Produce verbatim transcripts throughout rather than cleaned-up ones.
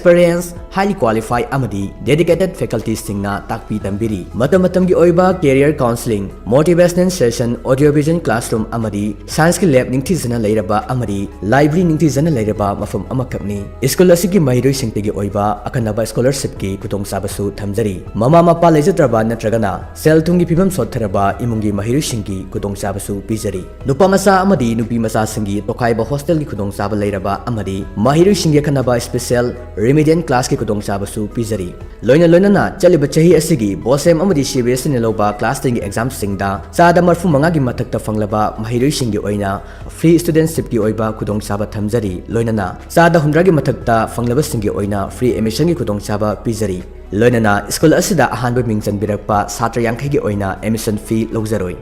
experienced, highly qualified ꯑꯃꯗꯤ dedicated facultiesꯁꯤꯡꯅ ꯇꯥꯛꯄꯤ ꯇꯝꯕꯤꯔꯤ꯫ ꯃꯇꯝ ꯃꯇꯝꯒꯤ ꯑꯣꯏꯕ career counselling, motivational session, audio visual classroom ꯑꯃꯗꯤ scienceꯀꯤ lab ꯅꯤꯡꯊꯤꯖꯅ ꯂꯩꯔꯕ ꯑꯃꯗꯤ library ꯅꯤꯡꯊꯤꯖꯅ ꯂꯩꯔꯕ ꯃꯐꯝ ꯑꯃꯈꯛꯅꯤ꯫ ꯁ꯭ꯀꯨꯜ ꯑꯁꯤꯒꯤ ꯃꯍꯩꯔꯣꯏꯁꯤꯡꯇꯒꯤ ꯑꯣꯏꯕ ꯑꯈꯟꯅꯕ scholarshipꯀꯤ ꯈꯨꯗꯣꯡꯆꯥꯕꯁꯨ ꯊꯝꯖꯔꯤ꯫ ꯃꯃꯥ ꯃꯄꯥ ꯂꯩꯖꯗ꯭ꯔꯕ ꯅꯠꯇ꯭ꯔꯒꯅ ꯁꯦꯜ ꯊꯨꯝꯒꯤ ꯐꯤꯕꯝ ꯁꯣꯠꯊꯔꯕ ꯏꯃꯨꯡꯒꯤ ꯃꯍꯩꯔꯣꯏꯁꯤꯡꯒꯤ ꯈꯨꯗꯣꯡꯆꯥꯕꯁꯨ ꯄꯤꯖꯔꯤ꯫ ꯅꯨꯄꯥ ꯃꯆꯥ ꯑꯃꯗꯤ ꯅꯨꯄꯤ ꯃꯆꯥꯁꯤꯡꯒꯤ ꯇꯣꯈꯥꯏꯕ hostelꯒꯤ ꯈꯨꯗꯣꯡꯆꯥꯕ ꯂꯩꯔꯕ ꯑꯃꯗꯤ ꯃꯍꯩꯔꯣꯏꯁꯤꯡꯒꯤ ꯑꯈꯟꯅꯕ special remedial classꯀꯤ ꯈꯨꯗꯣꯡꯆꯥꯕꯁꯨ ꯄꯤꯖꯔꯤ꯫ ꯂꯣꯏꯅ ꯂꯣꯏꯅꯅ ꯆꯠꯂꯤꯕ ꯆꯍꯤ ꯑꯁꯤꯒꯤ BOSEM ꯑꯃꯗꯤ CBSEꯅ ꯂꯧꯕ class tenꯒꯤ examꯁꯤꯡꯗ ꯆꯥꯗ ꯃꯔꯤꯐꯨ ꯃꯉꯥꯒꯤ ꯃꯊꯛꯇ ꯐꯪꯂꯕ ꯃꯍꯩꯔꯣꯏꯁꯤꯡꯒꯤ ꯑꯣꯏꯅ free studentshipꯀꯤ ꯑꯣꯏꯕ ꯈꯨꯗꯣꯡꯆꯥꯕ ꯊꯝꯖꯔꯤ꯫ ꯂꯣꯏꯅꯅ ꯆꯥꯗ ꯍꯨꯝꯗ꯭ꯔꯥꯒꯤ ꯃꯊꯛꯇ ꯐꯪꯂꯕꯁꯤꯡꯒꯤ ꯑꯣꯏꯅ free admissionꯒꯤ ꯈꯨꯗꯣꯡꯆꯥꯕ ꯄꯤꯖꯔꯤ꯫ ꯂꯣꯏꯅꯅ ꯁ꯭ꯀꯨꯜ ꯑꯁꯤꯗ ꯑꯍꯥꯟꯕ ꯃꯤꯡ ꯆꯟꯕꯤꯔꯛꯄ ꯁꯥꯇ꯭ꯔ ꯌꯥꯡꯈꯩꯒꯤ ꯑꯣꯏꯅ admission fee ꯂꯧꯖꯔꯣꯏ꯫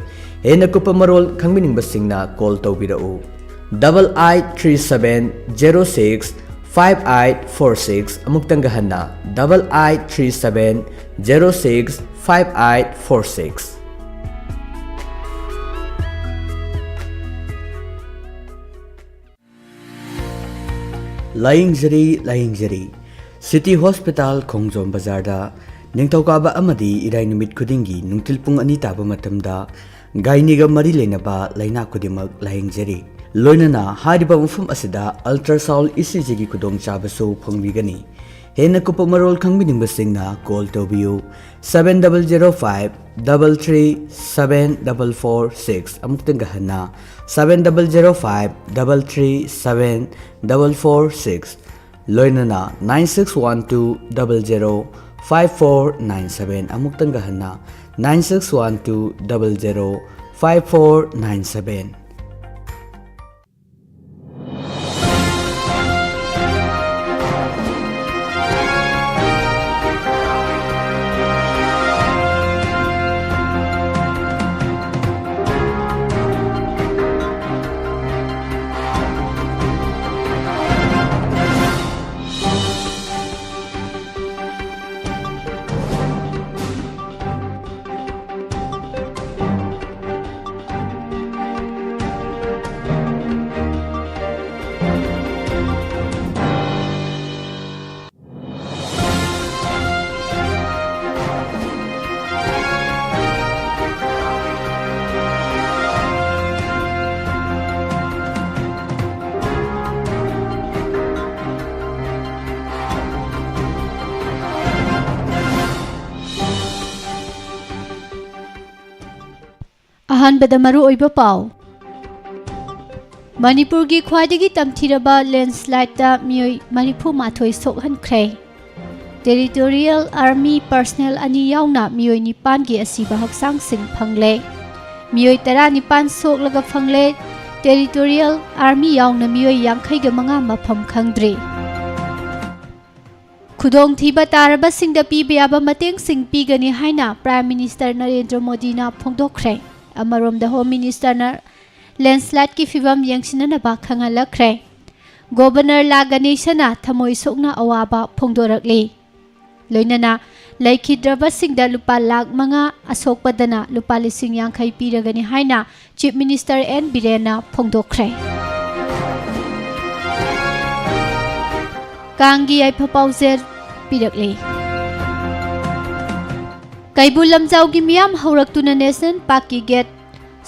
ꯍꯦꯟꯅ ꯀꯨꯞꯄ ꯃꯔꯣꯜ ꯈꯪꯕꯤꯅꯤꯡꯕꯁꯤꯡꯅ call ꯇꯧꯕꯤꯔꯛꯎ꯫ Double eight three seven zero six five eight four six, ꯑꯃꯨꯛꯇꯪꯒ ꯍꯟꯅ, double eight three seven zero six five eight four six꯫ ꯂꯥꯌꯦꯡꯖꯔꯤ, ꯂꯥꯌꯦꯡꯖꯔꯤ꯫ City Hospital ꯈꯣꯡꯖꯣꯝ ꯕꯖꯥꯔꯗ ꯅꯤꯡꯊꯧꯀꯥꯕ ꯑꯃꯗꯤ ꯏꯔꯥꯏ ꯅꯨꯃꯤꯠ ꯈꯨꯗꯤꯡꯒꯤ ꯅꯨꯡꯊꯤꯜ ꯄꯨꯡ ꯑꯅꯤ ꯇꯥꯕ ꯃꯇꯝꯗ ꯒꯥꯏꯅꯤꯒ ꯃꯔꯤ ꯂꯩꯅꯕ ꯂꯥꯏꯅꯥ ꯈꯨꯗꯤꯡꯃꯛ ꯂꯥꯌꯦꯡꯖꯔꯤ꯫ ꯂꯣꯏꯅꯅ ꯍꯥꯏꯔꯤꯕ ꯃꯐꯝ ꯑꯁꯤꯗ ultrasound, ECGꯒꯤ ꯈꯨꯗꯣꯡꯆꯥꯕꯁꯨ ꯐꯪꯕꯤꯒꯅꯤ꯫ ꯍꯦꯟꯅ ꯀꯨꯞꯄ ꯃꯔꯣꯜ ꯈꯪꯕꯤꯅꯤꯡꯕꯁꯤꯡꯅ call ꯇꯧꯕꯤꯌꯨ, seven double zero five double three seven double four six, ꯑꯃꯨꯛꯇꯪꯒ ꯍꯟꯅ, seven double zero five double three seven double four six, ꯂꯣꯏꯅꯅ nine six one two double zero five four nine seven, ꯑꯃꯨꯛꯇꯪꯒ ꯍꯟꯅ, nine six one two double zero five four nine seven꯫ ꯑꯍꯥꯟꯕꯗ ꯃꯔꯨꯑꯣꯏꯕ ꯄꯥꯎ꯫ ꯃꯅꯤꯄꯨꯔꯒꯤ ꯈ꯭ꯋꯥꯏꯗꯒꯤ ꯇꯝꯊꯤꯔꯕ ꯂꯦꯟꯁꯂꯥꯏꯠꯇ ꯃꯤꯑꯣꯏ ꯃꯔꯤꯐꯨ ꯃꯥꯊꯣꯏ ꯁꯣꯛꯍꯟꯈ꯭ꯔꯦ꯫ ꯇꯦꯔꯤꯇꯣꯔꯤꯌꯦꯜ ꯑꯥꯔꯃꯤ ꯄꯔꯁꯅꯦꯜ ꯑꯅꯤ ꯌꯥꯎꯅ ꯃꯤꯑꯣꯏ ꯅꯤꯄꯥꯟꯒꯤ ꯑꯁꯤꯕ ꯍꯛꯆꯥꯡꯁꯤꯡ ꯐꯪꯂꯦ꯫ ꯃꯤꯑꯣꯏ ꯇꯔꯥꯅꯤꯄꯥꯟ ꯁꯣꯛꯂꯒ ꯐꯪꯂꯦ꯫ ꯇꯦꯔꯤꯇꯣꯔꯤꯌꯦꯜ ꯑꯥꯔꯃꯤ ꯌꯥꯎꯅ ꯃꯤꯑꯣꯏ ꯌꯥꯡꯈꯩꯒ ꯃꯉꯥ ꯃꯐꯝ ꯈꯪꯗ꯭ꯔꯤ꯫ ꯈꯨꯗꯣꯡꯊꯤꯕ ꯇꯥꯔꯕꯁꯤꯡꯗ ꯄꯤꯕ ꯌꯥꯕ ꯃꯇꯦꯡꯁꯤꯡ ꯄꯤꯒꯅꯤ ꯍꯥꯏꯅ ꯄ꯭ꯔꯥꯏꯝ ꯃꯤꯅꯤꯁꯇꯔ ꯅꯔꯦꯟꯗ꯭ꯔ ꯃꯣꯗꯤꯅ ꯐꯣꯡꯗꯣꯛꯈ꯭ꯔꯦ꯫ ꯑꯃꯔꯣꯝꯗ ꯍꯣꯝ ꯃꯤꯅꯤꯁꯇꯔꯅ ꯂꯦꯟꯁꯂꯥꯏꯠꯀꯤ ꯐꯤꯕꯝ ꯌꯦꯡꯁꯤꯟꯅꯅꯕ ꯈꯪꯍꯜꯂꯛꯈ꯭ꯔꯦ꯫ ꯒꯣꯕꯔꯅꯔ ꯂꯥ ꯒꯅꯦꯁꯅ ꯊꯃꯣꯏ ꯁꯣꯛꯅ ꯑꯋꯥꯕ ꯐꯣꯡꯗꯣꯔꯛꯂꯤ꯫ ꯂꯣꯏꯅꯅ ꯂꯩꯈꯤꯗ꯭ꯔꯕꯁꯤꯡꯗ ꯂꯨꯄꯥ ꯂꯥꯈ ꯃꯉꯥ, ꯑꯁꯣꯛꯄꯗꯅ ꯂꯨꯄꯥ ꯂꯤꯁꯤꯡ ꯌꯥꯡꯈꯩ ꯄꯤꯔꯒꯅꯤ ꯍꯥꯏꯅ ꯆꯤꯐ ꯃꯤꯅꯤꯁꯇꯔ ꯑꯦꯟ ꯕꯤꯔꯦꯟꯅ ꯐꯣꯡꯗꯣꯛꯈ꯭ꯔꯦ꯫ ꯀꯥꯡꯒꯤ ꯌꯥꯏꯐ ꯄꯥꯎꯖꯦꯜ ꯄꯤꯔꯛꯂꯤ꯫ ꯀꯩꯕꯨꯜ ꯂꯝꯖꯥꯎꯒꯤ ꯃꯤꯌꯥꯝ ꯍꯧꯔꯛꯇꯨꯅ ꯅꯦꯁꯅꯦꯜ ꯄꯥꯔꯛꯀꯤ ꯒꯦꯠ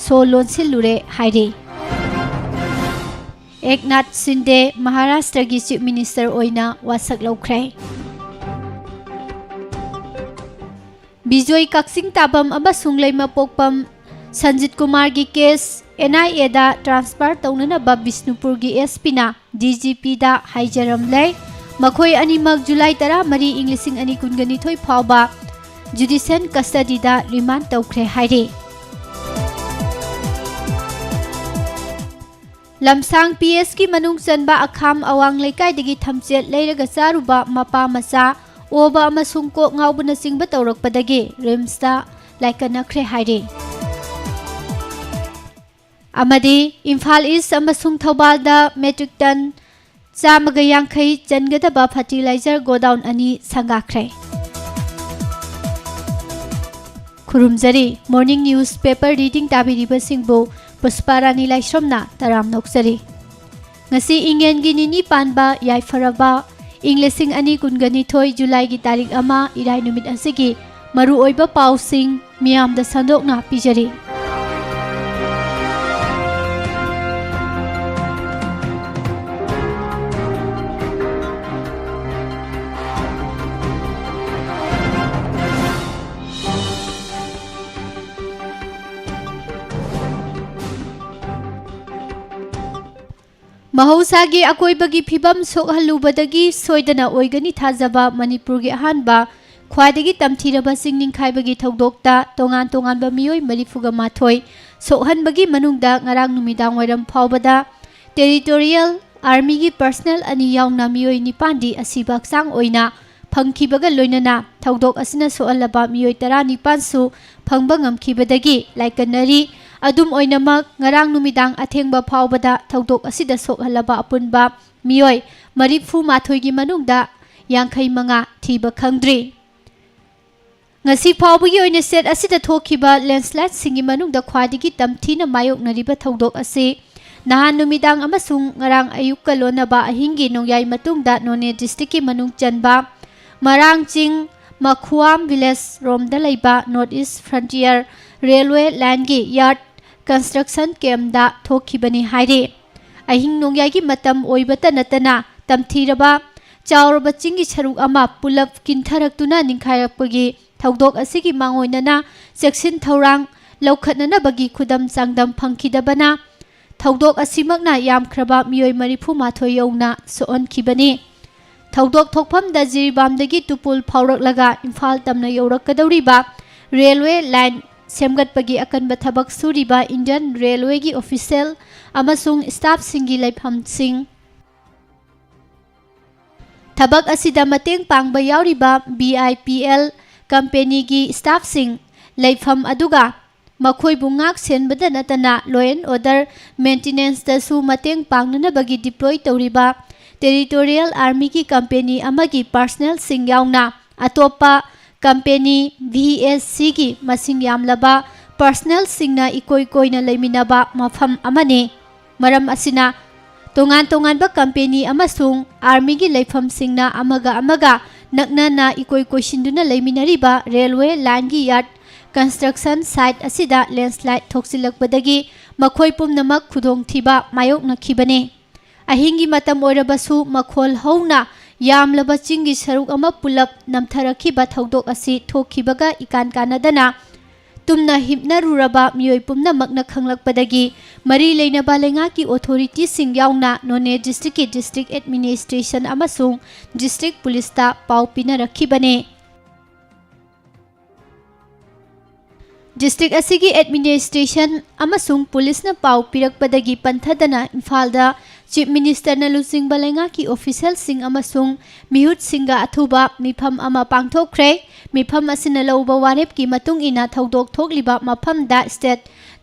ꯁꯣ ꯂꯣꯟꯁꯤꯜꯂꯨꯔꯦ ꯍꯥꯏꯔꯤ꯫ ꯑꯦꯛꯅꯥꯊ ꯁꯤꯟꯗꯦ ꯃꯍꯥꯔꯥꯁꯇ꯭ꯔꯒꯤ ꯆꯤꯐ ꯃꯤꯅꯤꯁꯇꯔ ꯑꯣꯏꯅ ꯋꯥꯁꯛ ꯂꯧꯈ꯭ꯔꯦ꯫ ꯕꯤꯖꯣꯏ ꯀꯛꯆꯤꯡ ꯇꯥꯕꯝ ꯑꯃꯁꯨꯡ ꯂꯩꯃꯄꯣꯛꯄꯝ ꯁꯟꯖꯤꯠ ꯀꯨꯃꯥꯔꯒꯤ case N I A transfer ꯇꯧꯅꯅꯕ ꯕꯤꯁꯅꯨꯄꯨꯔꯒꯤ ꯑꯦꯁ ꯄꯤꯅ ꯗꯤ ꯖꯤ ꯄꯤꯗ ꯍꯥꯏꯖꯔꯝꯂꯦ꯫ ꯃꯈꯣꯏ ꯑꯅꯤꯃꯛ ꯖꯨꯂꯥꯏ ꯇꯔꯥꯃꯔꯤ, ꯏꯪ ꯂꯤꯁꯤꯡ ꯑꯅꯤ ꯀꯨꯟꯒ ꯅꯤꯊꯣꯏ ꯐꯥꯎꯕ ꯖꯨꯗꯤꯁꯤꯌꯦꯜ ꯀꯁꯇꯗꯤꯗ ꯔꯤꯃꯥꯟ ꯇꯧꯈ꯭ꯔꯦ ꯍꯥꯏꯔꯤ꯫ ꯂꯝꯁꯥꯡ ꯄꯤ ꯑꯦꯁꯀꯤ ꯃꯅꯨꯡ ꯆꯟꯕ ꯑꯈꯥꯝ ꯑꯋꯥꯡ ꯂꯩꯀꯥꯏꯗꯒꯤ ꯊꯝꯆꯦꯠ ꯂꯩꯔꯒ ꯆꯥꯔꯨꯕ ꯃꯄꯥ ꯃꯆꯥ ꯑꯣꯕ ꯑꯃꯁꯨꯡ ꯀꯣꯛ ꯉꯥꯎꯕꯅꯆꯤꯡꯕ ꯇꯧꯔꯛꯄꯗꯒꯤ ꯔꯤꯝꯁꯇ ꯂꯥꯏꯀꯠꯅꯈ꯭ꯔꯦ ꯍꯥꯏꯔꯤ꯫ ꯑꯃꯗꯤ ꯏꯝꯐꯥꯜ ꯏꯁ ꯑꯃꯁꯨꯡ ꯊꯧꯕꯥꯜꯗ ꯃꯦꯇ꯭ꯔꯤꯛ ꯇꯟ ꯆꯥꯝꯃꯒ ꯌꯥꯡꯈꯩ ꯆꯟꯒꯗꯕ ꯐꯔꯇꯤꯂꯥꯏꯖꯔ ꯒꯣꯗꯥꯎꯟ ꯑꯅꯤ ꯁꯪꯒꯥꯈ꯭ꯔꯦ꯫ ꯈꯨꯔꯨꯝꯖꯔꯤ꯫ ꯃꯣꯔꯅꯤꯡ ꯅ꯭ꯌꯨꯁ ꯄꯦꯄꯔ ꯔꯤꯗꯤꯡ ꯇꯥꯕꯤꯔꯤꯕꯁꯤꯡꯕꯨ ꯄꯨꯁꯄꯥ ꯔꯥꯅꯤ ꯂꯥꯏꯁ꯭ꯔꯝꯅ ꯇꯔꯥꯝꯅ ꯑꯣꯛꯆꯔꯤ꯫ ꯉꯁꯤ ꯏꯉꯦꯟꯒꯤ ꯅꯤꯅꯤ ꯄꯥꯟꯕ ꯌꯥꯏꯐꯔꯕ ꯏꯪ ꯂꯤꯁꯤꯡ ꯑꯅꯤ ꯀꯨꯟꯒ ꯅꯤꯊꯣꯏ ꯖꯨꯂꯥꯏꯒꯤ ꯇꯥꯔꯤꯛ ꯑꯃ, ꯏꯔꯥꯏ ꯅꯨꯃꯤꯠ ꯑꯁꯤꯒꯤ ꯃꯔꯨꯑꯣꯏꯕ ꯄꯥꯎꯁꯤꯡ ꯃꯤꯌꯥꯝꯗ ꯁꯟꯗꯣꯛꯅ ꯄꯤꯖꯔꯤ꯫ ꯃꯍꯧꯁꯥꯒꯤ ꯑꯀꯣꯏꯕꯒꯤ ꯐꯤꯕꯝ ꯁꯣꯛꯍꯜꯂꯨꯕꯗꯒꯤ ꯁꯣꯏꯗꯅ ꯑꯣꯏꯒꯅꯤ ꯊꯥꯖꯕ ꯃꯅꯤꯄꯨꯔꯒꯤ ꯑꯍꯥꯟꯕ ꯈ꯭ꯋꯥꯏꯗꯒꯤ ꯇꯝꯊꯤꯔꯕ ꯆꯤꯡ ꯅꯤꯡꯈꯥꯏꯕꯒꯤ ꯊꯧꯗꯣꯛꯇ ꯇꯣꯉꯥꯟ ꯇꯣꯉꯥꯟꯕ ꯃꯤꯑꯣꯏ ꯃꯔꯤꯐꯨꯒ ꯃꯥꯊꯣꯏ ꯁꯣꯛꯍꯟꯕꯒꯤ ꯃꯅꯨꯡꯗ ꯉꯔꯥꯡ ꯅꯨꯃꯤꯗꯥꯡ ꯋꯥꯏꯔꯝ ꯐꯥꯎꯕꯗ ꯇꯦꯔꯤꯇꯣꯔꯤꯌꯦꯜ ꯑꯥꯔꯃꯤꯒꯤ ꯄꯔꯁꯅꯦꯜ ꯑꯅꯤ ꯌꯥꯎꯅ ꯃꯤꯑꯣꯏ ꯅꯤꯄꯥꯟꯗꯤ ꯑꯁꯤꯕ ꯍꯛꯆꯥꯡ ꯑꯣꯏꯅ ꯐꯪꯈꯤꯕꯒ ꯂꯣꯏꯅꯅ ꯊꯧꯗꯣꯛ ꯑꯁꯤꯅ ꯁꯣꯛꯍꯜꯂꯕ ꯃꯤꯑꯣꯏ ꯇꯔꯥꯅꯤꯄꯥꯟꯁꯨ ꯐꯪꯕ ꯉꯝꯈꯤꯕꯗꯒꯤ ꯂꯥꯏꯀꯠꯅꯔꯤ꯫ ꯑꯗꯨꯝ ꯑꯣꯏꯅꯃꯛ, ꯉꯔꯥꯡ ꯅꯨꯃꯤꯗꯥꯡ ꯑꯊꯦꯡꯕ ꯐꯥꯎꯕꯗ ꯊꯧꯗꯣꯛ ꯑꯁꯤꯗ ꯁꯣꯛꯍꯜꯂꯕ ꯑꯄꯨꯟꯕ ꯃꯤꯑꯣꯏ ꯃꯔꯤꯐꯨ ꯃꯥꯊꯣꯏꯒꯤ ꯃꯅꯨꯡꯗ ꯌꯥꯡꯈꯩ ꯃꯉꯥ ꯊꯤꯕ ꯈꯪꯗ꯭ꯔꯤ꯫ ꯉꯁꯤ ꯐꯥꯎꯕꯒꯤ ꯑꯣꯏꯅ ꯁ꯭ꯇꯦꯠ ꯑꯁꯤꯗ ꯊꯣꯛꯈꯤꯕ ꯂꯦꯟꯁꯂꯥꯏꯠꯁꯤꯡꯒꯤ ꯃꯅꯨꯡꯗ ꯈ꯭ꯋꯥꯏꯗꯒꯤ ꯇꯝꯊꯤꯅ ꯃꯥꯌꯣꯛꯅꯔꯤꯕ ꯊꯧꯗꯣꯛ ꯑꯁꯤ ꯅꯍꯥꯟ ꯅꯨꯃꯤꯗꯥꯡ ꯑꯃꯁꯨꯡ ꯉꯔꯥꯡ ꯑꯌꯨꯛꯀ ꯂꯣꯟꯅꯕ ꯑꯍꯤꯡꯒꯤ ꯅꯣꯡꯌꯥꯏ ꯃꯇꯨꯡꯗ ꯅꯣꯅꯦ ꯗꯤꯁꯇ꯭ꯔꯤꯛꯀꯤ ꯃꯅꯨꯡ ꯆꯟꯕ ꯃꯔꯥꯡ ꯆꯤꯡ ꯃꯈꯨꯋꯥꯝ ꯚꯤꯂꯦꯖ ꯔꯣꯝꯗ ꯂꯩꯕ ꯅꯣꯔꯠ ꯏꯁ ꯐ꯭ꯔꯟꯇꯤꯌꯔ ꯔꯦꯜꯋꯦ ꯂꯥꯏꯟꯒꯤ ꯌꯥꯔꯠ ꯀꯟꯁꯇ꯭ꯔꯛꯁꯟ ꯀꯦꯝꯗ ꯊꯣꯛꯈꯤꯕꯅꯤ ꯍꯥꯏꯔꯤ꯫ ꯑꯍꯤꯡ ꯅꯣꯡꯌꯥꯏꯒꯤ ꯃꯇꯝ ꯑꯣꯏꯕꯇ ꯅꯠꯇꯅ ꯇꯝꯊꯤꯔꯕ ꯆꯥꯎꯔꯕ ꯆꯤꯡꯒꯤ ꯁꯔꯨꯛ ꯑꯃ ꯄꯨꯂꯞ ꯀꯤꯟꯊꯔꯛꯇꯨꯅ ꯅꯤꯡꯈꯥꯏꯔꯛꯄꯒꯤ ꯊꯧꯗꯣꯛ ꯑꯁꯤꯒꯤ ꯃꯥꯡꯑꯣꯏꯅꯅ ꯆꯦꯛꯁꯤꯟ ꯊꯧꯔꯥꯡ ꯂꯧꯈꯠꯅꯅꯕꯒꯤ ꯈꯨꯗꯝ ꯆꯥꯡꯗꯝ ꯐꯪꯈꯤꯗꯕꯅ ꯊꯧꯗꯣꯛ ꯑꯁꯤꯃꯛꯅ ꯌꯥꯝꯈ꯭ꯔꯕ ꯃꯤꯑꯣꯏ ꯃꯔꯤꯐꯨ ꯃꯥꯊꯣꯏ ꯌꯧꯅ ꯁꯣꯛꯍꯟꯈꯤꯕꯅꯤ꯫ ꯊꯧꯗꯣꯛ ꯊꯣꯛꯐꯝꯗ ꯖꯤꯔꯤꯕꯥꯝꯗꯒꯤ ꯇꯨꯄꯨꯜ ꯐꯥꯎꯔꯛꯂꯒ ꯏꯝꯐꯥꯜ ꯇꯝꯅ ꯌꯧꯔꯛꯀꯗꯧꯔꯤꯕ ꯔꯦꯜꯋꯦ ꯂꯥꯏꯟ ꯁꯦꯝꯒꯠꯄꯒꯤ ꯑꯀꯟꯕ ꯊꯕꯛ ꯁꯨꯔꯤꯕ ꯏꯟꯗꯤꯌꯟ ꯔꯦꯜꯋꯦꯒꯤ ꯑꯣꯐꯤꯁꯦꯜ ꯑꯃꯁꯨꯡ ꯁ꯭ꯇꯥꯐꯁꯤꯡꯒꯤ ꯂꯩꯐꯝꯁꯤꯡ, ꯊꯕꯛ ꯑꯁꯤꯗ ꯃꯇꯦꯡ ꯄꯥꯡꯕ ꯌꯥꯎꯔꯤꯕ ꯕꯤ ꯑꯥꯏ ꯄꯤ ꯑꯦꯜ ꯀꯝꯄꯦꯅꯤꯒꯤ ꯁ꯭ꯇꯥꯐꯁꯤꯡ, ꯂꯩꯐꯝ ꯑꯗꯨꯒ ꯃꯈꯣꯏꯕꯨ ꯉꯥꯛ ꯁꯦꯟꯕꯗ ꯅꯠꯇꯅ law and order maintenanceꯇꯁꯨ ꯃꯇꯦꯡ ꯄꯥꯡꯅꯅꯕꯒꯤ deploy ꯇꯧꯔꯤꯕ ꯇꯦꯔꯤꯇꯣꯔꯤꯌꯦꯜ ꯑꯥꯔꯃꯤꯒꯤ ꯀꯝꯄꯦꯅꯤ ꯑꯃꯒꯤ ꯄꯥꯔꯁꯅꯦꯜꯁꯤꯡ ꯌꯥꯎꯅ ꯑꯇꯣꯞꯄ ꯀꯝꯄꯦꯅꯤ ꯚꯤ ꯑꯦꯁ ꯁꯤꯒꯤ ꯃꯁꯤꯡ ꯌꯥꯝꯂꯕ ꯄꯥꯔꯁꯅꯦꯜꯁꯤꯡꯅ ꯏꯀꯣꯏ ꯀꯣꯏꯅ ꯂꯩꯃꯤꯟꯅꯕ ꯃꯐꯝ ꯑꯃꯅꯤ꯫ ꯃꯔꯝ ꯑꯁꯤꯅ, ꯇꯣꯉꯥꯟ ꯇꯣꯉꯥꯟꯕ ꯀꯝꯄꯦꯅꯤ ꯑꯃꯁꯨꯡ ꯑꯥꯔꯃꯤꯒꯤ ꯂꯩꯐꯝꯁꯤꯡꯅ ꯑꯃꯒ ꯑꯃꯒ ꯅꯛꯅꯅ ꯏꯀꯣꯏ ꯀꯣꯏꯁꯤꯟꯗꯨꯅ ꯂꯩꯃꯤꯟꯅꯔꯤꯕ ꯔꯦꯜꯋꯦ ꯂꯥꯏꯟꯒꯤ ꯌꯥꯔꯠ ꯀꯟꯁꯇ꯭ꯔꯛꯁꯟ ꯁꯥꯏꯠ ꯑꯁꯤꯗ ꯂꯦꯟꯁꯂꯥꯏꯠ ꯊꯣꯛꯆꯤꯜꯂꯛꯄꯗꯒꯤ ꯃꯈꯣꯏ ꯄꯨꯝꯅꯃꯛ ꯈꯨꯗꯣꯡꯊꯤꯕ ꯃꯥꯌꯣꯛꯅꯈꯤꯕꯅꯤ꯫ ꯑꯍꯤꯡꯒꯤ ꯃꯇꯝ ꯑꯣꯏꯔꯕꯁꯨ ꯃꯈꯣꯜ ꯍꯧꯅ ꯌꯥꯝꯂꯕ ꯆꯤꯡꯒꯤ ꯁꯔꯨꯛ ꯑꯃ ꯄꯨꯂꯞ ꯅꯝꯊꯔꯛꯈꯤꯕ ꯊꯧꯗꯣꯛ ꯑꯁꯤ ꯊꯣꯛꯈꯤꯕꯒ ꯏꯀꯥꯟ ꯀꯥꯟꯅꯗꯅ ꯇꯨꯝꯅ ꯍꯤꯞꯅꯔꯨꯔꯕ ꯃꯤꯑꯣꯏ ꯄꯨꯝꯅꯃꯛꯅ ꯈꯪꯂꯛꯄꯗꯒꯤ ꯃꯔꯤ ꯂꯩꯅꯕ ꯂꯩꯉꯥꯛꯀꯤ ꯑꯣꯊꯣꯔꯤꯇꯤꯁꯤꯡ ꯌꯥꯎꯅ ꯅꯣꯅꯦ ꯗꯤꯁꯇ꯭ꯔꯤꯛꯀꯤ ꯗꯤꯁꯇ꯭ꯔꯤꯛ ꯑꯦꯗꯃꯤꯅꯤꯁꯇ꯭ꯔꯦꯁꯟ ꯑꯃꯁꯨꯡ ꯗꯤꯁꯇ꯭ꯔꯤꯛ ꯄꯨꯂꯤꯁꯇ ꯄꯥꯎ ꯄꯤꯅꯔꯛꯈꯤꯕꯅꯤ꯫ ꯗꯤꯁꯇ꯭ꯔꯤꯛ ꯑꯁꯤꯒꯤ ꯑꯦꯗꯃꯤꯅꯤꯁꯇ꯭ꯔꯦꯁꯟ ꯑꯃꯁꯨꯡ ꯄꯨꯂꯤꯁꯅ ꯄꯥꯎ ꯄꯤꯔꯛꯄꯗꯒꯤ ꯄꯟꯊꯗꯅ ꯏꯝꯐꯥꯜꯗ ꯆꯤꯐ ꯃꯤꯅꯤꯁꯇꯔꯅ ꯂꯨꯆꯤꯡꯕ ꯂꯩꯉꯥꯛꯀꯤ ꯑꯣꯐꯤꯁꯤꯌꯦꯜꯁꯤꯡ ꯑꯃꯁꯨꯡ ꯃꯤꯍꯨꯠꯁꯤꯡꯒ ꯑꯊꯨꯕ ꯃꯤꯐꯝ ꯑꯃ ꯄꯥꯡꯊꯣꯛꯈ꯭ꯔꯦ꯫ ꯃꯤꯐꯝ ꯑꯁꯤꯅ ꯂꯧꯕ ꯋꯥꯔꯦꯞꯀꯤ ꯃꯇꯨꯡ ꯏꯟꯅ ꯊꯧꯗꯣꯛ ꯊꯣꯛꯂꯤꯕ ꯃꯐꯝꯗ state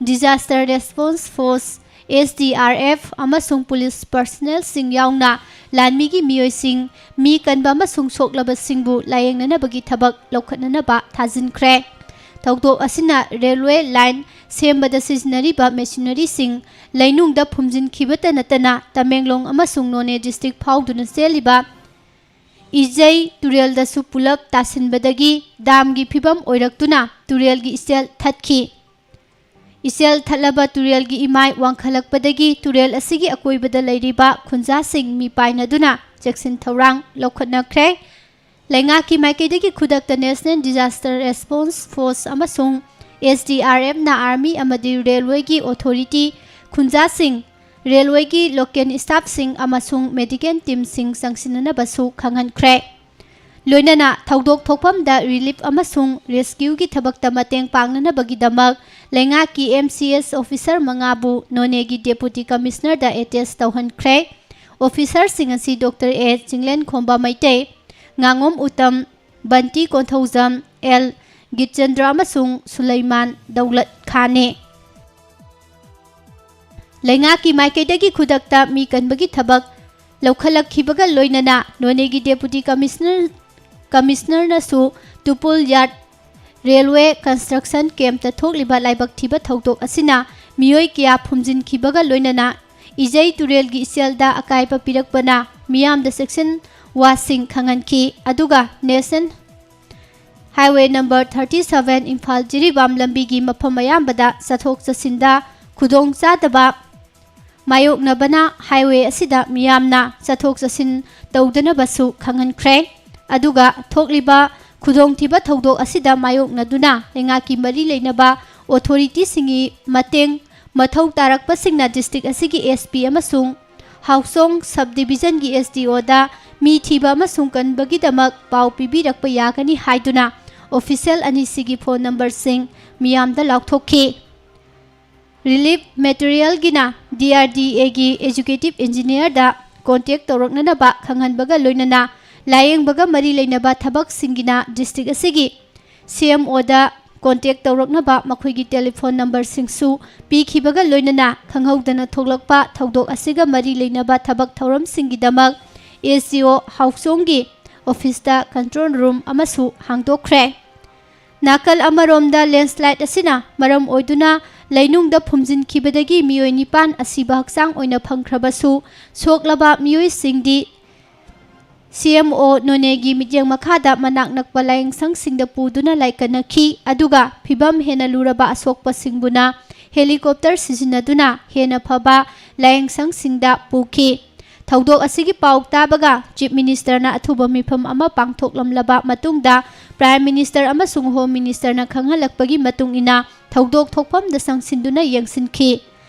disaster response force, S D R F, ꯑꯃꯁꯨꯡ ꯄꯨꯂꯤꯁ ꯄꯔꯁꯅꯦꯜꯁꯤꯡ ꯌꯥꯎꯅ ꯂꯥꯟꯃꯤꯒꯤ ꯃꯤꯑꯣꯏꯁꯤꯡ, ꯃꯤ ꯀꯟꯕ ꯑꯃꯁꯨꯡ ꯁꯣꯛꯂꯕꯁꯤꯡꯕꯨ ꯂꯥꯌꯦꯡꯅꯅꯕꯒꯤ ꯊꯕꯛ ꯂꯧꯈꯠꯅꯅꯕ ꯊꯥꯖꯤꯟꯈ꯭ꯔꯦ꯫ ꯊꯧꯗꯣꯛ ꯑꯁꯤꯅ ꯔꯦꯜꯋꯦ ꯂꯥꯏꯟ ꯁꯦꯝꯕꯗ ꯁꯤꯖꯤꯟꯅꯔꯤꯕ ꯃꯦꯁꯤꯅꯔꯤꯁꯤꯡ ꯂꯩꯅꯨꯡꯗ ꯐꯨꯝꯖꯤꯟꯈꯤꯕꯇ ꯅꯠꯇꯅ ꯇꯃꯦꯡꯂꯣꯡ ꯑꯃꯁꯨꯡ ꯅꯣꯅꯦ ꯗꯤꯁꯇ꯭ꯔꯤꯛ ꯐꯥꯎꯗꯨꯅ ꯆꯦꯜꯂꯤꯕ ꯏꯖꯩ ꯇꯨꯔꯦꯜꯗꯁꯨ ꯄꯨꯂꯞ ꯇꯥꯁꯤꯟꯕꯗꯒꯤ ꯗꯥꯝꯒꯤ ꯐꯤꯕꯝ ꯑꯣꯏꯔꯛꯇꯨꯅ ꯇꯨꯔꯦꯜꯒꯤ ꯏꯆꯦꯜ ꯊꯠꯈꯤ꯫ ꯏꯆꯦꯜ ꯊꯠꯂꯕ ꯇꯨꯔꯦꯜꯒꯤ ꯏꯃꯥꯏ ꯋꯥꯡꯈꯠꯂꯛꯄꯗꯒꯤ ꯇꯨꯔꯦꯜ ꯑꯁꯤꯒꯤ ꯑꯀꯣꯏꯕꯗ ꯂꯩꯔꯤꯕ ꯈꯨꯟꯖꯥꯁꯤꯡ ꯃꯤ ꯄꯥꯏꯅꯗꯨꯅ ꯆꯦꯛꯁꯤꯟ ꯊꯧꯔꯥꯡ ꯂꯧꯈꯠꯅꯈ꯭ꯔꯦ꯫ ꯂꯩꯉꯥꯛꯀꯤ ꯃꯥꯏꯀꯩꯗꯒꯤ ꯈꯨꯗꯛꯇ ꯅꯦꯁꯅꯦꯜ ꯗꯤꯖꯥꯁꯇꯔ ꯔꯦꯁꯄꯣꯟꯁ ꯐꯣꯔꯁ ꯑꯃꯁꯨꯡ ꯑꯦꯁ ꯗꯤ ꯑꯥꯔ ꯑꯦꯐꯅ ꯑꯥꯔꯃꯤ ꯑꯃꯗꯤ ꯔꯦꯜꯋꯦꯒꯤ ꯑꯣꯊꯣꯔꯤꯇꯤ ꯈꯨꯟꯖꯥꯁꯤꯡ, ꯔꯦꯜꯋꯦꯒꯤ ꯂꯣꯀꯦꯜ ꯁ꯭ꯇꯥꯐꯁꯤꯡ ꯑꯃꯁꯨꯡ ꯃꯦꯗꯤꯀꯦꯜ ꯇꯤꯝꯁꯤꯡ ꯆꯪꯁꯤꯟꯅꯅꯕꯁꯨ ꯈꯪꯍꯟꯈ꯭ꯔꯦ꯫ ꯂꯣꯏꯅꯅ ꯊꯧꯗꯣꯛ ꯊꯣꯛꯐꯝꯗ ꯔꯤꯂꯤꯐ ꯑꯃꯁꯨꯡ ꯔꯦꯁꯀ꯭ꯌꯨꯒꯤ ꯊꯕꯛꯇ ꯃꯇꯦꯡ ꯄꯥꯡꯅꯅꯕꯒꯤꯗꯃꯛ ꯂꯩꯉꯥꯛꯀꯤ M C S officer ꯃꯉꯥꯕꯨ ꯅꯣꯅꯦꯒꯤ ꯗꯦꯄꯨꯇꯤ ꯀꯃꯤꯁꯅꯔꯗ attach ꯇꯧꯍꯟꯈ꯭ꯔꯦ꯫ ꯑꯣꯐꯤꯁꯥꯔꯁꯤꯡ ꯑꯁꯤ ꯗꯣꯛꯇꯔ ꯑꯦ ꯆꯤꯡꯂꯦꯟꯈꯣꯝꯕ ꯃꯩꯇꯩ, ꯉꯥꯉꯣꯝ ꯎꯇꯝ, ꯕꯟꯇꯤ ꯀꯣꯟꯊꯧꯖꯝ, ꯑꯦꯜ ꯒꯤꯠꯆꯟꯗ꯭ꯔ ꯑꯃꯁꯨꯡ ꯁꯨꯂꯩꯃꯥꯟ ꯗꯧꯂꯠ ꯈꯥꯟꯅꯤ꯫ ꯂꯩꯉꯥꯛꯀꯤ ꯃꯥꯏꯀꯩꯗꯒꯤ ꯈꯨꯗꯛꯇ ꯃꯤ ꯀꯟꯕꯒꯤ ꯊꯕꯛ ꯂꯧꯈꯠꯂꯛꯈꯤꯕꯒ ꯂꯣꯏꯅꯅ ꯅꯣꯅꯦꯒꯤ ꯗꯦꯄꯨꯇꯤ ꯀꯃꯤꯁꯅꯔ, ꯀꯃꯤꯁꯅꯔꯅꯁꯨ ꯇꯨꯄꯨꯜ ꯌꯥꯔꯗ ꯔꯦꯜꯋꯦ ꯀꯟꯁꯇ꯭ꯔꯛꯁꯟ ꯀꯦꯝꯞꯇ ꯊꯣꯛꯂꯤꯕ ꯂꯥꯏꯕꯛ ꯊꯤꯕ ꯊꯧꯗꯣꯛ ꯑꯁꯤꯅ ꯃꯤꯑꯣꯏ ꯀꯌꯥ ꯐꯨꯝꯖꯤꯟꯈꯤꯕꯒ ꯂꯣꯏꯅꯅ ꯏꯖꯩ ꯇꯨꯔꯦꯜꯒꯤ ꯏꯆꯦꯜꯗ ꯑꯀꯥꯏꯕ ꯄꯤꯔꯛꯄꯅ ꯃꯤꯌꯥꯝꯗ ꯆꯦꯛꯁꯤꯟ ꯋꯥꯁꯤꯡ ꯈꯪꯍꯟꯈꯤ꯫ ꯑꯗꯨꯒ national highway number thirty seven Imphal Jiribam ꯂꯝꯕꯤꯒꯤ ꯃꯐꯝ ꯑꯌꯥꯝꯕꯗ ꯆꯠꯊꯣꯛ ꯆꯠꯁꯤꯟꯗ ꯈꯨꯗꯣꯡꯆꯥꯗꯕ ꯃꯥꯌꯣꯛꯅꯕꯅ ꯍꯥꯏꯋꯦ ꯑꯁꯤꯗ ꯃꯤꯌꯥꯝꯅ ꯆꯠꯊꯣꯛ ꯆꯠꯁꯤꯟ ꯇꯧꯗꯅꯕꯁꯨ ꯈꯪꯍꯟꯈ꯭ꯔꯦ꯫ ꯑꯗꯨꯒ ꯊꯣꯛꯂꯤꯕ ꯈꯨꯗꯣꯡꯊꯤꯕ ꯊꯧꯗꯣꯛ ꯑꯁꯤꯗ ꯃꯥꯌꯣꯛꯅꯗꯨꯅ ꯂꯩꯉꯥꯛꯀꯤ ꯃꯔꯤ ꯂꯩꯅꯕ ꯑꯣꯊꯣꯔꯤꯇꯤꯁꯤꯡꯒꯤ ꯃꯇꯦꯡ ꯃꯊꯧ ꯇꯥꯔꯛꯄꯁꯤꯡꯅ ꯗꯤꯁꯇ꯭ꯔꯤꯛ ꯑꯁꯤꯒꯤ ꯑꯦꯁ ꯄꯤ ꯑꯃꯁꯨꯡ ꯍꯥꯎꯁꯣꯡ ꯁꯕ ꯗꯤꯕꯤꯖꯟꯒꯤ ꯑꯦꯁ ꯗꯤ ꯑꯣꯗ ꯃꯤ ꯊꯤꯕ ꯑꯃꯁꯨꯡ ꯀꯟꯕꯒꯤꯗꯃꯛ ꯄꯥꯎ ꯄꯤꯕꯤꯔꯛꯄ ꯌꯥꯒꯅꯤ ꯍꯥꯏꯗꯨꯅ ꯑꯣꯐꯤꯁꯤꯌꯦꯜ ꯑꯅꯤꯁꯤꯒꯤ ꯐꯣꯟ ꯅꯝꯕꯔꯁꯤꯡ ꯃꯤꯌꯥꯝꯗ ꯂꯥꯎꯊꯣꯛꯈꯤ꯫ ꯔꯤꯂꯤꯐ ꯃꯦꯇꯔꯤꯌꯦꯜꯒꯤꯅ ꯗꯤ ꯑꯥꯔ ꯗꯤ ꯑꯦꯒꯤ ꯑꯦꯖꯨꯀꯦꯇꯤꯚ ꯏꯟꯖꯤꯅꯤꯌꯔꯗ ꯀꯣꯟꯇꯦꯛ ꯇꯧꯔꯛꯅꯅꯕ ꯈꯪꯍꯟꯕꯒ ꯂꯣꯏꯅꯅ ꯂꯥꯌꯦꯡꯕꯒ ꯃꯔꯤ ꯂꯩꯅꯕ ꯊꯕꯛꯁꯤꯡꯒꯤꯅ ꯗꯤꯁꯇ꯭ꯔꯤꯛ ꯑꯁꯤꯒꯤ ꯁꯤ ꯑꯦꯝ ꯑꯣꯗ ꯀꯣꯟꯇꯦꯛ ꯇꯧꯔꯛꯅꯕ ꯃꯈꯣꯏꯒꯤ ꯇꯦꯂꯤꯐꯣꯟ ꯅꯝꯕꯔꯁꯤꯡꯁꯨ ꯄꯤꯈꯤꯕꯒ ꯂꯣꯏꯅꯅ ꯈꯪꯍꯧꯗꯅ ꯊꯣꯛꯂꯛꯄ ꯊꯧꯗꯣꯛ ꯑꯁꯤꯒ ꯃꯔꯤ ꯂꯩꯅꯕ ꯊꯕꯛ ꯊꯧꯔꯝꯁꯤꯡꯒꯤꯗꯃꯛ ꯑꯦꯁ ꯗꯤ ꯑꯣ ꯍꯥꯎꯆꯣꯡꯒꯤ ꯑꯣꯐꯤꯁꯇ ꯀꯟꯇ꯭ꯔꯣꯜ ꯔꯨꯝ ꯑꯃꯁꯨ ꯍꯥꯡꯗꯣꯛꯈ꯭ꯔꯦ꯫ ꯅꯥꯀꯜ ꯑꯃꯔꯣꯝꯗ ꯂꯦꯟꯁꯂꯥꯏꯠ ꯑꯁꯤꯅ ꯃꯔꯝ ꯑꯣꯏꯗꯨꯅ ꯂꯩꯅꯨꯡꯗ ꯐꯨꯝꯖꯤꯟꯈꯤꯕꯗꯒꯤ ꯃꯤꯑꯣꯏ ꯅꯤꯄꯥꯟ ꯑꯁꯤꯕ ꯍꯛꯆꯥꯡ ꯑꯣꯏꯅ ꯐꯪꯈ꯭ꯔꯕꯁꯨ, ꯁꯣꯛꯂꯕ ꯃꯤꯑꯣꯏꯁꯤꯡꯗꯤ ꯁꯤ ꯑꯦꯝ ꯑꯣ ꯅꯣꯅꯦꯒꯤ ꯃꯤꯠꯌꯦꯡ ꯃꯈꯥꯗ ꯃꯅꯥꯛ ꯅꯛꯄ ꯂꯥꯌꯦꯡꯁꯪꯁꯤꯡꯗ ꯄꯨꯗꯨꯅ ꯂꯥꯏꯀꯠꯅꯈꯤ, ꯑꯗꯨꯒ ꯐꯤꯚꯝ ꯍꯦꯟꯅ ꯂꯨꯔꯕ ꯑꯁꯣꯛꯄꯁꯤꯡꯕꯨꯅ ꯍꯦꯂꯤꯀꯣꯞꯇꯔ ꯁꯤꯖꯤꯟꯅꯗꯨꯅ ꯍꯦꯟꯅ ꯐꯕ ꯂꯥꯌꯦꯡꯁꯪꯁꯤꯡꯗ ꯄꯨꯈꯤ꯫ ꯊꯧꯗꯣꯛ ꯑꯁꯤꯒꯤ ꯄꯥꯎ ꯇꯥꯕꯒ ꯆꯤꯐ ꯃꯤꯅꯤꯁꯇꯔꯅ ꯑꯊꯨꯕ ꯃꯤꯐꯝ ꯑꯃ ꯄꯥꯡꯊꯣꯛꯂꯝꯂꯕ ꯃꯇꯨꯡꯗ ꯄ꯭ꯔꯥꯏꯝ ꯃꯤꯅꯤꯁꯇꯔ ꯑꯃꯁꯨꯡ ꯍꯣꯝ ꯃꯤꯅꯤꯁꯇꯔꯅ ꯈꯪꯍꯜꯂꯛꯄꯒꯤ ꯃꯇꯨꯡ ꯏꯟꯅ ꯊꯧꯗꯣꯛ ꯊꯣꯛꯐꯝꯗ ꯆꯪꯁꯤꯟꯗꯨꯅ ꯌꯦꯡꯁꯤꯟꯈꯤ꯫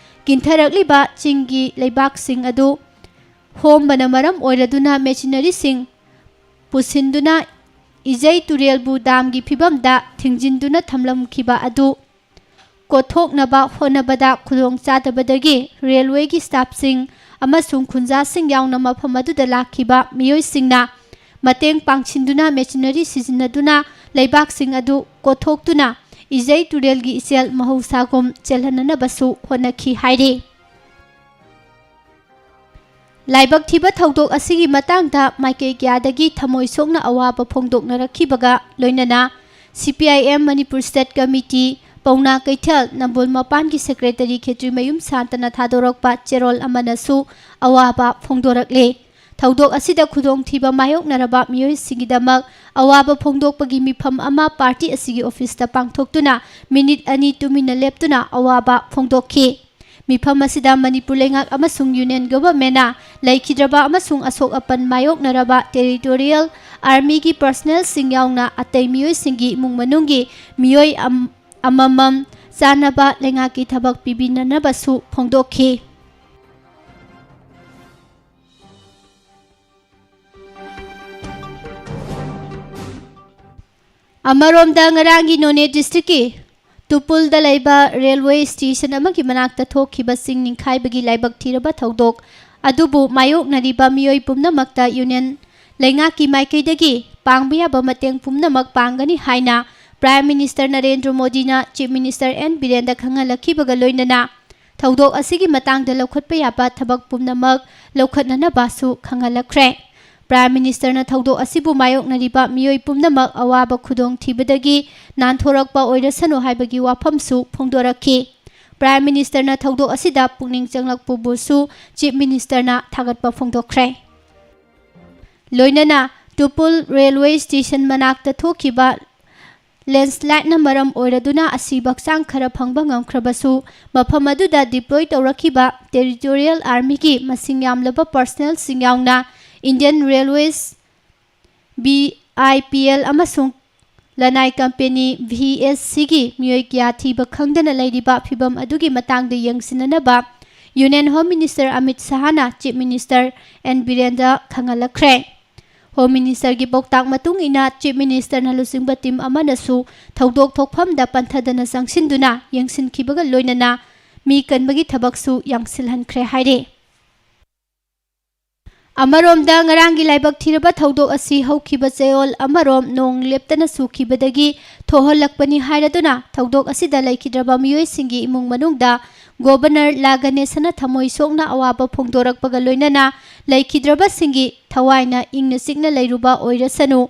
ꯀꯤꯟꯊꯔꯛꯂꯤꯕ ꯆꯤꯡꯒꯤ ꯂꯩꯕꯥꯛꯁꯤꯡ ꯑꯗꯨ ꯍꯣꯝꯕꯅ ꯃꯔꯝ ꯑꯣꯏꯔꯗꯨꯅ ꯃꯦꯆꯤꯅꯔꯤꯁꯤꯡ ꯄꯨꯁꯤꯟꯗꯨꯅ ꯏꯖꯩ ꯇꯨꯔꯦꯜꯕꯨ ꯗꯥꯝꯒꯤ ꯐꯤꯕꯝꯗ ꯊꯤꯡꯖꯤꯟꯗꯨꯅ ꯊꯝꯂꯝꯈꯤꯕ ꯑꯗꯨ ꯀꯣꯠꯊꯣꯛꯅꯕ ꯍꯣꯠꯅꯕꯗ ꯈꯨꯗꯣꯡꯆꯥꯗꯕꯗꯒꯤ ꯔꯦꯜꯋꯦꯒꯤ ꯁ꯭ꯇꯥꯐꯁꯤꯡ ꯑꯃꯁꯨꯡ ꯈꯨꯟꯖꯥꯁꯤꯡ ꯌꯥꯎꯅ ꯃꯐꯝ ꯑꯗꯨꯗ ꯂꯥꯛꯈꯤꯕ ꯃꯤꯑꯣꯏꯁꯤꯡꯅ ꯃꯇꯦꯡ ꯄꯥꯡꯁꯤꯟꯗꯨꯅ ꯃꯦꯆꯤꯅꯔꯤ ꯁꯤꯖꯤꯟꯅꯗꯨꯅ ꯂꯩꯕꯥꯛꯁꯤꯡ ꯑꯗꯨ ꯀꯣꯠꯊꯣꯛꯇꯨꯅ ꯏꯖꯩ ꯇꯨꯔꯦꯜꯒꯤ ꯏꯆꯦꯜ ꯃꯍꯧꯁꯥꯒꯨꯝ ꯆꯦꯜꯍꯟꯅꯅꯕꯁꯨ ꯍꯣꯠꯅꯈꯤ ꯍꯥꯏꯔꯤ꯫ ꯂꯥꯏꯕꯛ ꯊꯤꯕ ꯊꯧꯗꯣꯛ ꯑꯁꯤꯒꯤ ꯃꯇꯥꯡꯗ ꯃꯥꯏꯀꯩ ꯀꯌꯥꯗꯒꯤ ꯊꯃꯣꯏ ꯁꯣꯛꯅ ꯑꯋꯥꯕ ꯐꯣꯡꯗꯣꯛꯅꯔꯛꯈꯤꯕꯒ ꯂꯣꯏꯅꯅ C P I M Manipur state committee ꯄꯥꯎꯅꯥ ꯀꯩꯊꯦꯜ ꯅꯝꯕꯣꯜ ꯃꯄꯥꯟꯒꯤ ꯁꯦꯀ꯭ꯔꯦꯇꯔꯤ ꯈꯦꯇ꯭ꯔꯤꯃꯌꯨꯝ ꯁꯥꯟꯇꯅ ꯊꯥꯗꯣꯔꯛꯄ ꯆꯦꯔꯣꯜ ꯑꯃꯅꯁꯨ ꯑꯋꯥꯕ ꯐꯣꯡꯗꯣꯔꯛꯂꯦ꯫ ꯊꯧꯗꯣꯛ ꯑꯁꯤꯗ ꯈꯨꯗꯣꯡꯊꯤꯕ ꯃꯥꯌꯣꯛꯅꯔꯕ ꯃꯤꯑꯣꯏꯁꯤꯡꯒꯤꯗꯃꯛ ꯑꯋꯥꯕ ꯐꯣꯡꯗꯣꯛꯄꯒꯤ ꯃꯤꯐꯝ ꯑꯃ ꯄꯥꯔꯇꯤ ꯑꯁꯤꯒꯤ ꯑꯣꯐꯤꯁꯇ ꯄꯥꯡꯊꯣꯛꯇꯨꯅ ꯃꯤꯅꯤꯠ ꯑꯅꯤ ꯇꯨꯃꯤꯟꯅ ꯂꯦꯞꯇꯨꯅ ꯑꯋꯥꯕ ꯐꯣꯡꯗꯣꯛꯈꯤ꯫ ꯃꯤꯐꯝ ꯑꯁꯤꯗ ꯃꯅꯤꯄꯨꯔ ꯂꯩꯉꯥꯛ ꯑꯃꯁꯨꯡ ꯌꯨꯅꯤꯌꯟ ꯒꯣꯚꯔꯟꯃꯦꯟꯅ ꯂꯩꯈꯤꯗ꯭ꯔꯕ ꯑꯃꯁꯨꯡ ꯑꯁꯣꯛ ꯑꯄꯟ ꯃꯥꯌꯣꯛꯅꯔꯕ ꯇꯦꯔꯤꯇꯣꯔꯤꯌꯦꯜ ꯑꯥꯔꯃꯤꯒꯤ ꯄꯔꯁꯅꯦꯜꯁꯤꯡ ꯌꯥꯎꯅ ꯑꯇꯩ ꯃꯤꯑꯣꯏꯁꯤꯡꯒꯤ ꯏꯃꯨꯡ ꯃꯅꯨꯡꯒꯤ ꯃꯤꯑꯣꯏ ꯑꯝ-, ꯑꯃꯃꯝ ꯆꯥꯅꯕ ꯂꯩꯉꯥꯛꯀꯤ ꯊꯕꯛ ꯄꯤꯕꯤꯅꯅꯕꯁꯨ ꯐꯣꯡꯗꯣꯛꯈꯤ꯫ ꯑꯃꯔꯣꯝꯗ, ꯉꯔꯥꯡꯒꯤ ꯅꯣꯅꯦ ꯗꯤꯁꯇ꯭ꯔꯤꯛꯀꯤ ꯇꯨꯄꯨꯜꯗ ꯂꯩꯕ ꯔꯦꯜꯋꯦ ꯁ꯭ꯇꯦꯁꯟ ꯑꯃꯒꯤ ꯃꯅꯥꯛꯇ ꯊꯣꯛꯈꯤꯕ ꯆꯤꯡ ꯅꯤꯡꯈꯥꯏꯕꯒꯤ ꯂꯥꯏꯕꯛ ꯊꯤꯔꯕ ꯊꯧꯗꯣꯛ ꯑꯗꯨꯕꯨ ꯃꯥꯌꯣꯛꯅꯔꯤꯕ ꯃꯤꯑꯣꯏ ꯄꯨꯝꯅꯃꯛꯇ ꯌꯨꯅꯤꯌꯟ ꯂꯩꯉꯥꯛꯀꯤ ꯃꯥꯏꯀꯩꯗꯒꯤ ꯄꯥꯡꯕ ꯌꯥꯕ ꯃꯇꯦꯡ ꯄꯨꯝꯅꯃꯛ ꯄꯥꯡꯒꯅꯤ ꯍꯥꯏꯅ ꯄ꯭ꯔꯥꯏꯝ ꯃꯤꯅꯤꯁꯇꯔ ꯅꯔꯦꯟꯗ꯭ꯔ ꯃꯣꯗꯤꯅ ꯆꯤꯐ ꯃꯤꯅꯤꯁꯇꯔ ꯑꯦꯟ ꯕꯤꯔꯦꯟꯗ ꯈꯪꯍꯜꯂꯛꯈꯤꯕꯒ ꯂꯣꯏꯅꯅ ꯊꯧꯗꯣꯛ ꯑꯁꯤꯒꯤ ꯃꯇꯥꯡꯗ ꯂꯧꯈꯠꯄ ꯌꯥꯕ ꯊꯕꯛ ꯄꯨꯝꯅꯃꯛ ꯂꯧꯈꯠꯅꯅꯕꯁꯨ ꯈꯪꯍꯜꯂꯛꯈ꯭ꯔꯦ꯫ ꯄ꯭ꯔꯥꯏꯝ ꯃꯤꯅꯤꯁꯇꯔꯅ ꯊꯧꯗꯣꯛ ꯑꯁꯤꯕꯨ ꯃꯥꯌꯣꯛꯅꯔꯤꯕ ꯃꯤꯑꯣꯏ ꯄꯨꯝꯅꯃꯛ ꯑꯋꯥꯕ ꯈꯨꯗꯣꯡꯊꯤꯕꯗꯒꯤ ꯅꯥꯟꯊꯣꯔꯛꯄ ꯑꯣꯏꯔꯁꯅꯨ ꯍꯥꯏꯕꯒꯤ ꯋꯥꯐꯝꯁꯨ ꯐꯣꯡꯗꯣꯔꯛꯈꯤ꯫ ꯄ꯭ꯔꯥꯏꯝ ꯃꯤꯅꯤꯁꯇꯔꯅ ꯊꯧꯗꯣꯛ ꯑꯁꯤꯗ ꯄꯨꯛꯅꯤꯡ ꯆꯪꯂꯛꯄꯕꯨꯁꯨ ꯆꯤꯐ ꯃꯤꯅꯤꯁꯇꯔꯅ ꯊꯥꯒꯠꯄ ꯐꯣꯡꯗꯣꯛꯈ꯭ꯔꯦ꯫ ꯂꯣꯏꯅꯅ ꯇꯨꯄꯨꯜ ꯔꯦꯜꯋꯦ ꯁ꯭ꯇꯦꯁꯟ ꯃꯅꯥꯛꯇ ꯊꯣꯛꯈꯤꯕ ꯂꯦꯟꯁꯂꯥꯏꯠꯅ ꯃꯔꯝ ꯑꯣꯏꯔꯗꯨꯅ ꯑꯁꯤꯕ ꯍꯛꯆꯥꯡ ꯈꯔ ꯐꯪꯕ ꯉꯝꯈ꯭ꯔꯕꯁꯨ, ꯃꯐꯝ ꯑꯗꯨꯗ ꯗꯤꯄ꯭ꯂꯣꯏ ꯇꯧꯔꯛꯈꯤꯕ ꯇꯦꯔꯤꯇꯣꯔꯤꯌꯦꯜ ꯑꯥꯔꯃꯤꯒꯤ ꯃꯁꯤꯡ ꯌꯥꯝꯂꯕ ꯄꯔꯁꯅꯦꯜꯁꯤꯡ ꯌꯥꯎꯅ Indian railways, B I P L ꯑꯃꯁꯨꯡ ꯂꯅꯥꯏ ꯀꯝꯄꯦꯅꯤ ꯚꯤ ꯑꯦꯁ ꯁꯤꯒꯤ ꯃꯤꯑꯣꯏ ꯀꯌꯥ ꯊꯤꯕ ꯈꯪꯗꯅ ꯂꯩꯔꯤꯕ ꯐꯤꯚꯝ ꯑꯗꯨꯒꯤ ꯃꯇꯥꯡꯗ ꯌꯦꯡꯁꯤꯟꯅꯅꯕ ꯌꯨꯅꯤꯌꯟ ꯍꯣꯝ ꯃꯤꯅꯤꯁꯇꯔ ꯑꯃꯤꯠ ꯁꯍꯥꯅ ꯆꯤꯐ ꯃꯤꯅꯤꯁꯇꯔ ꯑꯦꯟ ꯕꯤꯔꯦꯟꯗ ꯈꯪꯍꯜꯂꯛꯈ꯭ꯔꯦ꯫ ꯍꯣꯝ ꯃꯤꯅꯤꯁꯇꯔꯒꯤ ꯄꯥꯎꯇꯥꯛ ꯃꯇꯨꯡ ꯏꯟꯅ ꯆꯤꯐ ꯃꯤꯅꯤꯁꯇꯔꯅ ꯂꯨꯆꯤꯡꯕ ꯇꯤꯝ ꯑꯃꯅꯁꯨ ꯊꯧꯗꯣꯛ ꯊꯣꯛꯐꯝꯗ ꯄꯟꯊꯗꯅ ꯆꯪꯁꯤꯟꯗꯨꯅ ꯌꯦꯡꯁꯤꯟꯈꯤꯕꯒ ꯂꯣꯏꯅꯅ ꯃꯤ ꯀꯟꯕꯒꯤ ꯊꯕꯛꯁꯨ ꯌꯥꯡꯁꯤꯜꯍꯟꯈ꯭ꯔꯦ ꯍꯥꯏꯔꯤ꯫ ꯑꯃꯔꯣꯝꯗ, ꯉꯔꯥꯡꯒꯤ ꯂꯥꯏꯕꯛ ꯊꯤꯔꯕ ꯊꯧꯗꯣꯛ ꯑꯁꯤ ꯍꯧꯈꯤꯕ ꯆꯌꯣꯜ ꯑꯃꯔꯣꯝ ꯅꯣꯡ ꯂꯦꯞꯇꯅ ꯆꯨꯈꯤꯕꯗꯒꯤ ꯊꯣꯛꯍꯜꯂꯛꯄꯅꯤ ꯍꯥꯏꯔꯗꯨꯅ ꯊꯧꯗꯣꯛ ꯑꯁꯤꯗ ꯂꯩꯈꯤꯗ꯭ꯔꯕ ꯃꯤꯑꯣꯏꯁꯤꯡꯒꯤ ꯏꯃꯨꯡ ꯃꯅꯨꯡꯗ ꯒꯣꯕꯔꯅꯔ ꯂꯥ ꯒꯅꯦꯁꯅ ꯊꯃꯣꯏ ꯁꯣꯛꯅ ꯑꯋꯥꯕ ꯐꯣꯡꯗꯣꯔꯛꯄꯒ ꯂꯣꯏꯅꯅ ꯂꯩꯈꯤꯗ꯭ꯔꯕꯁꯤꯡꯒꯤ ꯊꯋꯥꯏꯅ ꯏꯪꯅ ꯆꯤꯛꯅ ꯂꯩꯔꯨꯕ ꯑꯣꯏꯔꯁꯅꯨ,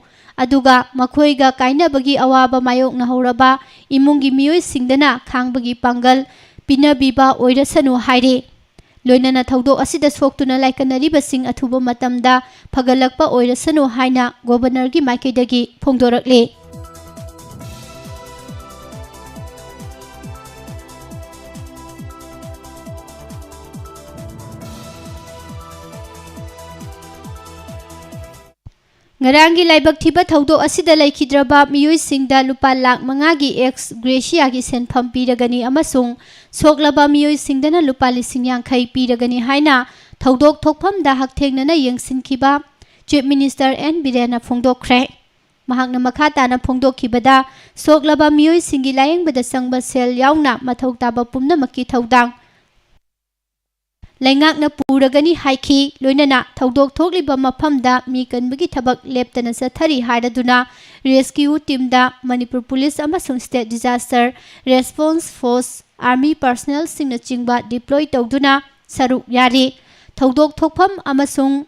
ꯑꯗꯨꯒ ꯃꯈꯣꯏꯒ ꯀꯥꯏꯅꯕꯒꯤ ꯑꯋꯥꯕ ꯃꯥꯌꯣꯛꯅꯍꯧꯔꯕ ꯏꯃꯨꯡꯒꯤ ꯃꯤꯑꯣꯏꯁꯤꯡꯗꯅ ꯈꯥꯡꯕꯒꯤ ꯄꯥꯡꯒꯜ ꯄꯤꯅꯕꯤꯕ ꯑꯣꯏꯔꯁꯅꯨ ꯍꯥꯏꯔꯤ꯫ ꯂꯣꯏꯅꯅ ꯊꯧꯗꯣꯛ ꯑꯁꯤꯗ ꯁꯣꯛꯇꯨꯅ ꯂꯥꯏꯀꯠꯅꯔꯤꯕꯁꯤꯡ ꯑꯊꯨꯕ ꯃꯇꯝꯗ ꯐꯒꯠꯂꯛꯄ ꯑꯣꯏꯔꯁꯅꯨ ꯍꯥꯏꯅ ꯒꯣꯕꯔꯅꯔꯒꯤ ꯃꯥꯏꯀꯩꯗꯒꯤ ꯐꯣꯡꯗꯣꯔꯛꯂꯤ꯫ ꯉꯔꯥꯡꯒꯤ ꯂꯥꯏꯕꯛ ꯊꯤꯕ ꯊꯧꯗꯣꯛ ꯑꯁꯤꯗ ꯂꯩꯈꯤꯗ꯭ꯔꯕ ꯃꯤꯑꯣꯏꯁꯤꯡꯗ ꯂꯨꯄꯥ ꯂꯥꯈ ꯃꯉꯥꯒꯤ ꯑꯦꯛꯁ ꯒ꯭ꯔꯦꯁꯤꯌꯥꯒꯤ ꯁꯦꯟꯐꯝ ꯄꯤꯔꯒꯅꯤ ꯑꯃꯁꯨꯡ ꯁꯣꯛꯂꯕ ꯃꯤꯑꯣꯏꯁꯤꯡꯗꯅ ꯂꯨꯄꯥ ꯂꯤꯁꯤꯡ ꯌꯥꯡꯈꯩ ꯄꯤꯔꯒꯅꯤ ꯍꯥꯏꯅ ꯊꯧꯗꯣꯛ ꯊꯣꯛꯐꯝꯗ ꯍꯛꯊꯦꯡꯅꯅ ꯌꯦꯡꯁꯤꯟꯈꯤꯕ ꯆꯤꯐ ꯃꯤꯅꯤꯁꯇꯔ ꯑꯦꯟ ꯕꯤꯔꯦꯟꯅ ꯐꯣꯡꯗꯣꯛꯈ꯭ꯔꯦ꯫ ꯃꯍꯥꯛꯅ ꯃꯈꯥ ꯇꯥꯅ ꯐꯣꯡꯗꯣꯛꯈꯤꯕꯗ, ꯁꯣꯛꯂꯕ ꯃꯤꯑꯣꯏꯁꯤꯡꯒꯤ ꯂꯥꯌꯦꯡꯕꯗ ꯆꯪꯕ ꯁꯦꯜ ꯌꯥꯎꯅ ꯃꯊꯧ ꯇꯥꯕ ꯄꯨꯝꯅꯃꯛꯀꯤ ꯊꯧꯗꯥꯡ ꯂꯩꯉꯥꯛꯅ ꯄꯨꯔꯒꯅꯤ ꯍꯥꯏꯈꯤ꯫ ꯂꯣꯏꯅꯅ ꯊꯧꯗꯣꯛ ꯊꯣꯛꯂꯤꯕ ꯃꯐꯝꯗ ꯃꯤ ꯀꯟꯕꯒꯤ ꯊꯕꯛ ꯂꯦꯞꯇꯅ ꯆꯠꯊꯔꯤ ꯍꯥꯏꯔꯗꯨꯅ ꯔꯦꯁꯀ꯭ꯌꯨ ꯇꯤꯝꯗ ꯃꯅꯤꯄꯨꯔ ꯄꯨꯂꯤꯁ ꯑꯃꯁꯨꯡ state disaster response force, army ꯄꯔꯁꯅꯦꯜꯁꯤꯡꯅꯆꯤꯡꯕ ꯗꯤꯄ꯭ꯂꯣꯏ ꯇꯧꯗꯨꯅ ꯁꯔꯨꯛ ꯌꯥꯔꯤ꯫ ꯊꯧꯗꯣꯛ ꯊꯣꯛꯐꯝ ꯑꯃꯁꯨꯡ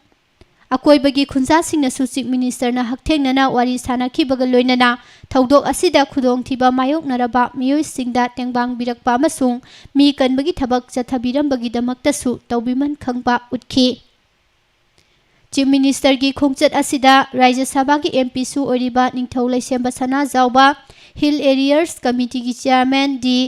ꯑꯀꯣꯏꯕꯒꯤ ꯈꯨꯟꯖꯥꯁꯤꯡꯅꯁꯨ ꯆꯤꯐ ꯃꯤꯅꯤꯁꯇꯔꯅ ꯍꯛꯊꯦꯡꯅꯅ ꯋꯥꯔꯤ ꯁꯥꯅꯈꯤꯕꯒ ꯂꯣꯏꯅꯅ ꯊꯧꯗꯣꯛ ꯑꯁꯤꯗ ꯈꯨꯗꯣꯡꯊꯤꯕ ꯃꯥꯌꯣꯛꯅꯔꯕ ꯃꯤꯑꯣꯏꯁꯤꯡꯗ ꯇꯦꯡꯕꯥꯡꯕꯤꯔꯛꯄ ꯑꯃꯁꯨꯡ ꯃꯤ ꯀꯟꯕꯒꯤ ꯊꯕꯛ ꯆꯠꯊꯕꯤꯔꯝꯕꯒꯤꯗꯃꯛꯇꯁꯨ ꯇꯧꯕꯤꯃꯟ ꯈꯪꯕ ꯎꯠꯈꯤ꯫ ꯆꯤꯐ ꯃꯤꯅꯤꯁꯇꯔꯒꯤ ꯈꯣꯡꯆꯠ ꯑꯁꯤꯗ ꯔꯥꯖ꯭ꯌ ꯁꯚꯥꯒꯤ ꯑꯦꯝ ꯄꯤꯁꯨ ꯑꯣꯏꯔꯤꯕ ꯅꯤꯡꯊꯧ ꯂꯩꯁꯦꯝꯕ ꯁꯅꯥꯖꯥꯎꯕ, ꯍꯤꯜ ꯑꯦꯔꯤꯌꯔꯁ ꯀꯃꯤꯇꯤꯒꯤ chairman D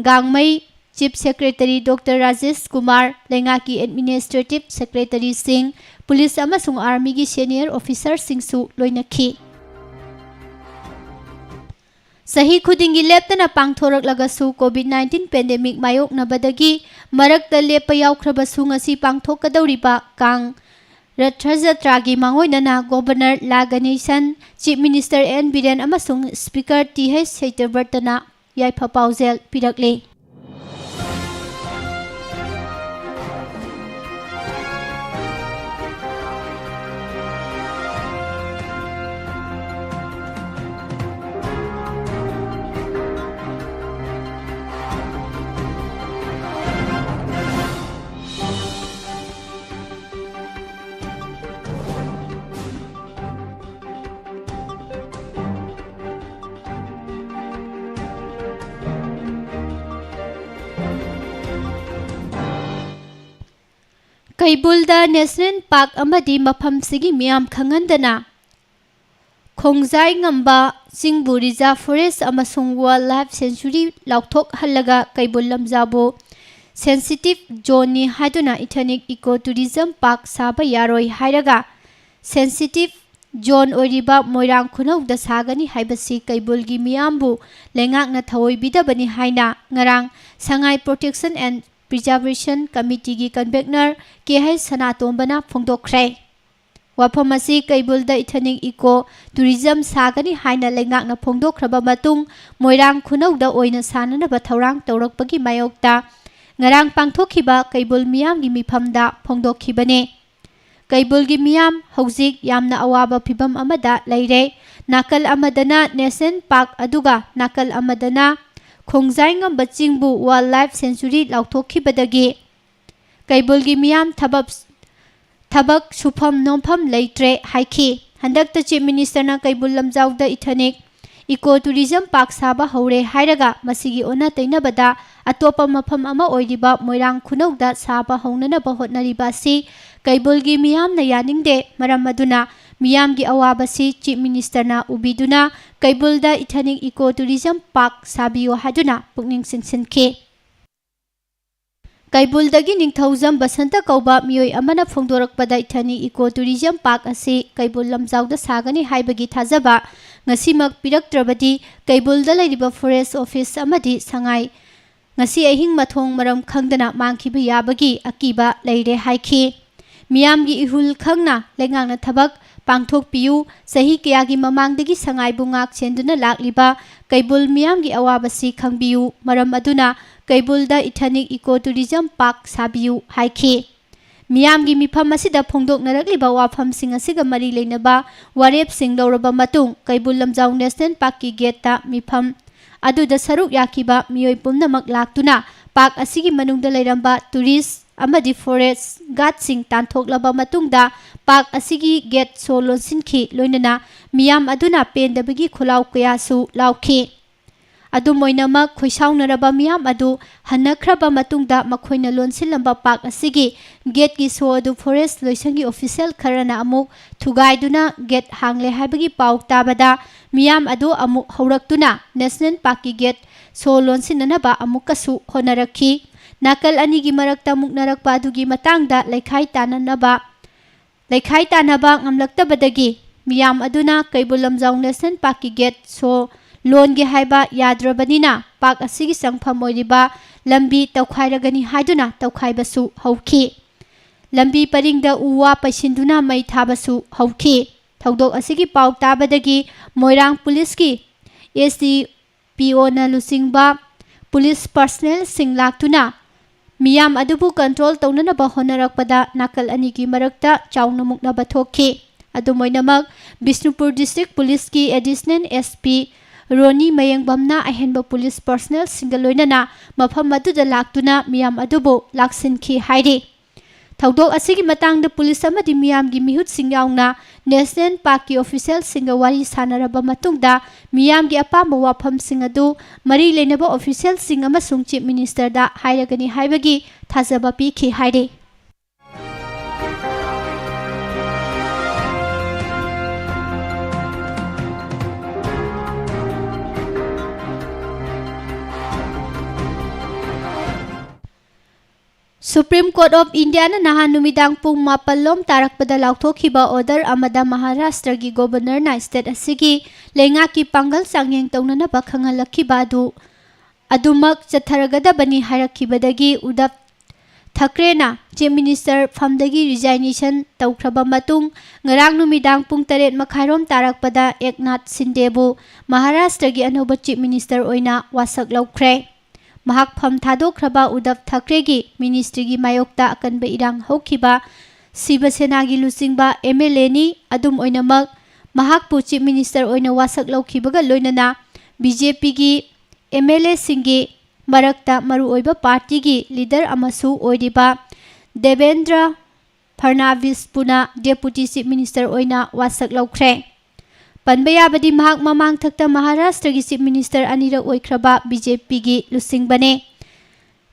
Gangmei, chief secretary doctor Rajesh Kumar, ꯂꯩꯉꯥꯛꯀꯤ ꯑꯦꯗꯃꯤꯅꯤꯁꯇ꯭ꯔꯦꯇꯤꯚ ꯁꯦꯀ꯭ꯔꯦꯇꯔꯤꯁꯤꯡ, ꯄꯨꯂꯤꯁ ꯑꯃꯁꯨꯡ ꯑꯥꯔꯃꯤꯒꯤ ꯁꯦꯅꯤꯌꯔ ꯑꯣꯐꯤꯁꯥꯔꯁꯤꯡꯁꯨ ꯂꯣꯏꯅꯈꯤ꯫ ꯆꯍꯤ ꯈꯨꯗꯤꯡꯒꯤ ꯂꯦꯞꯇꯅ ꯄꯥꯡꯊꯣꯔꯛꯂꯒꯁꯨ ꯀꯣꯚꯤꯗ ꯅꯥꯏꯟꯇꯤꯟ ꯄꯦꯟꯗꯦꯃꯤꯛ ꯃꯥꯌꯣꯛꯅꯕꯗꯒꯤ ꯃꯔꯛꯇ ꯂꯦꯞꯄ ꯌꯥꯎꯈ꯭ꯔꯕꯁꯨ ꯉꯁꯤ ꯄꯥꯡꯊꯣꯛꯀꯗꯧꯔꯤꯕ ꯀꯥꯡ ꯔꯊ ꯖꯇ꯭ꯔꯥꯒꯤ ꯃꯥꯡꯑꯣꯏꯅꯅ ꯒꯣꯚꯔꯅꯔ ꯂꯥ ꯒꯅꯦꯁꯟ, ꯆꯤꯐ ꯃꯤꯅꯤꯁꯇꯔ ꯑꯦꯟ ꯕꯤꯔꯦꯟ ꯑꯃꯁꯨꯡ ꯁ꯭ꯄꯤꯀꯔ ꯇꯤ ꯍꯩꯆ ꯁꯩꯇꯕ꯭ꯔꯇꯅ ꯌꯥꯏꯐ ꯄꯥꯎꯖꯦꯜ ꯄꯤꯔꯛꯂꯤ꯫ ꯀꯩꯕꯨꯜꯗ ꯅꯦꯁꯅꯦꯜ ꯄꯥꯔꯛ ꯑꯃꯗꯤ ꯃꯐꯝꯁꯤꯒꯤ ꯃꯤꯌꯥꯝ ꯈꯪꯍꯟꯗꯅ ꯈꯣꯡꯖꯥꯏ ꯉꯝꯕ ꯆꯤꯡꯕꯨ ꯔꯤꯖꯥꯔꯚ ꯐꯣꯔꯦꯁ ꯑꯃꯁꯨꯡ ꯋꯥꯏꯜꯗ ꯂꯥꯏꯐ ꯁꯦꯟꯆꯨꯔꯤ ꯂꯥꯎꯊꯣꯛꯍꯜꯂꯒ ꯀꯩꯕꯨꯜ ꯂꯝꯖꯥꯎꯕꯨ ꯁꯦꯟꯁꯤꯇꯤꯚ ꯖꯣꯟꯅꯤ ꯍꯥꯏꯗꯨꯅ ꯏꯊꯅꯤꯛ ꯏꯀꯣ ꯇꯨꯔꯤꯖꯝ ꯄꯥꯔꯛ ꯁꯥꯕ ꯌꯥꯔꯣꯏ ꯍꯥꯏꯔꯒ ꯁꯦꯟꯁꯤꯇꯤꯚ ꯖꯣꯟ ꯑꯣꯏꯔꯤꯕ ꯃꯣꯏꯔꯥꯡ ꯈꯨꯅꯧꯗ ꯁꯥꯒꯅꯤ ꯍꯥꯏꯕꯁꯤ ꯀꯩꯕꯨꯜꯒꯤ ꯃꯤꯌꯥꯝꯕꯨ ꯂꯩꯉꯥꯛꯅ ꯊꯑꯣꯏꯕꯤꯗꯕꯅꯤ ꯍꯥꯏꯅ ꯉꯔꯥꯡ ꯁꯉꯥꯏ Protection and Preservation Committeeꯒꯤ convener ꯀꯦ ꯍꯩꯆ ꯁꯅꯥꯇꯣꯝꯕꯅ ꯐꯣꯡꯗꯣꯛꯈ꯭ꯔꯦ꯫ ꯋꯥꯐꯝ ꯑꯁꯤ ꯀꯩꯕꯨꯜꯗ ethnic eco tourism ꯁꯥꯒꯅꯤ ꯍꯥꯏꯅ ꯂꯩꯉꯥꯛꯅ ꯐꯣꯡꯗꯣꯛꯈ꯭ꯔꯕ ꯃꯇꯨꯡ ꯃꯣꯏꯔꯥꯡ ꯈꯨꯅꯧꯗ ꯑꯣꯏꯅ ꯁꯥꯅꯅꯕ ꯊꯧꯔꯥꯡ ꯇꯧꯔꯛꯄꯒꯤ ꯃꯥꯌꯣꯛꯇ ꯉꯔꯥꯡ ꯄꯥꯡꯊꯣꯛꯈꯤꯕ ꯀꯩꯕꯨꯜ ꯃꯤꯌꯥꯝꯒꯤ ꯃꯤꯐꯝꯗ ꯐꯣꯡꯗꯣꯛꯈꯤꯕꯅꯤ꯫ ꯀꯩꯕꯨꯜꯒꯤ ꯃꯤꯌꯥꯝ ꯍꯧꯖꯤꯛ ꯌꯥꯝꯅ ꯑꯋꯥꯕ ꯐꯤꯚꯝ ꯑꯃꯗ ꯂꯩꯔꯦ꯫ ꯅꯥꯀꯜ ꯑꯃꯗꯅ National Park ꯑꯗꯨꯒ ꯅꯥꯀꯜ ꯑꯃꯗꯅ ꯈꯣꯡꯖꯥꯏ ꯉꯝꯕ ꯆꯤꯡꯕꯨ Wildlife Sanctuary ꯂꯥꯎꯊꯣꯛꯈꯤꯕꯗꯒꯤ ꯀꯩꯕꯨꯜꯒꯤ ꯃꯤꯌꯥꯝ ꯊꯕꯛ, ꯊꯕꯛ ꯁꯨꯐꯝ ꯅꯣꯝꯐꯝ ꯂꯩꯇ꯭ꯔꯦ ꯍꯥꯏꯈꯤ꯫ ꯍꯟꯗꯛꯇ Chief Ministerꯅ ꯀꯩꯕꯨꯜ ꯂꯝꯖꯥꯎꯗ ethnic eco tourism park ꯁꯥꯕ ꯍꯧꯔꯦ ꯍꯥꯏꯔꯒ ꯃꯁꯤꯒꯤ ꯑꯣꯟꯅ ꯇꯩꯅꯕꯗ ꯑꯇꯣꯞꯄ ꯃꯐꯝ ꯑꯃ ꯑꯣꯏꯔꯤꯕ ꯃꯣꯏꯔꯥꯡ ꯈꯨꯅꯧꯗ ꯁꯥꯕ ꯍꯧꯅꯅꯕ ꯍꯣꯠꯅꯔꯤꯕ ꯑꯁꯤ ꯀꯩꯕꯨꯜꯒꯤ ꯃꯤꯌꯥꯝꯅ ꯌꯥꯅꯤꯡꯗꯦ꯫ ꯃꯔꯝ ꯑꯗꯨꯅ ꯃꯤꯌꯥꯝꯒꯤ ꯑꯋꯥꯕꯁꯤ Chief Ministerꯅ ꯎꯕꯤꯗꯨꯅ ꯀꯩꯕꯨꯜꯗ ethnic eco tourism park ꯁꯥꯕꯤꯌꯨ ꯍꯥꯏꯗꯨꯅ ꯄꯨꯛꯅꯤꯡ ꯆꯤꯡꯁꯤꯟꯈꯤ꯫ ꯀꯩꯕꯨꯜꯗꯒꯤ ꯅꯤꯡꯊꯧꯖꯝ ꯕꯁꯟꯇ ꯀꯧꯕ ꯃꯤꯑꯣꯏ ꯑꯃꯅ ꯐꯣꯡꯗꯣꯔꯛꯄꯗ ethnic eco tourism park ꯑꯁꯤ ꯀꯩꯕꯨꯜ ꯂꯝꯖꯥꯎꯗ ꯁꯥꯒꯅꯤ ꯍꯥꯏꯕꯒꯤ ꯊꯥꯖꯕ ꯉꯁꯤꯃꯛ ꯄꯤꯔꯛꯇ꯭ꯔꯕꯗꯤ ꯀꯩꯕꯨꯜꯗ ꯂꯩꯔꯤꯕ forest office ꯑꯃꯗꯤ ꯁꯉꯥꯏ ꯉꯁꯤ ꯑꯍꯤꯡ ꯃꯊꯣꯡ ꯃꯔꯝ ꯈꯪꯗꯅ ꯃꯥꯡꯈꯤꯕ ꯌꯥꯕꯒꯤ ꯑꯀꯤꯕ ꯂꯩꯔꯦ ꯍꯥꯏꯈꯤ꯫ ꯃꯤꯌꯥꯝꯒꯤ ꯏꯍꯨꯜ ꯈꯪꯅ ꯂꯩꯉꯥꯛꯅ ꯊꯕꯛ ꯄꯥꯡꯊꯣꯛꯄꯤꯌꯨ꯫ ꯆꯍꯤ ꯀꯌꯥꯒꯤ ꯃꯃꯥꯡꯗꯒꯤ ꯁꯉꯥꯏꯕꯨ ꯉꯥꯛ ꯁꯦꯟꯗꯨꯅ ꯂꯥꯛꯂꯤꯕ ꯀꯩꯕꯨꯜ ꯃꯤꯌꯥꯝꯒꯤ ꯑꯋꯥꯕꯁꯤ ꯈꯪꯕꯤꯌꯨ꯫ ꯃꯔꯝ ꯑꯗꯨꯅ ꯀꯩꯕꯨꯜꯗ ethnic eco tourism park ꯁꯥꯕꯤꯌꯨ ꯍꯥꯏꯈꯤ꯫ ꯃꯤꯌꯥꯝꯒꯤ ꯃꯤꯐꯝ ꯑꯁꯤꯗ ꯐꯣꯡꯗꯣꯛꯅꯔꯛꯂꯤꯕ ꯋꯥꯐꯝꯁꯤꯡ ꯑꯁꯤꯒ ꯃꯔꯤ ꯂꯩꯅꯕ ꯋꯥꯔꯦꯞꯁꯤꯡ ꯂꯧꯔꯕ ꯃꯇꯨꯡ ꯀꯩꯕꯨꯜ ꯂꯝꯖꯥꯎ National Parkꯀꯤ gateꯇ ꯃꯤꯐꯝ ꯑꯗꯨꯗ ꯁꯔꯨꯛ ꯌꯥꯈꯤꯕ ꯃꯤꯑꯣꯏ ꯄꯨꯝꯅꯃꯛ ꯂꯥꯛꯇꯨꯅ park ꯑꯁꯤꯒꯤ ꯃꯅꯨꯡꯗ ꯂꯩꯔꯝꯕ tourist ꯑꯃꯗꯤ forest guardꯁꯤꯡ ꯇꯥꯟꯊꯣꯛꯂꯕ ꯃꯇꯨꯡꯗ park ꯑꯁꯤꯒꯤ gate ꯁꯣ ꯂꯣꯟꯁꯤꯟꯈꯤ꯫ ꯂꯣꯏꯅꯅ ꯃꯤꯌꯥꯝ ꯑꯗꯨꯅ ꯄꯦꯟꯗꯕꯒꯤ ꯈꯣꯜꯂꯥꯎ ꯀꯌꯥꯁꯨ ꯂꯥꯎꯈꯤ꯫ ꯑꯗꯨꯝ ꯑꯣꯏꯅꯃꯛ, ꯈꯣꯏꯁꯥꯎꯅꯔꯕ ꯃꯤꯌꯥꯝ ꯑꯗꯨ ꯍꯟꯅꯈ꯭ꯔꯕ ꯃꯇꯨꯡꯗ ꯃꯈꯣꯏꯅ ꯂꯣꯟꯁꯤꯜꯂꯝꯕ park ꯑꯁꯤꯒꯤ gateꯀꯤ ꯁꯣ ꯑꯗꯨ forest ꯂꯣꯏꯁꯪꯒꯤ official ꯈꯔꯅ ꯑꯃꯨꯛ ꯊꯨꯒꯥꯏꯗꯨꯅ gate ꯍꯥꯡꯂꯦ ꯍꯥꯏꯕꯒꯤ ꯄꯥꯎ ꯇꯥꯕꯗ ꯃꯤꯌꯥꯝ ꯑꯗꯨ ꯑꯃꯨꯛ ꯍꯧꯔꯛꯇꯨꯅ National Parkꯀꯤ gate ꯁꯣ ꯂꯣꯟꯁꯤꯟꯅꯅꯕ ꯑꯃꯨꯛꯀꯁꯨ ꯍꯣꯠꯅꯔꯛꯈꯤ꯫ ꯅꯥꯀꯜ ꯑꯅꯤꯒꯤ ꯃꯔꯛꯇ ꯃꯨꯛꯅꯔꯛꯄ ꯑꯗꯨꯒꯤ ꯃꯇꯥꯡꯗ ꯂꯩꯈꯥꯏ ꯇꯥꯅꯅꯕ, ꯂꯩꯈꯥꯏ ꯇꯥꯅꯕ ꯉꯝꯂꯛꯇꯕꯗꯒꯤ ꯃꯤꯌꯥꯝ ꯑꯗꯨꯅ ꯀꯩꯕꯨꯜ ꯂꯝꯖꯥꯎ ꯅꯦꯁꯅꯦꯜ ꯄꯥꯔꯛꯀꯤ ꯒꯦꯠ ꯁꯣ ꯂꯣꯟꯒꯦ ꯍꯥꯏꯕ ꯌꯥꯗ꯭ꯔꯕꯅꯤꯅ ꯄꯥꯔꯛ ꯑꯁꯤꯒꯤ ꯆꯪꯐꯝ ꯑꯣꯏꯔꯤꯕ ꯂꯝꯕꯤ ꯇꯧꯈꯥꯏꯔꯒꯅꯤ ꯍꯥꯏꯗꯨꯅ ꯇꯧꯈꯥꯏꯕꯁꯨ ꯍꯧꯈꯤ꯫ ꯂꯝꯕꯤ ꯄꯔꯤꯡꯗ ꯎ ꯋꯥ ꯄꯩꯁꯤꯟꯗꯨꯅ ꯃꯩ ꯊꯥꯕꯁꯨ ꯍꯧꯈꯤ꯫ ꯊꯧꯗꯣꯛ ꯑꯁꯤꯒꯤ ꯄꯥꯎ ꯇꯥꯕꯗꯒꯤ ꯃꯣꯏꯔꯥꯡ ꯄꯨꯂꯤꯁꯀꯤ ꯑꯦꯁ ꯗꯤ ꯄꯤ ꯑꯣꯅ ꯂꯨꯆꯤꯡꯕ ꯄꯨꯂꯤꯁ ꯄꯔꯁꯅꯦꯜꯁꯤꯡ ꯂꯥꯛꯇꯨꯅ ꯃꯤꯌꯥꯝ ꯑꯗꯨꯕꯨ ꯀꯟꯇ꯭ꯔꯣꯜ ꯇꯧꯅꯅꯕ ꯍꯣꯠꯅꯔꯛꯄꯗ ꯅꯥꯀꯜ ꯑꯅꯤꯒꯤ ꯃꯔꯛꯇ ꯆꯥꯎꯅ ꯃꯨꯛꯅꯕ ꯊꯣꯛꯈꯤ꯫ ꯑꯗꯨꯝ ꯑꯣꯏꯅꯃꯛ, ꯕꯤꯁꯅꯨꯄꯨꯔ ꯗꯤꯁꯇ꯭ꯔꯤꯛ ꯄꯨꯂꯤꯁꯀꯤ ꯑꯦꯗꯤꯁꯅꯦꯜ ꯑꯦꯁ ꯄꯤ ꯔꯣꯅꯤ ꯃꯌꯦꯡꯕꯝꯅ ꯑꯍꯦꯟꯕ ꯄꯨꯂꯤꯁ ꯄꯔꯁꯅꯦꯜꯁꯤꯡꯒ ꯂꯣꯏꯅꯅ ꯃꯐꯝ ꯑꯗꯨꯗ ꯂꯥꯛꯇꯨꯅ ꯃꯤꯌꯥꯝ ꯑꯗꯨꯕꯨ ꯂꯥꯛꯁꯤꯟꯈꯤ ꯍꯥꯏꯔꯤ꯫ ꯊꯧꯗꯣꯛ ꯑꯁꯤꯒꯤ ꯃꯇꯥꯡꯗ ꯄꯨꯂꯤꯁ ꯑꯃꯗꯤ ꯃꯤꯌꯥꯝꯒꯤ ꯃꯤꯍꯨꯠꯁꯤꯡ ꯌꯥꯎꯅ ꯅꯦꯁꯅꯦꯜ ꯄꯥꯔꯛꯀꯤ ꯑꯣꯐꯤꯁꯤꯌꯦꯜꯁꯤꯡꯒ ꯋꯥꯔꯤ ꯁꯥꯟꯅꯔꯕ ꯃꯇꯨꯡꯗ ꯃꯤꯌꯥꯝꯒꯤ ꯑꯄꯥꯝꯕ ꯋꯥꯐꯝꯁꯤꯡ ꯑꯗꯨ ꯃꯔꯤ ꯂꯩꯅꯕ ꯑꯣꯐꯤꯁꯤꯌꯦꯜꯁꯤꯡ ꯑꯃꯁꯨꯡ ꯆꯤꯐ ꯃꯤꯅꯤꯁꯇꯔꯗ ꯍꯥꯏꯔꯒꯅꯤ ꯍꯥꯏꯕꯒꯤ ꯊꯥꯖꯕ ꯄꯤꯈꯤ ꯍꯥꯏꯔꯤ꯫ Supreme Court of Indiaꯅ ꯅꯍꯥꯟ ꯅꯨꯃꯤꯗꯥꯡ ꯄꯨꯡ ꯃꯥꯄꯜ ꯂꯣꯝ ꯇꯥꯔꯛꯄꯗ ꯂꯥꯎꯊꯣꯛꯈꯤꯕ order ꯑꯃꯗ ꯃꯍꯥꯔꯥꯁꯇ꯭ꯔꯒꯤ ꯒꯣꯕꯔꯅꯔꯅ state ꯑꯁꯤꯒꯤ ꯂꯩꯉꯥꯛꯀꯤ ꯄꯥꯡꯒꯜ ꯆꯥꯡꯌꯦꯡ ꯇꯧꯅꯅꯕ ꯈꯪꯍꯜꯂꯛꯈꯤꯕ ꯑꯗꯨ ꯑꯗꯨꯃꯛ ꯆꯠꯊꯔꯒꯗꯕꯅꯤ ꯍꯥꯏꯔꯛꯈꯤꯕꯗꯒꯤ ꯎꯗꯞ ꯊꯥꯀ꯭ꯔꯦꯅ Chief Minister ꯐꯝꯗꯒꯤ resignation ꯇꯧꯈ꯭ꯔꯕ ꯃꯇꯨꯡ ꯉꯔꯥꯡ ꯅꯨꯃꯤꯗꯥꯡ ꯄꯨꯡ ꯇꯔꯦꯠ ꯃꯈꯥꯏꯔꯣꯝ ꯇꯥꯔꯛꯄꯗ ꯑꯦꯛꯅꯥꯊ ꯁꯤꯟꯗꯦꯕꯨ ꯃꯍꯥꯔꯥꯁꯇ꯭ꯔꯒꯤ ꯑꯅꯧꯕ Chief Minister ꯑꯣꯏꯅ ꯋꯥꯁꯛ ꯂꯧꯈ꯭ꯔꯦ꯫ ꯃꯍꯥꯛ ꯐꯝ ꯊꯥꯗꯣꯛꯈ꯭ꯔꯕ ꯎꯗꯞ ꯊꯥꯀ꯭ꯔꯦꯒꯤ ministryꯒꯤ ꯃꯥꯌꯣꯛꯇ ꯑꯀꯟꯕ ꯏꯔꯥꯡ ꯍꯧꯈꯤꯕ ꯁꯤꯕ ꯁꯦꯅꯥꯒꯤ ꯂꯨꯆꯤꯡꯕ MLAꯅꯤ꯫ ꯑꯗꯨꯝ ꯑꯣꯏꯅꯃꯛ, ꯃꯍꯥꯛꯄꯨ Chief Minister ꯑꯣꯏꯅ ꯋꯥꯁꯛ ꯂꯧꯈꯤꯕꯒ ꯂꯣꯏꯅꯅ BJPꯒꯤ MLAꯁꯤꯡꯒꯤ ꯃꯔꯛꯇ ꯃꯔꯨꯑꯣꯏꯕ partyꯒꯤ leader ꯑꯃꯁꯨ ꯑꯣꯏꯔꯤꯕ ꯗꯦꯕꯦꯟꯗ꯭ꯔ ꯐꯔꯅꯥꯕꯤꯁꯄꯨꯅ Deputy Chief Minister ꯑꯣꯏꯅ ꯋꯥꯁꯛ ꯂꯧꯈ꯭ꯔꯦ꯫ ꯄꯟꯕ ꯌꯥꯕꯗꯤ ꯃꯍꯥꯛ ꯃꯃꯥꯡꯊꯛꯇ ꯃꯍꯥꯔꯥꯁꯇ꯭ꯔꯒꯤ Chief Minister ꯑꯅꯤꯔꯛ ꯑꯣꯏꯈ꯭ꯔꯕ BJPꯒꯤ ꯂꯨꯆꯤꯡꯕꯅꯦ꯫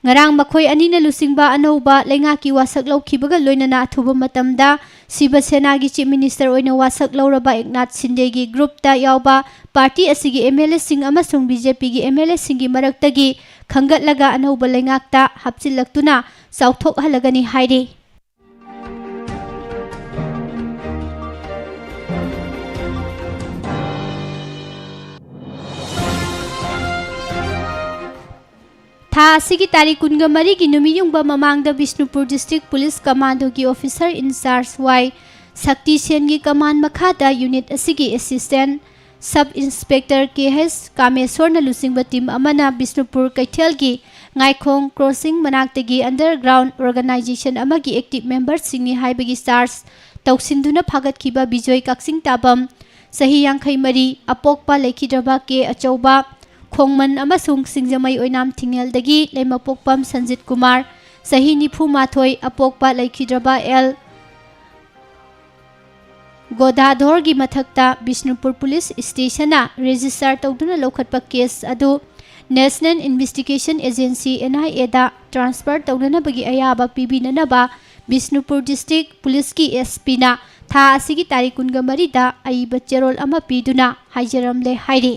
ꯉꯔꯥꯡ ꯃꯈꯣꯏ ꯑꯅꯤꯅ ꯂꯨꯆꯤꯡꯕ ꯑꯅꯧꯕ ꯂꯩꯉꯥꯛꯀꯤ ꯋꯥꯁꯛ ꯂꯧꯈꯤꯕꯒ ꯂꯣꯏꯅꯅ ꯑꯊꯨꯕ ꯃꯇꯝꯗ ꯁꯤꯕ ꯁꯦꯅꯥꯒꯤ Chief Minister ꯑꯣꯏꯅ ꯋꯥꯁꯛ ꯂꯧꯔꯕ ꯑꯦꯛꯅꯥꯊ ꯁꯤꯟꯗꯦꯒꯤ groupꯇ ꯌꯥꯎꯕ party ꯑꯁꯤꯒꯤ MLAꯁꯤꯡ ꯑꯃꯁꯨꯡ BJPꯒꯤ MLAꯁꯤꯡꯒꯤ ꯃꯔꯛꯇꯒꯤ ꯈꯟꯒꯠꯂꯒ ꯑꯅꯧꯕ ꯂꯩꯉꯥꯛꯇ ꯍꯥꯞꯆꯤꯜꯂꯛꯇꯨꯅ ꯆꯥꯎꯊꯣꯛꯍꯜꯂꯒꯅꯤ ꯍꯥꯏꯔꯤ꯫ ꯑꯁꯤꯒꯤ ꯇꯥꯔꯤꯛ ꯀꯨꯟꯒ ꯃꯔꯤꯒꯤ ꯅꯨꯃꯤꯠ ꯌꯨꯡꯕ ꯃꯃꯥꯡꯗ ꯕꯤꯁꯅꯨꯄꯨꯔ ꯗꯤꯁꯇ꯭ꯔꯤꯛ ꯄꯨꯂꯤꯁ ꯀꯃꯥꯟꯗꯣꯒꯤ ꯑꯣꯐꯤꯁꯔ ꯏꯟꯆꯥꯔꯖ ꯋꯥꯏ ꯁꯛꯇꯤ ꯁꯦꯟꯒꯤ ꯀꯃꯥꯟ ꯃꯈꯥꯗ ꯌꯨꯅꯤꯠ ꯑꯁꯤꯒꯤ ꯑꯦꯁꯤꯁꯇꯦꯟ ꯁꯕ ꯏꯟꯁꯄꯦꯛꯇꯔ ꯀꯦ ꯍꯩꯆ ꯀꯥꯃꯦꯁꯣꯔꯅ ꯂꯨꯆꯤꯡꯕ ꯇꯤꯝ ꯑꯃꯅ ꯕꯤꯁꯅꯨꯄꯨꯔ ꯀꯩꯊꯦꯜꯒꯤ ꯉꯥꯏꯈꯣꯡ ꯀ꯭ꯔꯣꯁꯤꯡ ꯃꯅꯥꯛꯇꯒꯤ ꯑꯟꯗꯔꯒ꯭ꯔꯥꯎꯟ ꯑꯣꯔꯒꯅꯥꯏꯖꯦꯁꯟ ꯑꯃꯒꯤ ꯑꯦꯛꯇꯤꯚ ꯃꯦꯝꯕꯔꯁꯤꯡꯅꯤ ꯍꯥꯏꯕꯒꯤ ꯆꯥꯔꯖ ꯇꯧꯁꯤꯟꯗꯨꯅ ꯐꯥꯒꯠꯈꯤꯕ ꯕꯤꯖꯣꯏ ꯀꯛꯆꯤꯡ ꯇꯥꯕꯝ, ꯆꯍꯤ ꯌꯥꯡꯈꯩ ꯃꯔꯤ, ꯑꯄꯣꯛꯄ ꯂꯩꯈꯤꯗ꯭ꯔꯕ ꯀꯦ ꯑꯆꯧꯕ, ꯈꯣꯡꯃꯟ ꯑꯃꯁꯨꯡ ꯁꯤꯡꯖꯃꯩ ꯑꯣꯏꯅꯥꯝ ꯊꯤꯡꯉꯦꯜꯗꯒꯤ ꯂꯩꯃꯄꯣꯛꯄꯝ ꯁꯟꯖꯤꯠ ꯀꯨꯃꯥꯔ, ꯆꯍꯤ ꯅꯤꯐꯨ ꯃꯥꯊꯣꯏ, ꯑꯄꯣꯛꯄ ꯂꯩꯈꯤꯗ꯭ꯔꯕ ꯑꯦꯜ ꯒꯣꯗꯥꯙꯣꯔꯒꯤ ꯃꯊꯛꯇ ꯕꯤꯁꯅꯨꯄꯨꯔ ꯄꯨꯂꯤꯁ ꯁ꯭ꯇꯦꯁꯟꯅ ꯔꯦꯖꯤꯁꯇꯥꯔ ꯇꯧꯗꯨꯅ ꯂꯧꯈꯠꯄ ꯀꯦꯁ ꯑꯗꯨ national investigation agency, N I A transfer ꯇꯧꯅꯅꯕꯒꯤ ꯑꯌꯥꯕ ꯄꯤꯕꯤꯅꯅꯕ ꯕꯤꯁꯅꯨꯄꯨꯔ ꯗꯤꯁꯇ꯭ꯔꯤꯛ ꯄꯨꯂꯤꯁꯀꯤ ꯑꯦꯁ ꯄꯤꯅ ꯊꯥ ꯑꯁꯤꯒꯤ ꯇꯥꯔꯤꯛ ꯀꯨꯟꯒ ꯃꯔꯤꯗ ꯑꯏꯕ ꯆꯦꯔꯣꯜ ꯑꯃ ꯄꯤꯗꯨꯅ ꯍꯥꯏꯖꯔꯝꯂꯦ ꯍꯥꯏꯔꯤ꯫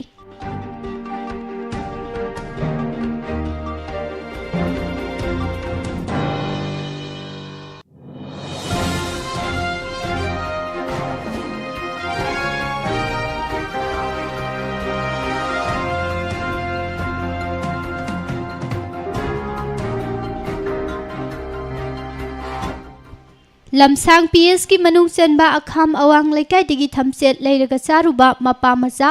ꯂꯝꯁꯥꯡ ꯄꯤ ꯑꯦꯁꯀꯤ ꯃꯅꯨꯡ ꯆꯟꯕ ꯑꯈꯥꯝ ꯑꯋꯥꯡ ꯂꯩꯀꯥꯏꯗꯒꯤ ꯊꯝꯆꯦꯠ ꯂꯩꯔꯒ ꯆꯥꯔꯨꯕ ꯃꯄꯥ ꯃꯆꯥ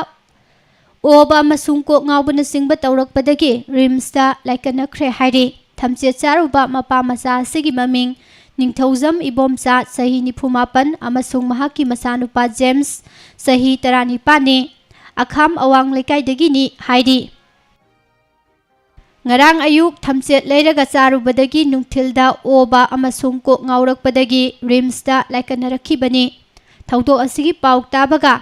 ꯑꯣꯕ ꯑꯃꯁꯨꯡ ꯀꯣꯛ ꯉꯥꯎꯕꯅꯆꯤꯡꯕ ꯇꯧꯔꯛꯄꯗꯒꯤ ꯔꯤꯝꯁꯇ ꯂꯥꯏꯀꯠꯅꯈ꯭ꯔꯦ ꯍꯥꯏꯔꯤ꯫ ꯊꯝꯆꯦꯠ ꯆꯥꯔꯨꯕ ꯃꯄꯥ ꯃꯆꯥ ꯑꯁꯤꯒꯤ ꯃꯃꯤꯡ ꯅꯤꯡꯊꯧꯖꯝ ꯏꯕꯣꯝꯆꯥ, ꯆꯍꯤ ꯅꯤꯐꯨ ꯃꯥꯄꯟ, ꯑꯃꯁꯨꯡ ꯃꯍꯥꯛꯀꯤ ꯃꯆꯥꯅꯨꯄꯥ ꯖꯦꯝꯁ, ꯆꯍꯤ ꯇꯔꯥꯅꯤꯄꯥꯟꯅꯤ, ꯑꯈꯥꯝ ꯑꯋꯥꯡ ꯂꯩꯀꯥꯏꯗꯒꯤꯅꯤ ꯍꯥꯏꯔꯤ꯫ ꯉꯔꯥꯡ ꯑꯌꯨꯛ ꯊꯝꯆꯦꯠ ꯂꯩꯔꯒ ꯆꯥꯔꯨꯕꯗꯒꯤ ꯅꯨꯡꯊꯤꯜꯗ ꯑꯣꯕ ꯑꯃꯁꯨꯡ ꯀꯣꯛ ꯉꯥꯎꯔꯛꯄꯗꯒꯤ ꯔꯤꯝꯁꯇ ꯂꯥꯏꯀꯠꯅꯔꯛꯈꯤꯕꯅꯤ꯫ ꯊꯧꯗꯣꯛ ꯑꯁꯤꯒꯤ ꯄꯥꯎ ꯇꯥꯕꯒ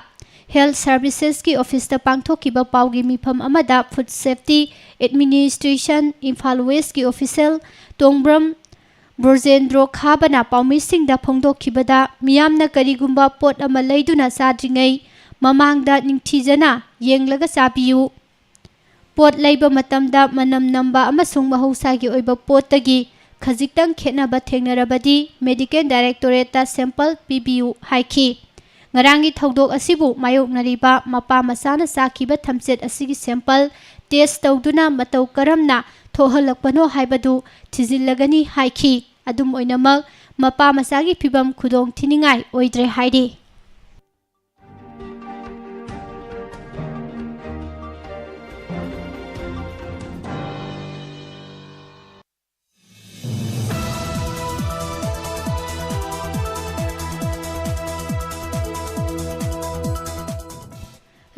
ꯍꯦꯜꯊ ꯁꯔꯚꯤꯁꯦꯁꯀꯤ ꯑꯣꯐꯤꯁꯇ ꯄꯥꯡꯊꯣꯛꯈꯤꯕ ꯄꯥꯎꯒꯤ ꯃꯤꯐꯝ ꯑꯃꯗ ꯐꯨꯗ ꯁꯦꯐꯇꯤ ꯑꯦꯗꯃꯤꯅꯤꯁꯇ꯭ꯔꯦꯁꯟ ꯏꯝꯐꯥꯜ ꯋꯦꯁꯀꯤ ꯑꯣꯐꯤꯁꯦꯜ ꯇꯣꯡꯕ꯭ꯔꯝ ꯕ꯭ꯔꯣꯖꯦꯟꯗ꯭ꯔꯣ ꯈꯥꯕꯅ ꯄꯥꯎꯃꯤꯁꯤꯡꯗ ꯐꯣꯡꯗꯣꯛꯈꯤꯕꯗ, ꯃꯤꯌꯥꯝꯅ ꯀꯔꯤꯒꯨꯝꯕ ꯄꯣꯠ ꯑꯃ ꯂꯩꯗꯨꯅ ꯆꯥꯗ꯭ꯔꯤꯉꯩ ꯃꯃꯥꯡꯗ ꯅꯤꯡꯊꯤꯖꯅ ꯌꯦꯡꯂꯒ ꯆꯥꯕꯤꯌꯨ꯫ ꯄꯣꯠ ꯂꯩꯕ ꯃꯇꯝꯗ ꯃꯅꯝ ꯅꯝꯕ ꯑꯃꯁꯨꯡ ꯃꯍꯧꯁꯥꯒꯤ ꯑꯣꯏꯕ ꯄꯣꯠꯇꯒꯤ ꯈꯖꯤꯛꯇꯪ ꯈꯦꯠꯅꯕ ꯊꯦꯡꯅꯔꯕꯗꯤ ꯃꯦꯗꯤꯀꯦꯜ ꯗꯥꯏꯔꯦꯛꯇꯣꯔꯦꯠꯇ ꯁꯦꯝꯄꯜ ꯄꯤꯕꯤꯌꯨ ꯍꯥꯏꯈꯤ꯫ ꯉꯔꯥꯡꯒꯤ ꯊꯧꯗꯣꯛ ꯑꯁꯤꯕꯨ ꯃꯥꯌꯣꯛꯅꯔꯤꯕ ꯃꯄꯥ ꯃꯆꯥꯅ ꯆꯥꯈꯤꯕ ꯊꯝꯆꯦꯠ ꯑꯁꯤꯒꯤ ꯁꯦꯝꯄꯜ ꯇꯦꯁ ꯇꯧꯗꯨꯅ ꯃꯇꯧ ꯀꯔꯝꯅ ꯊꯣꯛꯍꯜꯂꯛꯄꯅꯣ ꯍꯥꯏꯕꯗꯨ ꯊꯤꯖꯤꯜꯂꯒꯅꯤ ꯍꯥꯏꯈꯤ꯫ ꯑꯗꯨꯝ ꯑꯣꯏꯅꯃꯛ, ꯃꯄꯥ ꯃꯆꯥꯒꯤ ꯐꯤꯕꯝ ꯈꯨꯗꯣꯡ ꯊꯤꯅꯤꯡꯉꯥꯏ ꯑꯣꯏꯗ꯭ꯔꯦ ꯍꯥꯏꯔꯤ꯫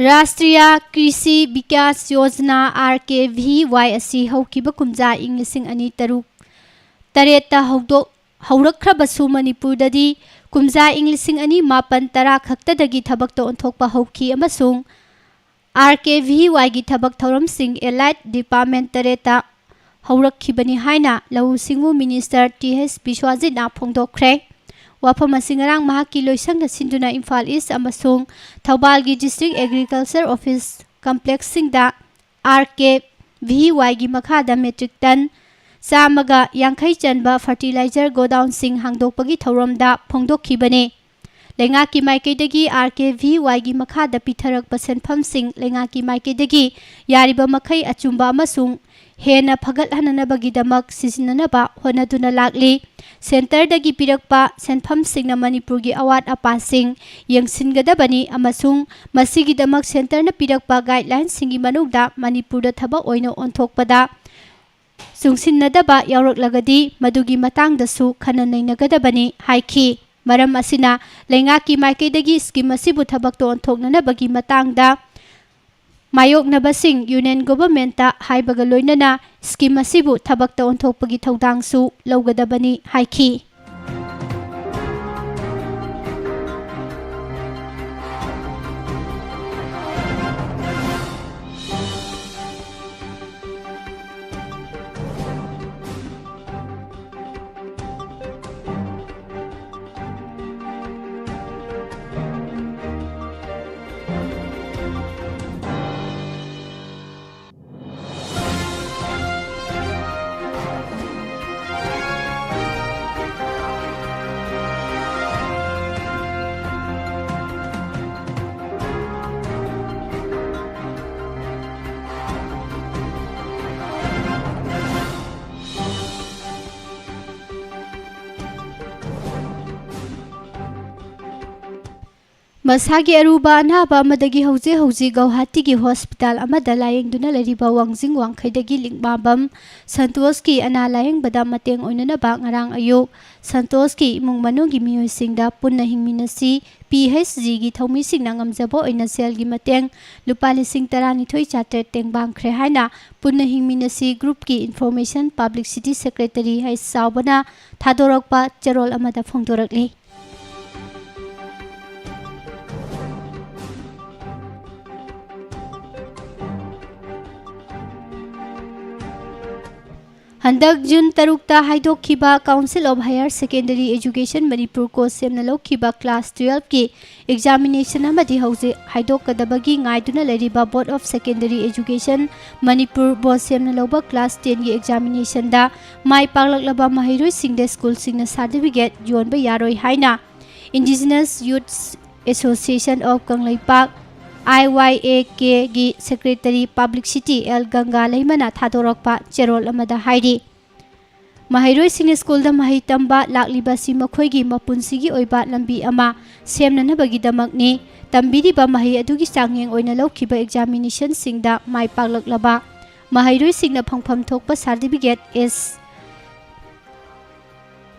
ꯔꯥꯁꯇ꯭ꯔꯤꯌꯥ ꯀ꯭ꯔꯤꯁꯤ ꯕꯤꯀꯥꯁ ꯌꯣꯖꯅꯥ, ꯑꯥꯔ ꯀꯦ ꯚꯤ ꯋꯥꯏ, ꯑꯁꯤ ꯍꯧꯈꯤꯕ ꯀꯨꯝꯖꯥ ꯏꯪ ꯂꯤꯁꯤꯡ ꯑꯅꯤ ꯇꯔꯨꯛ ꯇꯔꯦꯠꯇ ꯍꯧꯗꯣꯛ-, ꯍꯧꯔꯛꯈ꯭ꯔꯕꯁꯨ, ꯃꯅꯤꯄꯨꯔꯗꯗꯤ ꯀꯨꯝꯖꯥ ꯏꯪ ꯂꯤꯁꯤꯡ ꯑꯅꯤ ꯃꯥꯄꯟ ꯇꯔꯥ ꯈꯛꯇꯗꯒꯤ ꯊꯕꯛꯇ ꯑꯣꯟꯊꯣꯛꯄ ꯍꯧꯈꯤ ꯑꯃꯁꯨꯡ ꯑꯥꯔ ꯀꯦ ꯚꯤ ꯋꯥꯏꯒꯤ ꯊꯕꯛ ꯊꯧꯔꯝꯁꯤꯡ ꯑꯦꯂꯥꯏꯠ ꯗꯤꯄꯥꯔꯠꯃꯦꯟ ꯇꯔꯦꯠꯇ ꯍꯧꯔꯛꯈꯤꯕꯅꯤ ꯍꯥꯏꯅ ꯂꯧꯎ ꯁꯤꯡꯎ ꯃꯤꯅꯤꯁꯇꯔ ꯇꯤ ꯑꯦꯁ ꯕꯤꯁ꯭ꯋꯥꯖꯤꯠꯅ ꯐꯣꯡꯗꯣꯛꯈ꯭ꯔꯦ꯫ ꯋꯥꯐꯝ ꯑꯁꯤ ꯉꯔꯥꯡ ꯃꯍꯥꯛꯀꯤ ꯂꯣꯏꯁꯪꯗ ꯁꯤꯟꯗꯨꯅ ꯏꯝꯐꯥꯜ ꯏꯁ꯭ꯠ ꯑꯃꯁꯨꯡ ꯊꯧꯕꯥꯜꯒꯤ ꯗꯤꯁꯇ꯭ꯔꯤꯛ ꯑꯦꯒ꯭ꯔꯤꯀꯜꯆꯔ ꯑꯣꯐꯤꯁ ꯀꯝꯄ꯭ꯂꯦꯛꯁꯁꯤꯡꯗ ꯑꯥꯔ ꯀꯦ ꯚꯤ ꯋꯥꯏꯒꯤ ꯃꯈꯥꯗ ꯃꯦꯇ꯭ꯔꯤꯛ ꯇꯟ ꯆꯥꯝꯃꯒ ꯌꯥꯡꯈꯩ ꯆꯟꯕ ꯐꯔꯇꯤꯂꯥꯏꯖꯔ ꯒꯣꯗꯥꯎꯟꯁꯤꯡ ꯍꯥꯡꯗꯣꯛꯄꯒꯤ ꯊꯧꯔꯝꯗ ꯐꯣꯡꯗꯣꯛꯈꯤꯕꯅꯤ꯫ ꯂꯩꯉꯥꯛꯀꯤ ꯃꯥꯏꯀꯩꯗꯒꯤ ꯑꯥꯔ ꯀꯦ ꯚꯤ ꯋꯥꯏꯒꯤ ꯃꯈꯥꯗ ꯄꯤꯊꯔꯛꯄ ꯁꯦꯟꯐꯝꯁꯤꯡ ꯂꯩꯉꯥꯛꯀꯤ ꯃꯥꯏꯀꯩꯗꯒꯤ ꯌꯥꯔꯤꯕ ꯃꯈꯩ ꯑꯆꯨꯝꯕ ꯑꯃꯁꯨꯡ ꯍꯦꯟꯅ ꯐꯒꯠꯍꯟꯅꯅꯕꯒꯤꯗꯃꯛ ꯁꯤꯖꯤꯟꯅꯅꯕ ꯍꯣꯠꯅꯗꯨꯅ ꯂꯥꯛꯂꯤ꯫ ꯁꯦꯟꯇꯔꯗꯒꯤ ꯄꯤꯔꯛꯄ ꯁꯦꯟꯐꯝꯁꯤꯡꯅ ꯃꯅꯤꯄꯨꯔꯒꯤ ꯑꯋꯥꯠ ꯑꯄꯥꯁꯤꯡ ꯌꯦꯡꯁꯤꯟꯒꯗꯕꯅꯤ ꯑꯃꯁꯨꯡ ꯃꯁꯤꯒꯤꯗꯃꯛ ꯁꯦꯟꯇꯔꯅ ꯄꯤꯔꯛꯄ ꯒꯥꯏꯗꯂꯥꯏꯟꯁꯤꯡꯒꯤ ꯃꯅꯨꯡꯗ ꯃꯅꯤꯄꯨꯔꯗ ꯊꯕꯛ ꯑꯣꯏꯅ ꯑꯣꯟꯊꯣꯛꯄꯗ ꯆꯨꯡꯁꯤꯟꯅꯗꯕ ꯌꯥꯎꯔꯛꯂꯒꯗꯤ ꯃꯗꯨꯒꯤ ꯃꯇꯥꯡꯗꯁꯨ ꯈꯟꯅ ꯅꯩꯅꯒꯗꯕꯅꯤ ꯍꯥꯏꯈꯤ꯫ ꯃꯔꯝ ꯑꯁꯤꯅ, ꯂꯩꯉꯥꯛꯀꯤ ꯃꯥꯏꯀꯩꯗꯒꯤ ꯁ꯭ꯀꯤꯝ ꯑꯁꯤꯕꯨ ꯊꯕꯛꯇ ꯑꯣꯟꯊꯣꯛꯅꯅꯕꯒꯤ ꯃꯇꯥꯡꯗ ꯃꯥꯌꯣꯛꯅꯕꯁꯤꯡ ꯌꯨꯅꯤꯌꯟ ꯒꯣꯚꯔꯟꯃꯦꯟꯠꯇ ꯍꯥꯏꯕꯒ ꯂꯣꯏꯅꯅ ꯁ꯭ꯀꯤꯝ ꯑꯁꯤꯕꯨ ꯊꯕꯛꯇ ꯑꯣꯟꯊꯣꯛꯄꯒꯤ ꯊꯧꯗꯥꯡꯁꯨ ꯂꯧꯒꯗꯕꯅꯤ ꯍꯥꯏꯈꯤ꯫ ꯃꯁꯥꯒꯤ ꯑꯔꯨꯕ ꯑꯅꯥꯕ ꯑꯃꯗꯒꯤ ꯍꯧꯖꯤꯛ ꯍꯧꯖꯤꯛ ꯒꯧꯍꯥꯇꯤꯒꯤ ꯍꯣꯁꯄꯤꯇꯥꯜ ꯑꯃꯗ ꯂꯥꯌꯦꯡꯗꯨꯅ ꯂꯩꯔꯤꯕ ꯋꯥꯡꯖꯤꯡ ꯋꯥꯡꯈꯩꯗꯒꯤ ꯂꯤꯛꯃꯥꯕꯝ ꯁꯟꯇꯣꯁꯀꯤ ꯑꯅꯥ ꯂꯥꯌꯦꯡꯕꯗ ꯃꯇꯦꯡ ꯑꯣꯏꯅꯅꯕ ꯉꯔꯥꯡ ꯑꯌꯨꯛ ꯁꯟꯇꯣꯁꯀꯤ ꯏꯃꯨꯡ ꯃꯅꯨꯡꯒꯤ ꯃꯤꯑꯣꯏꯁꯤꯡꯗ ꯄꯨꯟꯅ ꯍꯤꯡꯃꯤꯟꯅꯁꯤ, ꯄꯤ ꯑꯩꯆ ꯖꯤꯒꯤ ꯊꯧꯃꯤꯁꯤꯡꯅ ꯉꯝꯖꯕ ꯑꯣꯏꯅ ꯁꯦꯜꯒꯤ ꯃꯇꯦꯡ ꯂꯨꯄꯥ ꯂꯤꯁꯤꯡ ꯇꯔꯥꯅꯤꯊꯣꯏ ꯆꯥꯇ꯭ꯔꯦꯠ ꯇꯦꯡꯕꯥꯡꯈ꯭ꯔꯦ ꯍꯥꯏꯅ ꯄꯨꯟꯅ ꯍꯤꯡꯃꯤꯟꯅꯁꯤ ꯒ꯭ꯔꯨꯞꯀꯤ ꯏꯟꯐꯣꯔꯃꯦꯁꯟ ꯄꯕ꯭ꯂꯤꯁꯤꯇꯤ ꯁꯦꯀ꯭ꯔꯦꯇꯔꯤ ꯍꯩꯁ ꯆꯥꯎꯕꯅ ꯊꯥꯗꯣꯔꯛꯄ ꯆꯦꯔꯣꯜ ꯑꯃꯗ ꯐꯣꯡꯗꯣꯔꯛꯂꯤ꯫ ꯍꯟꯗꯛ ꯖꯨꯟ ꯇꯔꯨꯛꯇ ꯍꯥꯏꯗꯣꯛꯈꯤꯕ Council of Higher Secondary Education Manipur ꯀꯣ ꯁꯦꯝꯅ ꯂꯧꯈꯤꯕ ꯀ꯭ꯂꯥꯁ ꯇꯨꯌꯦꯜꯐꯀꯤ ꯑꯦꯛꯖꯥꯃꯤꯅꯦꯁꯟ ꯑꯃꯗꯤ ꯍꯧꯖꯤꯛ ꯍꯥꯏꯗꯣꯛꯀꯗꯕꯒꯤ ꯉꯥꯏꯗꯨꯅ ꯂꯩꯔꯤꯕ Board of Secondary Education Manipur ꯕꯣ ꯁꯦꯝꯅ ꯂꯧꯕ ꯀ꯭ꯂꯥꯁ ꯇꯦꯟꯒꯤ ꯑꯦꯛꯖꯥꯃꯤꯅꯦꯁꯟꯗ ꯃꯥꯏ ꯄꯥꯛꯂꯛꯂꯕ ꯃꯍꯩꯔꯣꯏꯁꯤꯡꯗ ꯁ꯭ꯀꯨꯜꯁꯤꯡꯅ ꯁꯥꯔꯇꯤꯐꯤꯀꯦꯠ ꯌꯣꯟꯕ ꯌꯥꯔꯣꯏ ꯍꯥꯏꯅ Indigenous Youth Association of ꯀꯪꯂꯩꯄꯥꯛ, ꯑꯥꯏ ꯋꯥꯏ ꯑꯦ ꯀꯦꯒꯤ ꯁꯦꯀ꯭ꯔꯦꯇꯔꯤ ꯄꯕ꯭ꯂꯤꯁꯤꯇꯤ ꯑꯦꯜ ꯒꯪꯒꯥ ꯂꯩꯃꯅ ꯊꯥꯗꯣꯔꯛꯄ ꯆꯦꯔꯣꯜ ꯑꯃꯗ ꯍꯥꯏꯔꯤ꯫ ꯃꯍꯩꯔꯣꯏꯁꯤꯡꯅ ꯁ꯭ꯀꯨꯜꯗ ꯃꯍꯩ ꯇꯝꯕ ꯂꯥꯛꯂꯤꯕ ꯑꯁꯤ ꯃꯈꯣꯏꯒꯤ ꯃꯄꯨꯟꯁꯤꯒꯤ ꯑꯣꯏꯕ ꯂꯝꯕꯤ ꯑꯃ ꯁꯦꯝꯅꯅꯕꯒꯤꯗꯃꯛꯅꯤ꯫ ꯇꯝꯕꯤꯔꯤꯕ ꯃꯍꯩ ꯑꯗꯨꯒꯤ ꯆꯥꯡꯌꯦꯡ ꯑꯣꯏꯅ ꯂꯧꯈꯤꯕ ꯑꯦꯛꯖꯥꯃꯤꯅꯦꯁꯟꯁꯤꯡꯗ ꯃꯥꯏ ꯄꯥꯛꯂꯛꯂꯕ ꯃꯍꯩꯔꯣꯏꯁꯤꯡꯅ ꯐꯪꯐꯝ ꯊꯣꯛꯄ ꯁꯥꯔꯇꯤꯐꯤꯀꯦꯠ ꯑꯦꯁ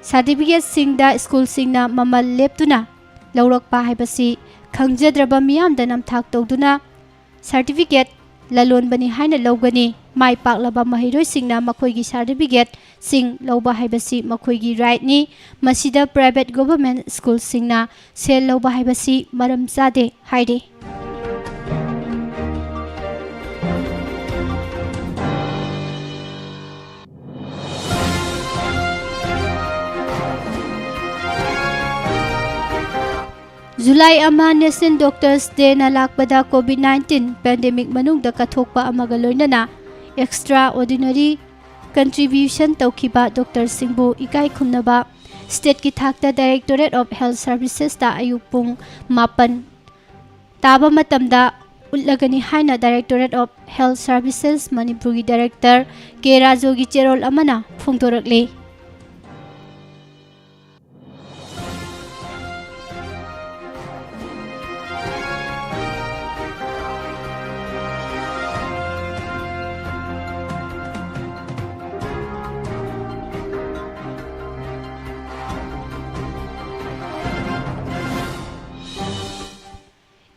ꯁꯥꯔꯇꯤꯐꯤꯀꯦꯠꯁꯤꯡꯗ ꯁ꯭ꯀꯨꯜꯁꯤꯡꯅ ꯃꯃꯜ ꯂꯦꯞꯇꯨꯅ ꯂꯧꯔꯛꯄ ꯍꯥꯏꯕꯁꯤ ꯈꯪꯖꯗ꯭ꯔꯕ ꯃꯤꯌꯥꯝꯗ ꯅꯝꯊꯥꯛ ꯇꯧꯗꯨꯅ ꯁꯥꯔꯇꯤꯐꯤꯀꯦꯠ ꯂꯂꯣꯟꯕꯅꯤ ꯍꯥꯏꯅ ꯂꯧꯒꯅꯤ꯫ ꯃꯥꯏ ꯄꯥꯛꯂꯕ ꯃꯍꯩꯔꯣꯏꯁꯤꯡꯅ ꯃꯈꯣꯏꯒꯤ ꯁꯥꯔꯇꯤꯐꯤꯀꯦꯠꯁꯤꯡ ꯂꯧꯕ ꯍꯥꯏꯕꯁꯤ ꯃꯈꯣꯏꯒꯤ ꯔꯥꯏꯠꯅꯤ꯫ ꯃꯁꯤꯗ ꯄ꯭ꯔꯥꯏꯚꯦꯠ ꯒꯣꯚꯔꯟꯃꯦꯟꯠ ꯁ꯭ꯀꯨꯜꯁꯤꯡꯅ ꯁꯦꯜ ꯂꯧꯕ ꯍꯥꯏꯕꯁꯤ ꯃꯔꯝ ꯆꯥꯗꯦ ꯍꯥꯏꯔꯤ꯫ ꯖꯨꯂꯥꯏ ꯑꯃ National Doctors Dayꯅ ꯂꯥꯛꯄꯗ COVID nineteen pandemic ꯃꯅꯨꯡꯗ ꯀꯠꯊꯣꯛꯄ ꯑꯃꯒ ꯂꯣꯏꯅꯅ extraordinary contribution ꯇꯧꯈꯤꯕ ꯗꯣꯛꯇꯔꯁꯤꯡꯕꯨ ꯏꯀꯥꯏ ꯈꯨꯝꯅꯕ stateꯀꯤ ꯊꯥꯛꯇ Directorate of Health Servicesꯇ ꯑꯌꯨꯛ ꯄꯨꯡ ꯃꯥꯄꯟ ꯇꯥꯕ ꯃꯇꯝꯗ ꯎꯠꯂꯒꯅꯤ ꯍꯥꯏꯅ Directorate of Health Services ꯃꯅꯤꯄꯨꯔꯒꯤ director ꯀꯦ ꯔꯥꯖꯨꯒꯤ ꯆꯦꯔꯣꯜ ꯑꯃꯅ ꯐꯣꯡꯗꯣꯔꯛꯂꯤ꯫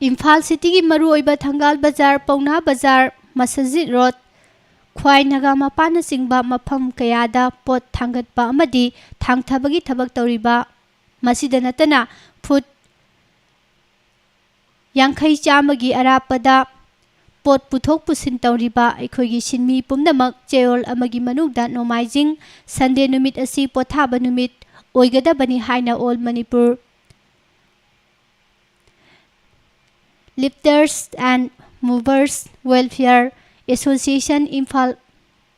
ꯏꯝꯐꯥꯜ ꯁꯤꯇꯤꯒꯤ ꯃꯔꯨꯑꯣꯏꯕ ꯊꯪꯒꯥꯜ ꯕꯖꯥꯔ, ꯄꯧꯅꯥ ꯕꯖꯥꯔ, ꯃꯁꯖꯤꯗ ꯔꯣꯗ, ꯈ꯭ꯋꯥꯏ ꯅꯥꯒꯥ ꯃꯄꯥꯟꯅꯆꯤꯡꯕ ꯃꯐꯝ ꯀꯌꯥꯗ ꯄꯣꯠ ꯊꯥꯡꯒꯠꯄ ꯑꯃꯗꯤ ꯊꯥꯡꯊꯕꯒꯤ ꯊꯕꯛ ꯇꯧꯔꯤꯕ, ꯃꯁꯤꯗ ꯅꯠꯇꯅ ꯐꯨꯠ ꯌꯥꯡꯈꯩ ꯆꯥꯝꯃꯒꯤ ꯑꯔꯥꯞꯄꯗ ꯄꯣꯠ ꯄꯨꯊꯣꯛ ꯄꯨꯁꯤꯟ ꯇꯧꯔꯤꯕ ꯑꯩꯈꯣꯏꯒꯤ ꯁꯤꯟꯃꯤ ꯄꯨꯝꯅꯃꯛ ꯆꯦꯔꯣꯜ ꯑꯃꯒꯤ ꯃꯅꯨꯡꯗ ꯅꯣꯡꯃꯥꯏꯖꯤꯡ, ꯁꯟꯗꯦ ꯅꯨꯃꯤꯠ ꯑꯁꯤ ꯄꯣꯊꯥꯕ ꯅꯨꯃꯤꯠ ꯑꯣꯏꯒꯗꯕꯅꯤ ꯍꯥꯏꯅ All Manipur Lifters and Movers Welfare Association, Imphal,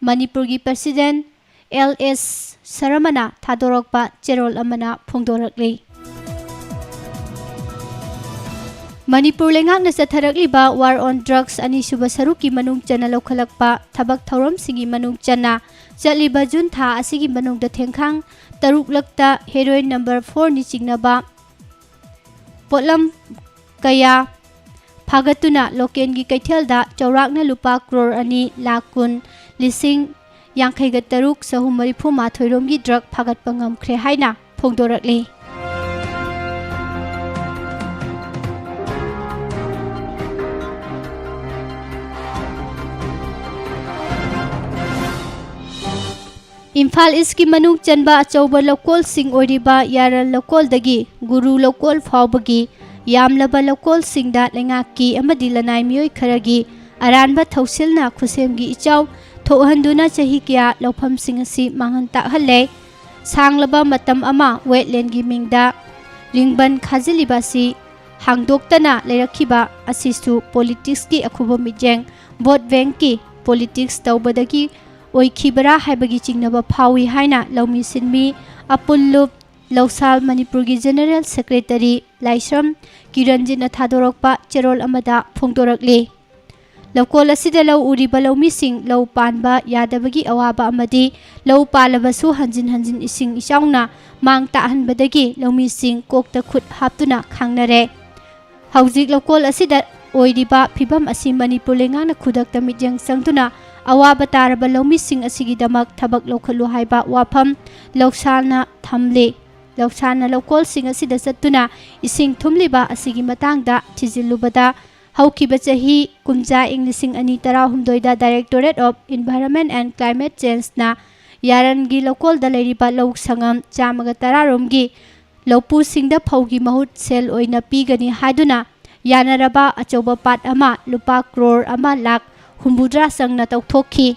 ꯃꯅꯤꯄꯨꯔꯒꯤ ꯄ꯭ꯔꯁꯤꯗꯦꯟꯠ ꯑꯦꯜ ꯑꯦꯁ ꯁꯔꯃꯅ ꯊꯥꯗꯣꯔꯛꯄ ꯆꯦꯔꯣꯜ ꯑꯃꯅ ꯐꯣꯡꯗꯣꯔꯛꯂꯤ꯫ ꯃꯅꯤꯄꯨꯔ ꯂꯩꯉꯥꯛꯅ ꯆꯠꯊꯔꯛꯂꯤꯕ War on Drugs ꯑꯅꯤꯁꯨꯕ ꯁꯔꯨꯛꯀꯤ ꯃꯅꯨꯡ ꯆꯟꯅ ꯂꯧꯈꯠꯂꯛꯄ ꯊꯕꯛ ꯊꯧꯔꯝꯁꯤꯡꯒꯤ ꯃꯅꯨꯡ ꯆꯟꯅ ꯆꯠꯂꯤꯕ ꯖꯨꯟ ꯊꯥ ꯑꯁꯤꯒꯤ ꯃꯅꯨꯡꯗ ꯊꯦꯡꯈꯥꯡ ꯇꯔꯨꯛꯂꯛꯇ heroin number four ꯅꯤ ꯆꯤꯡꯅꯕ ꯄꯣꯠꯂꯝ ꯀꯌꯥ ꯐꯥꯒꯠꯇꯨꯅ ꯂꯣꯀꯦꯜꯒꯤ ꯀꯩꯊꯦꯜꯗ ꯆꯥꯎꯔꯥꯛꯅ ꯂꯨꯄꯥ ꯀ꯭ꯔꯣꯔ ꯑꯅꯤ ꯂꯥꯈ ꯀꯨꯟ ꯂꯤꯁꯤꯡ ꯌꯥꯡꯈꯩꯒ ꯇꯔꯨꯛ ꯆꯍꯨꯝ ꯃꯔꯤꯐꯨ ꯃꯥꯊꯣꯏ ꯔꯣꯝꯒꯤ ꯗ꯭ꯔꯒ ꯐꯥꯒꯠꯄ ꯉꯝꯈ꯭ꯔꯦ ꯍꯥꯏꯅ ꯐꯣꯡꯗꯣꯔꯛꯂꯤ꯫ ꯏꯝꯐꯥꯜ ꯏꯁꯀꯤ ꯃꯅꯨꯡ ꯆꯟꯕ ꯑꯆꯧꯕ ꯂꯧꯀꯣꯜꯁꯤꯡ ꯑꯣꯏꯔꯤꯕ ꯌꯥꯔꯜ ꯂꯧꯀꯣꯜꯗꯒꯤ ꯒꯨꯔꯨ ꯂꯧꯀꯣꯜ ꯐꯥꯎꯕꯒꯤ ꯌꯥꯝꯂꯕ ꯂꯧꯀꯣꯜꯁꯤꯡꯗ ꯂꯩꯉꯥꯛꯀꯤ ꯑꯃꯗꯤ ꯂꯅꯥꯏ ꯃꯤꯑꯣꯏ ꯈꯔꯒꯤ ꯑꯔꯥꯟꯕ ꯊꯧꯁꯤꯜꯅ ꯈꯨꯠꯁꯦꯝꯒꯤ ꯏꯆꯥꯎ ꯊꯣꯛꯍꯟꯗꯨꯅ ꯆꯍꯤ ꯀꯌꯥ ꯂꯧꯐꯝꯁꯤꯡ ꯑꯁꯤ ꯃꯥꯡꯍꯟ ꯇꯥꯛꯍꯜꯂꯦ꯫ ꯁꯥꯡꯂꯕ ꯃꯇꯝ ꯑꯃ ꯋꯦꯠꯂꯦꯟꯒꯤ ꯃꯤꯡꯗ ꯔꯤꯡꯕꯟ ꯈꯥꯖꯤꯜꯂꯤꯕ ꯑꯁꯤ ꯍꯥꯡꯗꯣꯛꯇꯅ ꯂꯩꯔꯛꯈꯤꯕ ꯑꯁꯤꯁꯨ ꯄꯣꯂꯤꯇꯤꯛꯁꯀꯤ ꯑꯈꯨꯕ ꯃꯤꯠꯌꯦꯡ, ꯚꯣꯠ ꯕꯦꯡꯛꯀꯤ ꯄꯣꯂꯤꯇꯤꯛꯁ ꯇꯧꯕꯗꯒꯤ ꯑꯣꯏꯈꯤꯕꯔꯥ ꯍꯥꯏꯕꯒꯤ ꯆꯤꯡꯅꯕ ꯐꯥꯎꯏ ꯍꯥꯏꯅ ꯂꯧꯃꯤ ꯁꯤꯟꯃꯤ ꯑꯄꯨꯜꯂꯨꯞ ꯂꯧꯁꯥꯜ ꯃꯅꯤꯄꯨꯔꯒꯤ ꯖꯦꯅꯔꯦꯜ ꯁꯦꯀ꯭ꯔꯦꯇꯔꯤ ꯂꯥꯏꯁ꯭ꯔꯝ ꯀꯤꯔꯟꯖꯤꯠꯅ ꯊꯥꯗꯣꯔꯛꯄ ꯆꯦꯔꯣꯜ ꯑꯃꯗ ꯐꯣꯡꯗꯣꯔꯛꯂꯤ꯫ ꯂꯧꯀꯣꯜ ꯑꯁꯤꯗ ꯂꯧ ꯎꯔꯤꯕ ꯂꯧꯃꯤꯁꯤꯡ ꯂꯧ ꯄꯥꯟꯕ ꯌꯥꯗꯕꯒꯤ ꯑꯋꯥꯕ ꯑꯃꯗꯤ ꯂꯧ ꯄꯥꯜꯂꯕꯁꯨ ꯍꯟꯖꯤꯟ ꯍꯟꯖꯤꯟ ꯏꯁꯤꯡ ꯏꯆꯥꯎꯅ ꯃꯥꯡ ꯇꯥꯛꯍꯟꯕꯗꯒꯤ ꯂꯧꯃꯤꯁꯤꯡ ꯀꯣꯛꯇ ꯈꯨꯠ ꯍꯥꯞꯇꯨꯅ ꯈꯥꯡꯅꯔꯦ꯫ ꯍꯧꯖꯤꯛ ꯂꯧꯀꯣꯜ ꯑꯁꯤꯗ ꯑꯣꯏꯔꯤꯕ ꯐꯤꯚꯝ ꯑꯁꯤ ꯃꯅꯤꯄꯨꯔ ꯂꯩꯉꯥꯛꯅ ꯈꯨꯗꯛꯇ ꯃꯤꯠꯌꯦꯡ ꯆꯪꯗꯨꯅ ꯑꯋꯥꯕ ꯇꯥꯔꯕ ꯂꯧꯃꯤꯁꯤꯡ ꯑꯁꯤꯒꯤꯗꯃꯛ ꯊꯕꯛ ꯂꯧꯈꯠꯂꯨ ꯍꯥꯏꯕ ꯋꯥꯐꯝ ꯂꯧꯁꯥꯜꯅ ꯊꯝꯂꯤ꯫ ꯂꯧꯁꯥꯟꯅ ꯂꯧꯀꯣꯜꯁꯤꯡ ꯑꯁꯤꯗ ꯆꯠꯇꯨꯅ ꯏꯁꯤꯡ ꯊꯨꯝꯂꯤꯕ ꯑꯁꯤꯒꯤ ꯃꯇꯥꯡꯗ ꯊꯤꯖꯤꯜꯂꯨꯕꯗ, ꯍꯧꯈꯤꯕ ꯆꯍꯤ ꯀꯨꯝꯖꯥ ꯏꯪ ꯂꯤꯁꯤꯡ ꯑꯅꯤ ꯇꯔꯥꯍꯨꯝꯗꯣꯏꯗ Directorate of Environment and Climate Changeꯅ ꯌꯥꯔꯟꯒꯤ ꯂꯧꯀꯣꯜꯗ ꯂꯩꯔꯤꯕ ꯂꯧ ꯁꯪꯉꯝ ꯆꯥꯝꯃꯒ ꯇꯔꯥ ꯔꯣꯝꯒꯤ ꯂꯧꯄꯨꯁꯤꯡꯗ ꯐꯧꯒꯤ ꯃꯍꯨꯠ ꯁꯦꯜ ꯑꯣꯏꯅ ꯄꯤꯒꯅꯤ ꯍꯥꯏꯗꯨꯅ ꯌꯥꯅꯔꯕ ꯑꯆꯧꯕ ꯄꯥꯠ ꯑꯃ ꯂꯨꯄꯥ ꯀ꯭ꯔꯣꯔ ꯑꯃ ꯂꯥꯈ ꯍꯨꯝꯐꯨꯇꯔꯥ ꯆꯪꯅ ꯇꯧꯊꯣꯛꯈꯤ꯫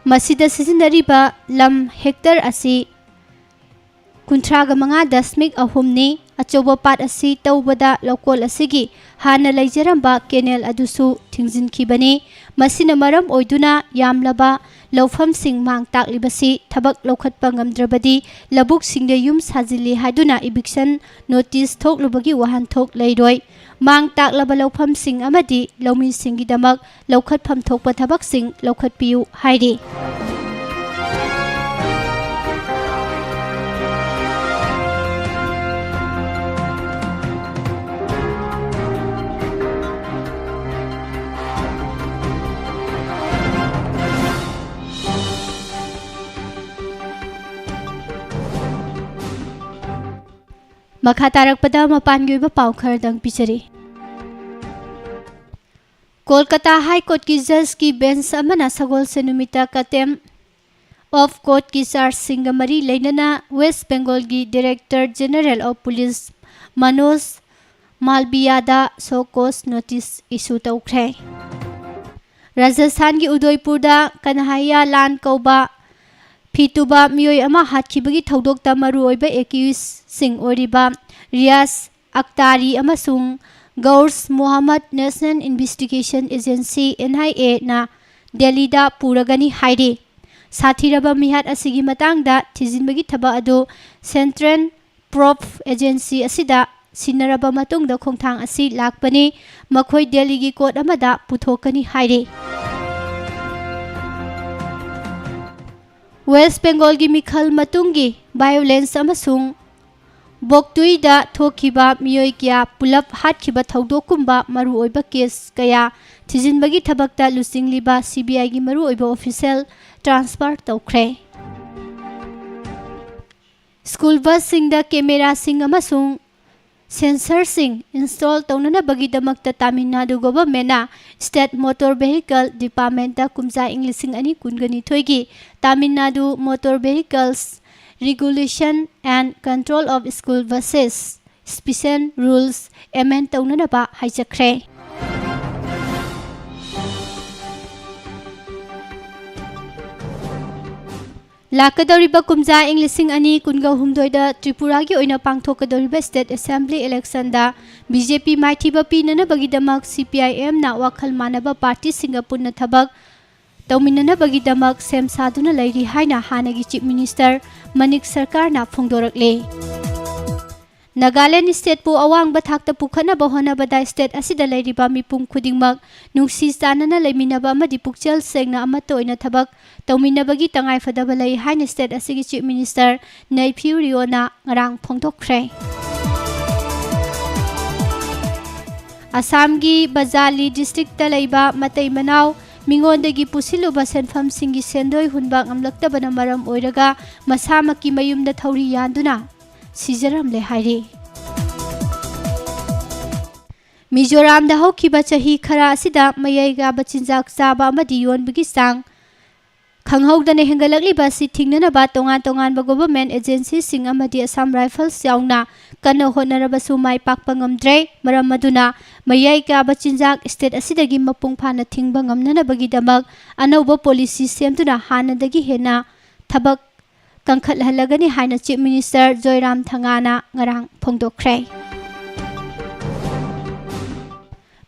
ꯃꯁꯤꯗ ꯁꯤꯖꯤꯟꯅꯔꯤꯕ ꯂꯝ ꯍꯦꯛꯇꯔ ꯑꯁꯤ ꯀꯨꯟꯊ꯭ꯔꯥꯒ ꯃꯉꯥ ꯗꯁꯃꯤꯛ ꯑꯍꯨꯝꯅꯤ꯫ ꯑꯆꯧꯕ ꯄꯥꯠ ꯑꯁꯤ ꯇꯧꯕꯗ ꯂꯧꯀꯣꯜ ꯑꯁꯤꯒꯤ ꯍꯥꯟꯅ ꯂꯩꯖꯔꯝꯕ ꯀꯦꯅꯦꯜ ꯑꯗꯨꯁꯨ ꯊꯤꯡꯖꯤꯟꯈꯤꯕꯅꯤ꯫ ꯃꯁꯤꯅ ꯃꯔꯝ ꯑꯣꯏꯗꯨꯅ ꯌꯥꯝꯂꯕ ꯂꯧꯐꯝꯁꯤꯡ ꯃꯥꯡ ꯇꯥꯛꯂꯤꯕꯁꯤ ꯊꯕꯛ ꯂꯧꯈꯠꯄ ꯉꯝꯗ꯭ꯔꯕꯗꯤ ꯂꯧꯕꯨꯛꯁꯤꯡꯗ ꯌꯨꯝ ꯁꯥꯖꯤꯜꯂꯤ ꯍꯥꯏꯗꯨꯅ eviction notice ꯊꯣꯛꯂꯨꯕꯒꯤ ꯋꯥꯍꯟꯊꯣꯛ ꯂꯩꯔꯣꯏ꯫ ꯃꯥꯡ ꯇꯥꯛꯂꯕ ꯂꯧꯐꯝꯁꯤꯡ ꯑꯃꯗꯤ ꯂꯧꯃꯤꯁꯤꯡꯒꯤꯗꯃꯛ ꯂꯧꯈꯠꯐꯝ ꯊꯣꯛꯄ ꯊꯕꯛꯁꯤꯡ ꯂꯧꯈꯠꯄꯤꯌꯨ ꯍꯥꯏꯔꯤ꯫ ꯃꯈꯥ ꯇꯥꯔꯛꯄꯗ ꯃꯄꯥꯟꯒꯤ ꯑꯣꯏꯕ ꯄꯥꯎ ꯈꯔꯗꯪ ꯄꯤꯖꯔꯤ꯫ ꯀꯣꯜꯀꯇꯥ ꯍꯥꯏ ꯀꯣꯔꯠꯀꯤ ꯖꯖꯀꯤ ꯕꯦꯟꯆ ꯑꯃꯅ ꯁꯒꯣꯜꯁꯦꯟ ꯅꯨꯃꯤꯠꯇ contempt of courtꯀꯤ ꯆꯥꯔꯖꯁꯤꯡꯒ ꯃꯔꯤ ꯂꯩꯅꯅ ꯋꯦꯁ ꯕꯦꯡꯒꯣꯜꯒꯤ Director General of Police Manoj ꯃꯥꯜꯕꯤꯌꯥꯗ show cause notice issue ꯇꯧꯈ꯭ꯔꯦ꯫ ꯔꯥꯖꯁꯊꯥꯟꯒꯤ ꯎꯗꯣꯏꯄꯨꯔꯗ ꯀꯟꯍꯥꯏꯌꯥ ꯂꯥꯟ ꯀꯧꯕ ꯐꯤ ꯇꯨꯕ ꯃꯤꯑꯣꯏ ꯑꯃ ꯍꯥꯠꯈꯤꯕꯒꯤ ꯊꯧꯗꯣꯛꯇ ꯃꯔꯨꯑꯣꯏꯕ accusedꯁꯤꯡ ꯑꯣꯏꯔꯤꯕ ꯔꯤꯌꯥꯖ ꯑꯛꯇꯥꯔꯤ ꯑꯃꯁꯨꯡ ꯒꯧꯔꯁ ꯃꯣꯍꯝꯃꯗ National Investigation Agency, NIAꯅ ꯗꯦꯜꯂꯤꯗ ꯄꯨꯔꯒꯅꯤ ꯍꯥꯏꯔꯤ꯫ ꯁꯥꯊꯤꯔꯕ ꯃꯤꯍꯥꯠ ꯑꯁꯤꯒꯤ ꯃꯇꯥꯡꯗ ꯊꯤꯖꯤꯟꯕꯒꯤ ꯊꯕꯛ ꯑꯗꯨ Central Probe Agency ꯑꯁꯤꯗ ꯁꯤꯟꯅꯔꯕ ꯃꯇꯨꯡꯗ ꯈꯣꯡꯊꯥꯡ ꯑꯁꯤ ꯂꯥꯛꯄꯅꯤ꯫ ꯃꯈꯣꯏ ꯗꯦꯜꯂꯤꯒꯤ ꯀꯣꯔꯠ ꯑꯃꯗ ꯄꯨꯊꯣꯛꯀꯅꯤ ꯍꯥꯏꯔꯤ꯫ ꯋꯦꯁ ꯕꯦꯡꯒꯣꯜꯒꯤ ꯃꯤꯈꯜ ꯃꯇꯨꯡꯒꯤ violence ꯑꯃꯁꯨꯡ ꯕꯣꯛꯇꯨꯏꯗ ꯊꯣꯛꯈꯤꯕ ꯃꯤꯑꯣꯏ ꯀꯌꯥ ꯄꯨꯂꯞ ꯍꯥꯠꯈꯤꯕ ꯊꯧꯗꯣꯛꯀꯨꯝꯕ ꯃꯔꯨꯑꯣꯏꯕ ꯀꯦꯁ ꯀꯌꯥ ꯊꯤꯖꯤꯟꯕꯒꯤ ꯊꯕꯛꯇ ꯂꯨꯆꯤꯡꯂꯤꯕ CBIꯒꯤ ꯃꯔꯨꯑꯣꯏꯕ official transfer ꯇꯧꯈ꯭ꯔꯦ꯫ ꯁ꯭ꯀꯨꯜ ꯕꯁꯁꯤꯡꯗ ꯀꯦꯃꯦꯔꯥꯁꯤꯡ ꯑꯃꯁꯨꯡ ꯁꯦꯟꯁꯔꯁꯤꯡ ꯏꯟꯁꯇꯣꯜ ꯇꯧꯅꯅꯕꯒꯤꯗꯃꯛꯇ ꯇꯥꯃꯤꯜ ꯅꯥꯗꯨ ꯒꯣꯚꯔꯟꯃꯦꯟꯠꯅ ꯁ꯭ꯇꯦꯠ ꯃꯣꯇꯣꯔ ꯚꯦꯍꯤꯀꯜ ꯗꯤꯄꯥꯔꯠꯃꯦꯟꯠꯇ ꯀꯨꯝꯖꯥ ꯏꯪ ꯂꯤꯁꯤꯡ ꯑꯅꯤ ꯀꯨꯟꯒ ꯅꯤꯊꯣꯏꯒꯤ Tamil Nadu motor vehicles regulation and control of school buses special rules amend ꯇꯧꯅꯅꯕ ꯍꯥꯏꯖꯈ꯭ꯔꯦ꯫ ꯂꯥꯛꯀꯗꯧꯔꯤꯕ ꯀꯨꯝꯖꯥ ꯏꯪ ꯂꯤꯁꯤꯡ ꯑꯅꯤ ꯀꯨꯟꯒ ꯍꯨꯝꯗꯣꯏꯗ ꯇ꯭ꯔꯤꯄꯨꯔꯥꯒꯤ ꯑꯣꯏꯅ ꯄꯥꯡꯊꯣꯛꯀꯗꯧꯔꯤꯕ ꯁ꯭ꯇꯦꯠ ꯑꯦꯁꯦꯝꯕ꯭ꯂꯤ ꯏꯂꯦꯛꯁꯟꯗ ꯕꯤ ꯖꯦ ꯄꯤ ꯃꯥꯏꯊꯤꯕ ꯄꯤꯅꯅꯕꯒꯤꯗꯃꯛ ꯁꯤ ꯄꯤ ꯑꯥꯏ ꯑꯦꯝꯅ ꯋꯥꯈꯜ ꯃꯥꯟꯅꯕ ꯄꯥꯔꯇꯤꯁꯤꯡꯒ ꯄꯨꯟꯅ ꯊꯕꯛ ꯇꯧꯃꯤꯟꯅꯅꯕꯒꯤꯗꯃꯛ ꯁꯦꯝ ꯁꯥꯗꯨꯅ ꯂꯩꯔꯤ ꯍꯥꯏꯅ ꯍꯥꯟꯅꯒꯤ ꯆꯤꯐ ꯃꯤꯅꯤꯁꯇꯔ ꯃꯅꯤꯛ ꯁꯔꯀꯥꯔꯅ ꯐꯣꯡꯗꯣꯔꯛꯂꯦ꯫ ꯅꯥꯒꯥꯂꯦꯟ ꯁ꯭ꯇꯦꯠꯄꯨ ꯑꯋꯥꯡꯕ ꯊꯥꯛꯇ ꯄꯨꯈꯠꯅꯕ ꯍꯣꯠꯅꯕꯗ ꯁ꯭ꯇꯦꯠ ꯑꯁꯤꯗ ꯂꯩꯔꯤꯕ ꯃꯤꯄꯨꯝ ꯈꯨꯗꯤꯡꯃꯛ ꯅꯨꯡꯁꯤ ꯆꯥꯟꯅꯅ ꯂꯩꯃꯤꯟꯅꯕ ꯑꯃꯗꯤ ꯄꯨꯛꯆꯦꯜ ꯁꯦꯡꯅ ꯑꯃꯠꯇ ꯑꯣꯏꯅ ꯊꯕꯛ ꯇꯧꯃꯤꯟꯅꯕꯒꯤ ꯇꯉꯥꯏꯐꯗꯕ ꯂꯩ ꯍꯥꯏꯅ ꯁ꯭ꯇꯦꯠ ꯑꯁꯤꯒꯤ ꯆꯤꯐ ꯃꯤꯅꯤꯁꯇꯔ ꯅꯩꯐꯤꯌꯨ ꯔꯤꯑꯣꯅ ꯉꯔꯥꯡ ꯐꯣꯡꯗꯣꯛꯈ꯭ꯔꯦ꯫ ꯑꯁꯥꯝꯒꯤ ꯕꯖꯥꯂꯤ ꯗꯤꯁꯇ꯭ꯔꯤꯛꯇ ꯂꯩꯕ ꯃꯇꯩ ꯃꯅꯥꯎ ꯃꯤꯉꯣꯟꯗꯒꯤ ꯄꯨꯁꯤꯜꯂꯨꯕ ꯁꯦꯟꯐꯝꯁꯤꯡꯒꯤ ꯁꯦꯟꯗꯣꯏ ꯍꯨꯟꯕ ꯉꯝꯂꯛꯇꯕꯅ ꯃꯔꯝ ꯑꯣꯏꯔꯒ ꯃꯁꯥꯃꯛꯀꯤ ꯃꯌꯨꯝꯗ ꯊꯧꯔꯤ ꯌꯥꯟꯗꯨꯅ ꯁꯤꯖꯔꯝꯂꯦ ꯍꯥꯏꯔꯤ꯫ ꯃꯤꯖꯣꯔꯥꯝꯗ ꯍꯧꯈꯤꯕ ꯆꯍꯤ ꯈꯔ ꯑꯁꯤꯗ ꯃꯌꯥꯏ ꯀꯥꯕ ꯆꯤꯟꯖꯥꯛ ꯆꯥꯕ ꯑꯃꯗꯤ ꯌꯣꯟꯕꯒꯤ ꯆꯥꯡ ꯈꯪꯍꯧꯗꯅ ꯍꯦꯟꯒꯠꯂꯛꯂꯤꯕ ꯑꯁꯤ ꯊꯤꯡꯅꯅꯕ ꯇꯣꯉꯥꯟ ꯇꯣꯉꯥꯟꯕ ꯒꯣꯚꯔꯟꯃꯦꯟꯠ ꯑꯦꯖꯦꯟꯁꯤꯁꯤꯡ ꯑꯃꯗꯤ ꯑꯁꯥꯝ ꯔꯥꯏꯐꯜꯁ ꯌꯥꯎꯅ ꯀꯟꯅ ꯍꯣꯠꯅꯔꯕꯁꯨ ꯃꯥꯏ ꯄꯥꯛꯄ ꯉꯝꯗ꯭ꯔꯦ꯫ ꯃꯔꯝ ꯑꯗꯨꯅ ꯃꯌꯥꯏ ꯀꯥꯕ ꯆꯤꯟꯖꯥꯛ ꯁ꯭ꯇꯦꯠ ꯑꯁꯤꯗꯒꯤ ꯃꯄꯨꯡ ꯐꯥꯅ ꯊꯤꯡꯕ ꯉꯝꯅꯅꯕꯒꯤꯗꯃꯛ ꯑꯅꯧꯕ ꯄꯣꯂꯤꯁꯤ ꯁꯦꯝꯗꯨꯅ ꯍꯥꯟꯅꯗꯒꯤ ꯍꯦꯟꯅ ꯊꯕꯛ ꯀꯟꯈꯠꯍꯜꯂꯒꯅꯤ ꯍꯥꯏꯅ ꯆꯤꯐ ꯃꯤꯅꯤꯁꯇꯔ ꯖꯣꯏꯔꯥꯝ ꯊꯪꯒꯥꯅ ꯉꯔꯥꯡ ꯐꯣꯡꯗꯣꯛꯈ꯭ꯔꯦ꯫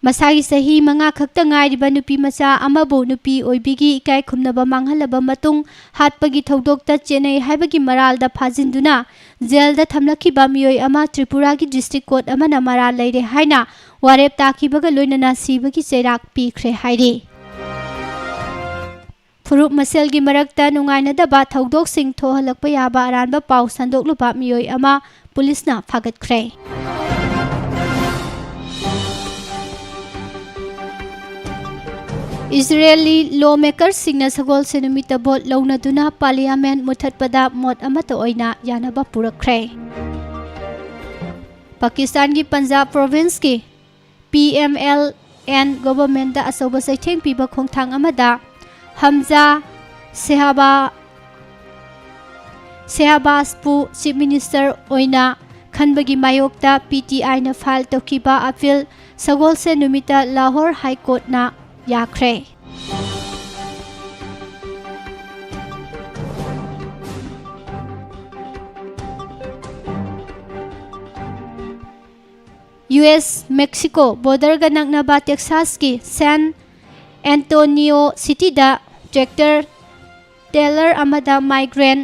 ꯃꯁꯥꯒꯤ ꯆꯍꯤ ꯃꯉꯥ ꯈꯛꯇ ꯉꯥꯏꯔꯤꯕ ꯅꯨꯄꯤ ꯃꯆꯥ ꯑꯃꯕꯨ ꯅꯨꯄꯤ ꯑꯣꯏꯕꯤꯒꯤ ꯏꯀꯥꯏ ꯈꯨꯝꯅꯕ ꯃꯥꯡꯍꯜꯂꯕ ꯃꯇꯨꯡ ꯍꯥꯠꯄꯒꯤ ꯊꯧꯗꯣꯛꯇ ꯆꯦꯟꯅꯩ ꯍꯥꯏꯕꯒꯤ ꯃꯔꯥꯜꯗ ꯐꯥꯖꯤꯟꯗꯨꯅ ꯖꯦꯜꯗ ꯊꯝꯂꯛꯈꯤꯕ ꯃꯤꯑꯣꯏ ꯑꯃ ꯇ꯭ꯔꯤꯄꯨꯔꯥꯒꯤ ꯗꯤꯁꯇ꯭ꯔꯤꯛ ꯀꯣꯔꯠ ꯑꯃꯅ ꯃꯔꯥꯜ ꯂꯩꯔꯦ ꯍꯥꯏꯅ ꯋꯥꯔꯦꯞ ꯇꯥꯈꯤꯕꯒ ꯂꯣꯏꯅꯅ ꯁꯤꯕꯒꯤ ꯆꯩꯔꯥꯛ ꯄꯤꯈ꯭ꯔꯦ ꯍꯥꯏꯔꯤ꯫ ꯐꯨꯔꯨꯞ ꯃꯁꯦꯜꯒꯤ ꯃꯔꯛꯇ ꯅꯨꯡꯉꯥꯏꯅꯗꯕ ꯊꯧꯗꯣꯛꯁꯤꯡ ꯊꯣꯛꯍꯜꯂꯛꯄ ꯌꯥꯕ ꯑꯔꯥꯟꯕ ꯄꯥꯎ ꯁꯟꯗꯣꯛꯂꯨꯕ ꯃꯤꯑꯣꯏ ꯑꯃ ꯄꯨꯂꯤꯁꯅ ꯐꯥꯒꯠꯈ꯭ꯔꯦ꯫ ꯏꯖꯔꯦꯂꯤ ꯂꯣ ꯃꯦꯀꯔꯁꯤꯡꯅ ꯁꯒꯣꯜꯁꯦ ꯅꯨꯃꯤꯠꯇ ꯚꯣꯠ ꯂꯧꯅꯗꯨꯅ ꯄꯥꯔꯂꯤꯌꯥꯃꯦꯟ ꯃꯨꯠꯊꯠꯄꯗ ꯃꯣꯠ ꯑꯃꯠꯇ ꯑꯣꯏꯅ ꯌꯥꯅꯕ ꯄꯨꯔꯛꯈ꯭ꯔꯦ꯫ ꯄꯥꯀꯤꯁꯇꯥꯟꯒꯤ ꯄꯟꯖꯥꯕ ꯄ꯭ꯔꯣꯚꯤꯟꯁꯀꯤ ꯄꯤ ꯑꯦꯝ ꯑꯦꯜ ꯑꯦꯟ ꯒꯣꯚꯔꯟꯃꯦꯟꯠꯇ ꯑꯆꯧꯕ ꯆꯩꯊꯦꯡ ꯄꯤꯕ ꯈꯣꯡꯊꯥꯡ ꯑꯃꯗ ꯍꯝꯖꯥ ꯁꯦꯍꯥꯕꯥ-, ꯁꯦꯍꯥꯕꯥꯁꯄꯨ ꯆꯤꯐ ꯃꯤꯅꯤꯁꯇꯔ ꯑꯣꯏꯅ ꯈꯟꯕꯒꯤ ꯃꯥꯌꯣꯛꯇ ꯄꯤ ꯇꯤ ꯑꯥꯏꯅ ꯐꯥꯏꯜ ꯇꯧꯈꯤꯕ ꯑꯄꯤꯜ ꯁꯒꯣꯜꯁꯦ ꯅꯨꯃꯤꯠꯇ ꯂꯥꯍꯣꯔ ꯍꯥꯏ ꯀꯣꯔꯠꯅ ꯌꯥꯈ꯭ꯔꯦ꯫ ꯌꯨ ꯑꯦꯁ ꯃꯦꯛꯁꯤꯀꯣ ꯕꯣꯔꯗꯔꯒ ꯅꯛꯅꯕ ꯇꯦꯛꯁꯥꯁꯀꯤ ꯁꯦꯟ ꯑꯦꯟꯇꯣꯅꯤꯌꯣ ꯁꯤꯇꯤꯗ ꯇ꯭ꯔꯦꯛꯇꯔ ꯇ꯭ꯔꯦꯂꯔ ꯑꯃꯗ ꯃꯥꯏꯒ꯭ꯔꯦꯟ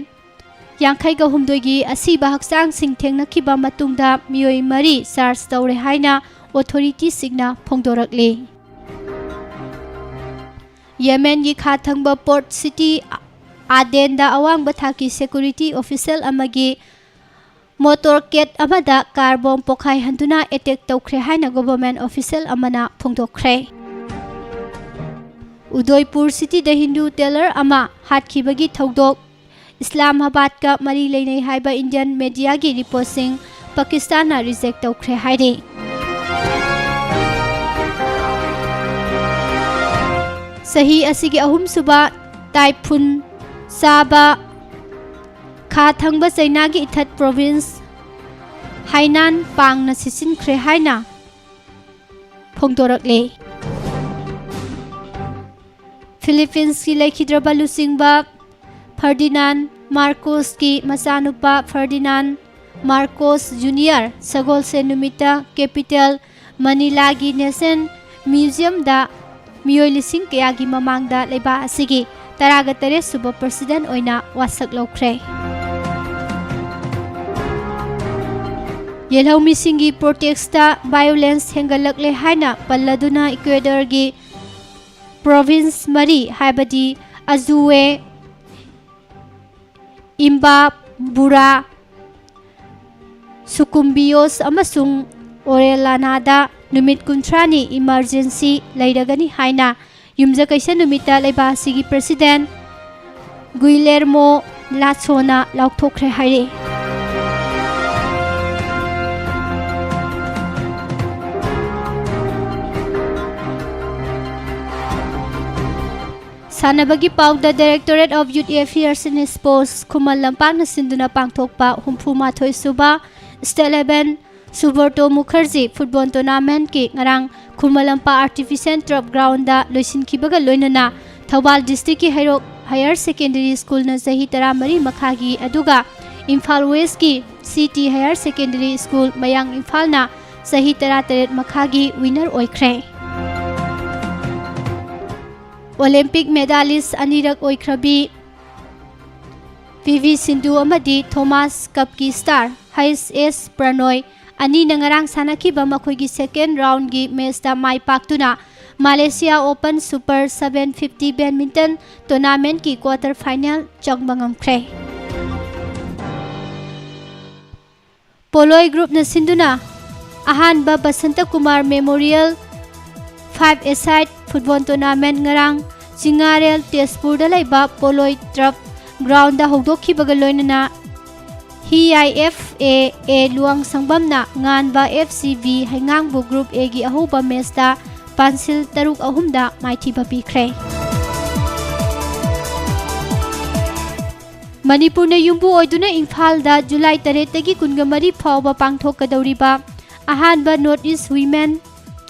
ꯌꯥꯡꯈꯩꯒ ꯍꯨꯝꯗꯣꯏꯒꯤ ꯑꯁꯤꯕ ꯍꯛꯆꯥꯡꯁꯤꯡ ꯊꯦꯡꯅꯈꯤꯕ ꯃꯇꯨꯡꯗ ꯃꯤꯑꯣꯏ ꯃꯔꯤ ꯆꯥꯔꯖ ꯇꯧꯔꯦ ꯍꯥꯏꯅ ꯑꯣꯊꯣꯔꯤꯇꯤꯁꯤꯡꯅ ꯐꯣꯡꯗꯣꯔꯛꯂꯤ꯫ ꯌꯦꯃꯦꯟꯒꯤ ꯈꯥ ꯊꯪꯕ ꯄꯣꯔꯠ ꯁꯤꯇꯤ ꯑꯥꯗꯦꯟꯗ ꯑꯋꯥꯡꯕ ꯊꯥꯛꯀꯤ ꯁꯦꯀꯨꯔꯤꯇꯤ ꯑꯣꯐꯤꯁꯦꯜ ꯑꯃꯒꯤ ꯃꯣꯇꯣꯔ ꯀꯦꯠ ꯑꯃꯗ ꯀꯥꯔ ꯕꯣꯝ ꯄꯣꯈꯥꯏꯍꯟꯗꯨꯅ ꯑꯦꯇꯦꯛ ꯇꯧꯈ꯭ꯔꯦ ꯍꯥꯏꯅ ꯒꯣꯚꯔꯟꯃꯦꯟꯠ ꯑꯣꯐꯤꯁꯦꯜ ꯑꯃꯅ ꯐꯣꯡꯗꯣꯛꯈ꯭ꯔꯦ꯫ ꯎꯗꯣꯏꯄꯨꯔ ꯁꯤꯇꯤꯗ ꯍꯤꯟꯗꯨ ꯇꯦꯂꯔ ꯑꯃ ꯍꯥꯠꯈꯤꯕꯒꯤ ꯊꯧꯗꯣꯛ ꯏꯁꯂꯥꯃꯥꯕꯥꯗꯀ ꯃꯔꯤ ꯂꯩꯅꯩ ꯍꯥꯏꯕ ꯏꯟꯗꯤꯌꯟ ꯃꯦꯗꯤꯌꯥꯒꯤ ꯔꯤꯄꯣꯔꯠꯁꯤꯡ ꯄꯥꯀꯤꯁꯇꯥꯟꯅ ꯔꯤꯖꯦꯛ ꯇꯧꯈ꯭ꯔꯦ ꯍꯥꯏꯔꯤ꯫ ꯆꯍꯤ ꯑꯁꯤꯒꯤ ꯑꯍꯨꯝꯁꯨꯕ ꯇꯥꯏꯐꯨꯟ ꯆꯥꯕ ꯈꯥ ꯊꯪꯕ ꯆꯩꯅꯥꯒꯤ ꯏꯊꯠ ꯄ꯭ꯔꯣꯚꯤꯟꯁ ꯍꯥꯏꯅꯥꯟ ꯄꯥꯡꯅ ꯁꯤꯠꯆꯤꯟꯈ꯭ꯔꯦ ꯍꯥꯏꯅ ꯐꯣꯡꯗꯣꯔꯛꯂꯦ꯫ ꯐꯤꯂꯤꯄꯤꯟꯁꯀꯤ ꯂꯩꯈꯤꯗ꯭ꯔꯕ ꯂꯨꯆꯤꯡꯕ ꯐꯔꯗꯤꯅꯥꯟ ꯃꯥꯔꯀꯣꯁꯀꯤ ꯃꯆꯥꯅꯨꯄꯥ ꯐꯔꯗꯤꯅꯥꯟ ꯃꯥꯔꯀꯣꯁ ꯖꯨꯅꯤꯌꯔ ꯁꯒꯣꯜꯁꯦꯟ ꯅꯨꯃꯤꯠꯇ ꯀꯦꯄꯤꯇꯦꯜ ꯃꯅꯤꯂꯥꯒꯤ ꯅꯦꯁꯟ ꯃ꯭ꯌꯨꯖꯤꯌꯝꯗ ꯃꯤꯑꯣꯏ ꯂꯤꯁꯤꯡ ꯀꯌꯥꯒꯤ ꯃꯃꯥꯡꯗ ꯂꯩꯕꯥꯛ ꯑꯁꯤꯒꯤ ꯇꯔꯥꯒ ꯇꯔꯦꯠ ꯁꯨꯕ ꯄ꯭ꯔꯁꯤꯗꯦꯟꯠ ꯑꯣꯏꯅ ꯋꯥꯁꯛ ꯂꯧꯈ꯭ꯔꯦ꯫ ꯌꯦꯜꯍꯧꯃꯤꯁꯤꯡꯒꯤ ꯄ꯭ꯔꯣꯇꯦꯁꯇ ꯚꯥꯏꯑꯣꯂꯦꯟꯁ ꯍꯦꯟꯒꯠꯂꯛꯂꯦ ꯍꯥꯏꯅ ꯄꯜꯂꯗꯨꯅ ꯏꯀ꯭ꯋꯦꯗꯔꯒꯤ ꯄ꯭ꯔꯣꯚꯤꯟꯁ ꯃꯔꯤ ꯍꯥꯏꯕꯗꯤ ꯑꯖꯨꯋꯦ, ꯏꯝꯕꯥꯕꯨꯔꯥ, ꯁꯨꯀꯨꯝꯕꯤꯌꯣꯁ ꯑꯃꯁꯨꯡ ꯑꯣꯔꯦꯂꯥꯅꯥꯗ ꯅꯨꯃꯤꯠ ꯀꯨꯟꯊ꯭ꯔꯥꯅꯤ ꯏꯃꯔꯖꯦꯟꯁꯤ ꯂꯩꯔꯒꯅꯤ ꯍꯥꯏꯅ ꯌꯨꯝꯖꯀꯩꯁ ꯅꯨꯃꯤꯠꯇ ꯂꯩꯕꯥꯛ ꯑꯁꯤꯒꯤ President Guillermo Lasso ꯅ ꯂꯥꯎꯊꯣꯛꯈ꯭ꯔꯦ ꯍꯥꯏꯔꯤ꯫ ꯁꯥꯟꯅꯕꯒꯤ ꯄꯥꯎꯗ, Directorate of Youth Affairs and Sports, ꯈꯨꯃꯟ ꯂꯝꯄꯥꯛꯅ ꯁꯤꯟꯗꯨꯅ ꯄꯥꯡꯊꯣꯛꯄ ꯍꯨꯝꯐꯨ ꯃꯥꯊꯣꯏ ꯁꯨꯕ State Level Subrata Mukherjee Football Tournament ꯀꯤ ꯉꯔꯥꯡ Khuman Lampak Artificial Turf Ground ꯗ ꯂꯣꯏꯁꯤꯟꯈꯤꯕꯒ ꯂꯣꯏꯅꯅ, ꯊꯧꯕꯥꯜ District ꯀꯤ ꯍꯩꯔꯣꯛ Higher Secondary School ꯅ ꯆꯍꯤ ꯇꯔꯥꯃꯔꯤ ꯃꯈꯥꯒꯤ, ꯑꯗꯨꯒ ꯏꯝꯐꯥꯜ West ꯀꯤ C T Higher Secondary School, ꯃꯌꯥꯡ ꯏꯝꯐꯥꯜ ꯅ ꯆꯍꯤ ꯇꯔꯥꯇꯔꯦꯠ ꯃꯈꯥꯒꯤ winner ꯑꯣꯏꯈ꯭ꯔꯦ꯫ Olympic medalist ꯑꯅꯤꯔꯛ ꯑꯣꯏꯈ꯭ꯔꯕꯤ P V Sindhu ꯑꯃꯗꯤ Thomas Cup ꯀꯤ star H S Prannoy ꯑꯅꯤꯅ ꯉꯔꯥꯡ ꯁꯥꯟꯅꯈꯤꯕ ꯃꯈꯣꯏꯒꯤ second round ꯒꯤ match ꯇ ꯃꯥꯏ ꯄꯥꯛꯇꯨꯅ Malaysia Open Super seven fifty Badminton Tournament ꯀꯤ quarter final ꯆꯪꯕ ꯉꯝꯈ꯭ꯔꯦ꯫ ꯄꯣꯂꯣꯏ Group ꯅ ꯁꯤꯟꯗꯨꯅ ꯑꯍꯥꯟꯕ Basanta Kumar Memorial Five-a-side Football Tournament ꯉꯔꯥꯡ ꯆꯤꯡꯉꯥꯔꯦꯜ ꯇꯦꯖꯄꯨꯔꯗ ꯂꯩꯕ ꯄꯣꯂꯣꯏ Turf Ground ꯗ ꯍꯧꯗꯣꯛꯈꯤꯕꯒ ꯂꯣꯏꯅꯅ H I F A A ꯂꯨꯋꯥꯡꯁꯪꯕꯝꯅ ꯉꯥꯟꯕ F C B ꯍꯩꯉꯥꯡꯕꯨ Group A ꯒꯤ ꯑꯍꯧꯕ match ꯇ ꯄꯥꯟꯁꯤꯜ ꯇꯔꯨꯛ ꯑꯍꯨꯝꯗ ꯃꯥꯏꯊꯤꯕ ꯄꯤꯈ꯭ꯔꯦ꯫ ꯃꯅꯤꯄꯨꯔꯅ ꯌꯨꯝꯕꯨ ꯑꯣꯏꯗꯨꯅ ꯏꯝꯐꯥꯜꯗ July ꯇꯔꯦꯠꯇꯒꯤ ꯀꯨꯟꯃꯔꯤ ꯐꯥꯎꯕ ꯄꯥꯡꯊꯣꯛꯀꯗꯧꯔꯤꯕ ꯑꯍꯥꯟꯕ North East Women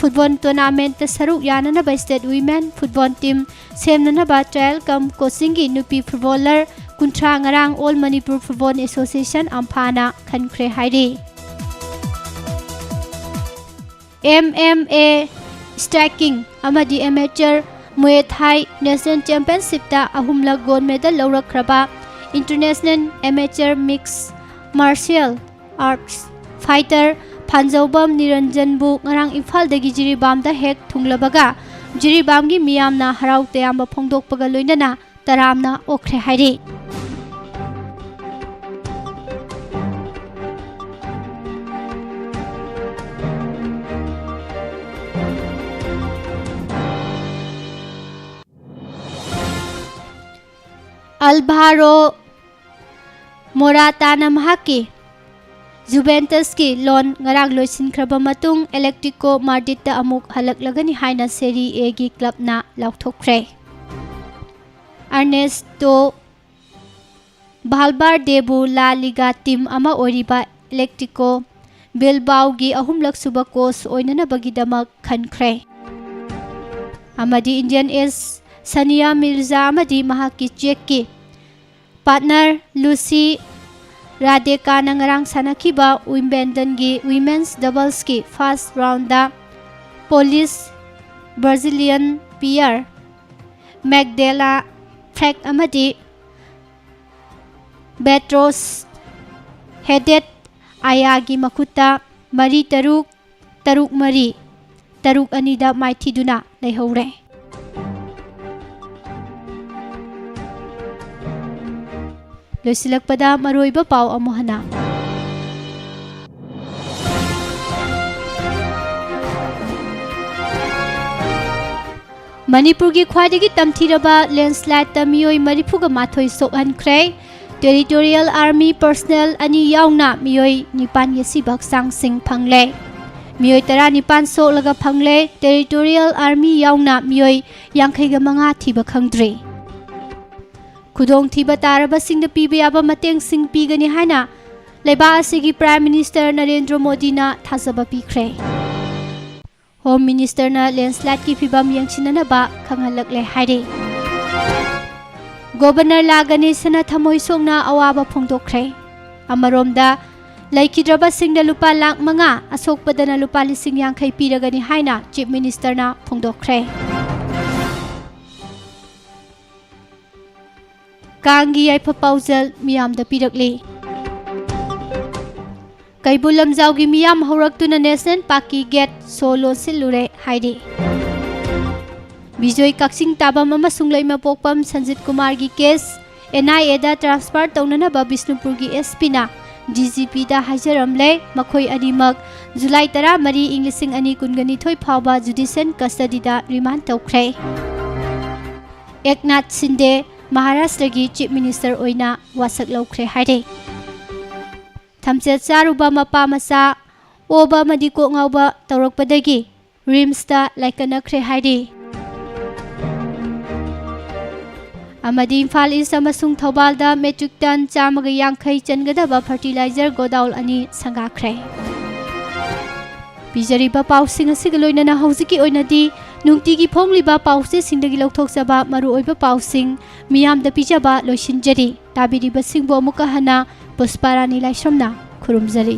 Football Tournament ꯇ ꯁꯔꯨꯛ ꯌꯥꯅꯅꯕ State Women Football Team ꯁꯦꯝꯅꯅꯕ trial cum coaching ꯒꯤ ꯅꯨꯄꯤ footballer ꯀꯨꯟꯊ꯭ꯔꯥ ꯉꯔꯥꯡ All Manipur Football Association, ꯑꯝꯐꯥꯅ ꯈꯟꯈ꯭ꯔꯦ ꯍꯥꯏꯔꯤ꯫ M M A Striking ꯑꯃꯗꯤ Amateur Muay Thai National Championship ꯇ ꯑꯍꯨꯝꯂꯛ gold medal ꯂꯧꯔꯛꯈ꯭ꯔꯕ International Amateur Mixed Martial Arts Fighter ꯐꯥꯟꯖꯧꯕꯝ ꯅꯤꯔꯟꯖꯟꯕꯨ ꯉꯔꯥꯡ ꯏꯝꯐꯥꯜꯗꯒꯤ ꯖꯤꯔꯤꯕꯥꯝꯗ ꯍꯦꯛ ꯊꯨꯡꯂꯕꯒ, ꯖꯤꯔꯤꯕꯥꯝꯒꯤ ꯃꯤꯌꯥꯝꯅ ꯍꯔꯥꯎ ꯇꯌꯥꯝꯕ ꯐꯣꯡꯗꯣꯛꯄꯒ ꯂꯣꯏꯅꯅ ꯇꯔꯥꯝꯅ ꯑꯣꯛꯈ꯭ꯔꯦ ꯍꯥꯏꯔꯤ꯫ ꯑꯜꯚꯥꯔꯣ ꯃꯣꯔꯥꯇꯥꯅ ꯃꯍꯥꯛꯀꯤ ꯖꯨꯚꯦꯟꯇꯁꯀꯤ ꯂꯣꯟ ꯉꯔꯥꯡ ꯂꯣꯏꯁꯤꯟꯈ꯭ꯔꯕ ꯃꯇꯨꯡ ꯑꯦꯂꯦꯛꯇ꯭ꯔꯤꯀꯣ ꯃꯥꯗ꯭ꯔꯤꯗꯇ ꯑꯃꯨꯛ ꯍꯜꯂꯛꯂꯒꯅꯤ ꯍꯥꯏꯅ ꯁꯦꯔꯤ ꯑꯦꯒꯤ ꯀ꯭ꯂꯕꯅ ꯂꯥꯎꯊꯣꯛꯈ꯭ꯔꯦ꯫ ꯑꯔꯅꯦꯁꯇꯣ ꯚꯥꯜꯚꯥꯔꯗꯦꯕꯨ ꯂꯥ ꯂꯤꯒꯥ ꯇꯤꯝ ꯑꯃ ꯑꯣꯏꯔꯤꯕ ꯑꯦꯂꯦꯛꯇ꯭ꯔꯤꯀꯣ ꯕꯤꯜꯕꯥꯎꯒꯤ ꯑꯍꯨꯝꯂꯛ ꯁꯨꯕ ꯀꯣꯆ ꯑꯣꯏꯅꯅꯕꯒꯤꯗꯃꯛ ꯈꯟꯈ꯭ꯔꯦ꯫ ꯑꯃꯗꯤ ꯏꯟꯗꯤꯌꯟ ꯑꯦꯁ ꯁꯅꯤꯌꯥ ꯃꯤꯔꯖꯥ ꯑꯃꯗꯤ ꯃꯍꯥꯛꯀꯤ ꯆꯦꯛꯀꯤ ꯄꯥꯔꯠꯅꯔ ꯂꯨꯁꯤ ꯔꯥꯗꯦꯀꯥꯅ ꯉꯔꯥꯡ ꯁꯥꯟꯅꯈꯤꯕ ꯋꯤꯝꯕꯦꯟꯗꯟꯒꯤ women's ꯗꯕꯜꯁꯀꯤ first round polish ꯕ꯭ꯔꯥꯖꯤꯂꯤꯌꯟ pair ꯃꯦꯛꯗꯦꯂꯥ ꯐ꯭ꯔꯦꯛ ꯑꯃꯗꯤ ꯕꯦꯇ꯭ꯔꯣꯁ ꯍꯦꯗꯦꯠ ꯑꯌꯥꯒꯤ ꯃꯈꯨꯠꯇ ꯃꯔꯤ ꯇꯔꯨꯛ, ꯇꯔꯨꯛ ꯃꯔꯤ, ꯇꯔꯨꯛ ꯑꯅꯤꯗ ꯃꯥꯏꯊꯤꯗꯨꯅ ꯂꯩꯍꯧꯔꯦ꯫ ꯂꯣꯏꯁꯤꯜꯂꯛꯄꯗ ꯃꯔꯨꯑꯣꯏꯕ ꯄꯥꯎ ꯑꯃꯨꯛ ꯍꯟꯅ꯫ ꯃꯅꯤꯄꯨꯔꯒꯤ ꯈ꯭ꯋꯥꯏꯗꯒꯤ ꯇꯝꯊꯤꯔꯕ ꯂꯦꯟꯁꯂꯥꯏꯗꯇ ꯃꯤꯑꯣꯏ ꯃꯔꯤꯐꯨꯒ ꯃꯥꯊꯣꯏ ꯁꯣꯛꯍꯟꯈ꯭ꯔꯦ꯫ ꯇꯦꯔꯤꯇꯣꯔꯤꯌꯦꯜ ꯑꯥꯔꯃꯤ ꯄꯔꯁꯅꯦꯜ ꯑꯅꯤ ꯌꯥꯎꯅ ꯃꯤꯑꯣꯏ ꯅꯤꯄꯥꯟꯒꯤ ꯑꯁꯤꯕ ꯍꯛꯆꯥꯡꯁꯤꯡ ꯐꯪꯂꯦ꯫ ꯃꯤꯑꯣꯏ ꯇꯔꯥꯅꯤꯄꯥꯟ ꯁꯣꯛꯂꯒ ꯐꯪꯂꯦ꯫ ꯇꯦꯔꯤꯇꯣꯔꯤꯌꯦꯜ ꯑꯥꯔꯃꯤ ꯌꯥꯎꯅ ꯃꯤꯑꯣꯏ ꯌꯥꯡꯈꯩꯒ ꯃꯉꯥ ꯊꯤꯕ ꯈꯪꯗ꯭ꯔꯤ꯫ ꯈꯨꯗꯣꯡꯊꯤꯕ ꯇꯥꯔꯕꯁꯤꯡꯗ ꯄꯤꯕ ꯌꯥꯕ ꯃꯇꯦꯡꯁꯤꯡ ꯄꯤꯒꯅꯤ ꯍꯥꯏꯅ ꯂꯩꯕꯥꯛ ꯑꯁꯤꯒꯤ ꯄ꯭ꯔꯥꯏꯝ ꯃꯤꯅꯤꯁꯇꯔ ꯅꯔꯦꯟꯗ꯭ꯔ ꯃꯣꯗꯤꯅ ꯊꯥꯖꯕ ꯄꯤꯈ꯭ꯔꯦ꯫ ꯍꯣꯝ ꯃꯤꯅꯤꯁꯇꯔꯅ ꯂꯦꯟꯁꯂꯥꯏꯗꯀꯤ ꯐꯤꯕꯝ ꯌꯦꯡꯁꯤꯟꯅꯅꯕ ꯈꯪꯍꯜꯂꯛꯂꯦ ꯍꯥꯏꯔꯤ꯫ ꯒꯣꯕꯔꯅꯔ ꯂꯥ ꯒꯅꯦꯁꯟꯅ ꯊꯃꯣꯏ ꯁꯣꯛꯅ ꯑꯋꯥꯕ ꯐꯣꯡꯗꯣꯛꯈ꯭ꯔꯦ꯫ ꯑꯃꯔꯣꯝꯗ, ꯂꯩꯈꯤꯗ꯭ꯔꯕꯁꯤꯡꯗ ꯂꯨꯄꯥ ꯂꯥꯈ ꯃꯉꯥ, ꯑꯁꯣꯛꯄꯗꯅ ꯂꯨꯄꯥ ꯂꯤꯁꯤꯡ ꯌꯥꯡꯈꯩ ꯄꯤꯔꯒꯅꯤ ꯍꯥꯏꯅ ꯆꯤꯐ ꯃꯤꯅꯤꯁꯇꯔꯅ ꯐꯣꯡꯗꯣꯛꯈ꯭ꯔꯦ꯫ ꯀꯥꯡꯒꯤ ꯌꯥꯏꯐ ꯄꯥꯎꯖꯦꯜ ꯃꯤꯌꯥꯝꯗ ꯄꯤꯔꯛꯂꯤ꯫ ꯀꯩꯕꯨꯜ ꯂꯝꯖꯥꯎꯒꯤ ꯃꯤꯌꯥꯝ ꯍꯧꯔꯛꯇꯨꯅ ꯅꯦꯁꯅꯦꯜ ꯄꯥꯔꯛꯀꯤ ꯒꯦꯠ ꯁꯣ ꯂꯣꯟꯁꯤꯜꯂꯨꯔꯦ ꯍꯥꯏꯔꯤ꯫ ꯕꯤꯖꯣꯏ ꯀꯛꯆꯤꯡ ꯇꯥꯕꯝ ꯑꯃꯁꯨꯡ ꯂꯩꯃꯄꯣꯛꯄꯝ ꯁꯟꯖꯤꯠ ꯀꯨꯃꯥꯔꯒꯤ case N I A transfer ꯇꯧꯅꯅꯕ ꯕꯤꯁꯅꯨꯄꯨꯔꯒꯤ ꯑꯦꯁ ꯄꯤꯅ ꯗꯤ ꯖꯤ ꯄꯤꯗ ꯍꯥꯏꯖꯔꯝꯂꯦ꯫ ꯃꯈꯣꯏ ꯑꯅꯤꯃꯛ ꯖꯨꯂꯥꯏ ꯇꯔꯥꯃꯔꯤ, ꯏꯪ ꯂꯤꯁꯤꯡ ꯑꯅꯤ ꯀꯨꯟꯒ ꯅꯤꯊꯣꯏ ꯐꯥꯎꯕ ꯖꯨꯗꯤꯁꯤꯌꯦꯜ ꯀꯁꯇꯗꯤꯗ ꯔꯤꯃꯥꯟ ꯇꯧꯈ꯭ꯔꯦ꯫ ꯑꯦꯛꯅꯥꯊ ꯁꯤꯟꯗꯦ, ꯃꯍꯥꯔꯥꯁꯇ꯭ꯔꯒꯤ ꯆꯤꯐ ꯃꯤꯅꯤꯁꯇꯔ ꯑꯣꯏꯅ ꯋꯥꯁꯛ ꯂꯧꯈ꯭ꯔꯦ ꯍꯥꯏꯔꯦ꯫ ꯊꯝꯆꯦꯠ ꯆꯥꯔꯨꯕ ꯃꯄꯥ ꯃꯆꯥ ꯑꯣꯕ ꯑꯃꯗꯤ ꯀꯣꯛ ꯉꯥꯎꯕ ꯇꯧꯔꯛꯄꯗꯒꯤ ꯔꯤꯝꯁꯇ ꯂꯥꯏꯀꯠꯅꯈ꯭ꯔꯦ ꯍꯥꯏꯔꯤ꯫ ꯑꯃꯗꯤ ꯏꯝꯐꯥꯜ ꯏꯁ ꯑꯃꯁꯨꯡ ꯊꯧꯕꯥꯜꯗ ꯃꯦꯇ꯭ꯔꯤꯛ ꯇꯟ ꯆꯥꯝꯃꯒ ꯌꯥꯡꯈꯩ ꯆꯟꯒꯗꯕ ꯐꯔꯇꯤꯂꯥꯏꯖꯔ ꯒꯣꯗꯥꯎꯟ ꯑꯅꯤ ꯁꯪꯒꯥꯈ꯭ꯔꯦ꯫ ꯄꯤꯖꯔꯤꯕ ꯄꯥꯎꯁꯤꯡ ꯑꯁꯤꯒ ꯂꯣꯏꯅꯅ ꯍꯧꯖꯤꯛꯀꯤ ꯑꯣꯏꯅꯗꯤ ꯅꯨꯡꯇꯤꯒꯤ ꯐꯣꯡꯂꯤꯕ ꯄꯥꯎꯆꯦꯁꯤꯡꯗꯒꯤ ꯂꯧꯊꯣꯛꯆꯕ ꯃꯔꯨꯑꯣꯏꯕ ꯄꯥꯎꯁꯤꯡ ꯃꯤꯌꯥꯝꯗ ꯄꯤꯖꯕ ꯂꯣꯏꯁꯤꯟꯖꯔꯤ꯫ ꯇꯥꯕꯤꯔꯤꯕꯁꯤꯡꯕꯨ ꯑꯃꯨꯛꯀ ꯍꯟꯅ ꯄꯨꯁꯄꯥꯔꯥꯅꯤ ꯂꯥꯏꯁ꯭ꯔꯝꯅ ꯈꯨꯔꯨꯝꯖꯔꯤ꯫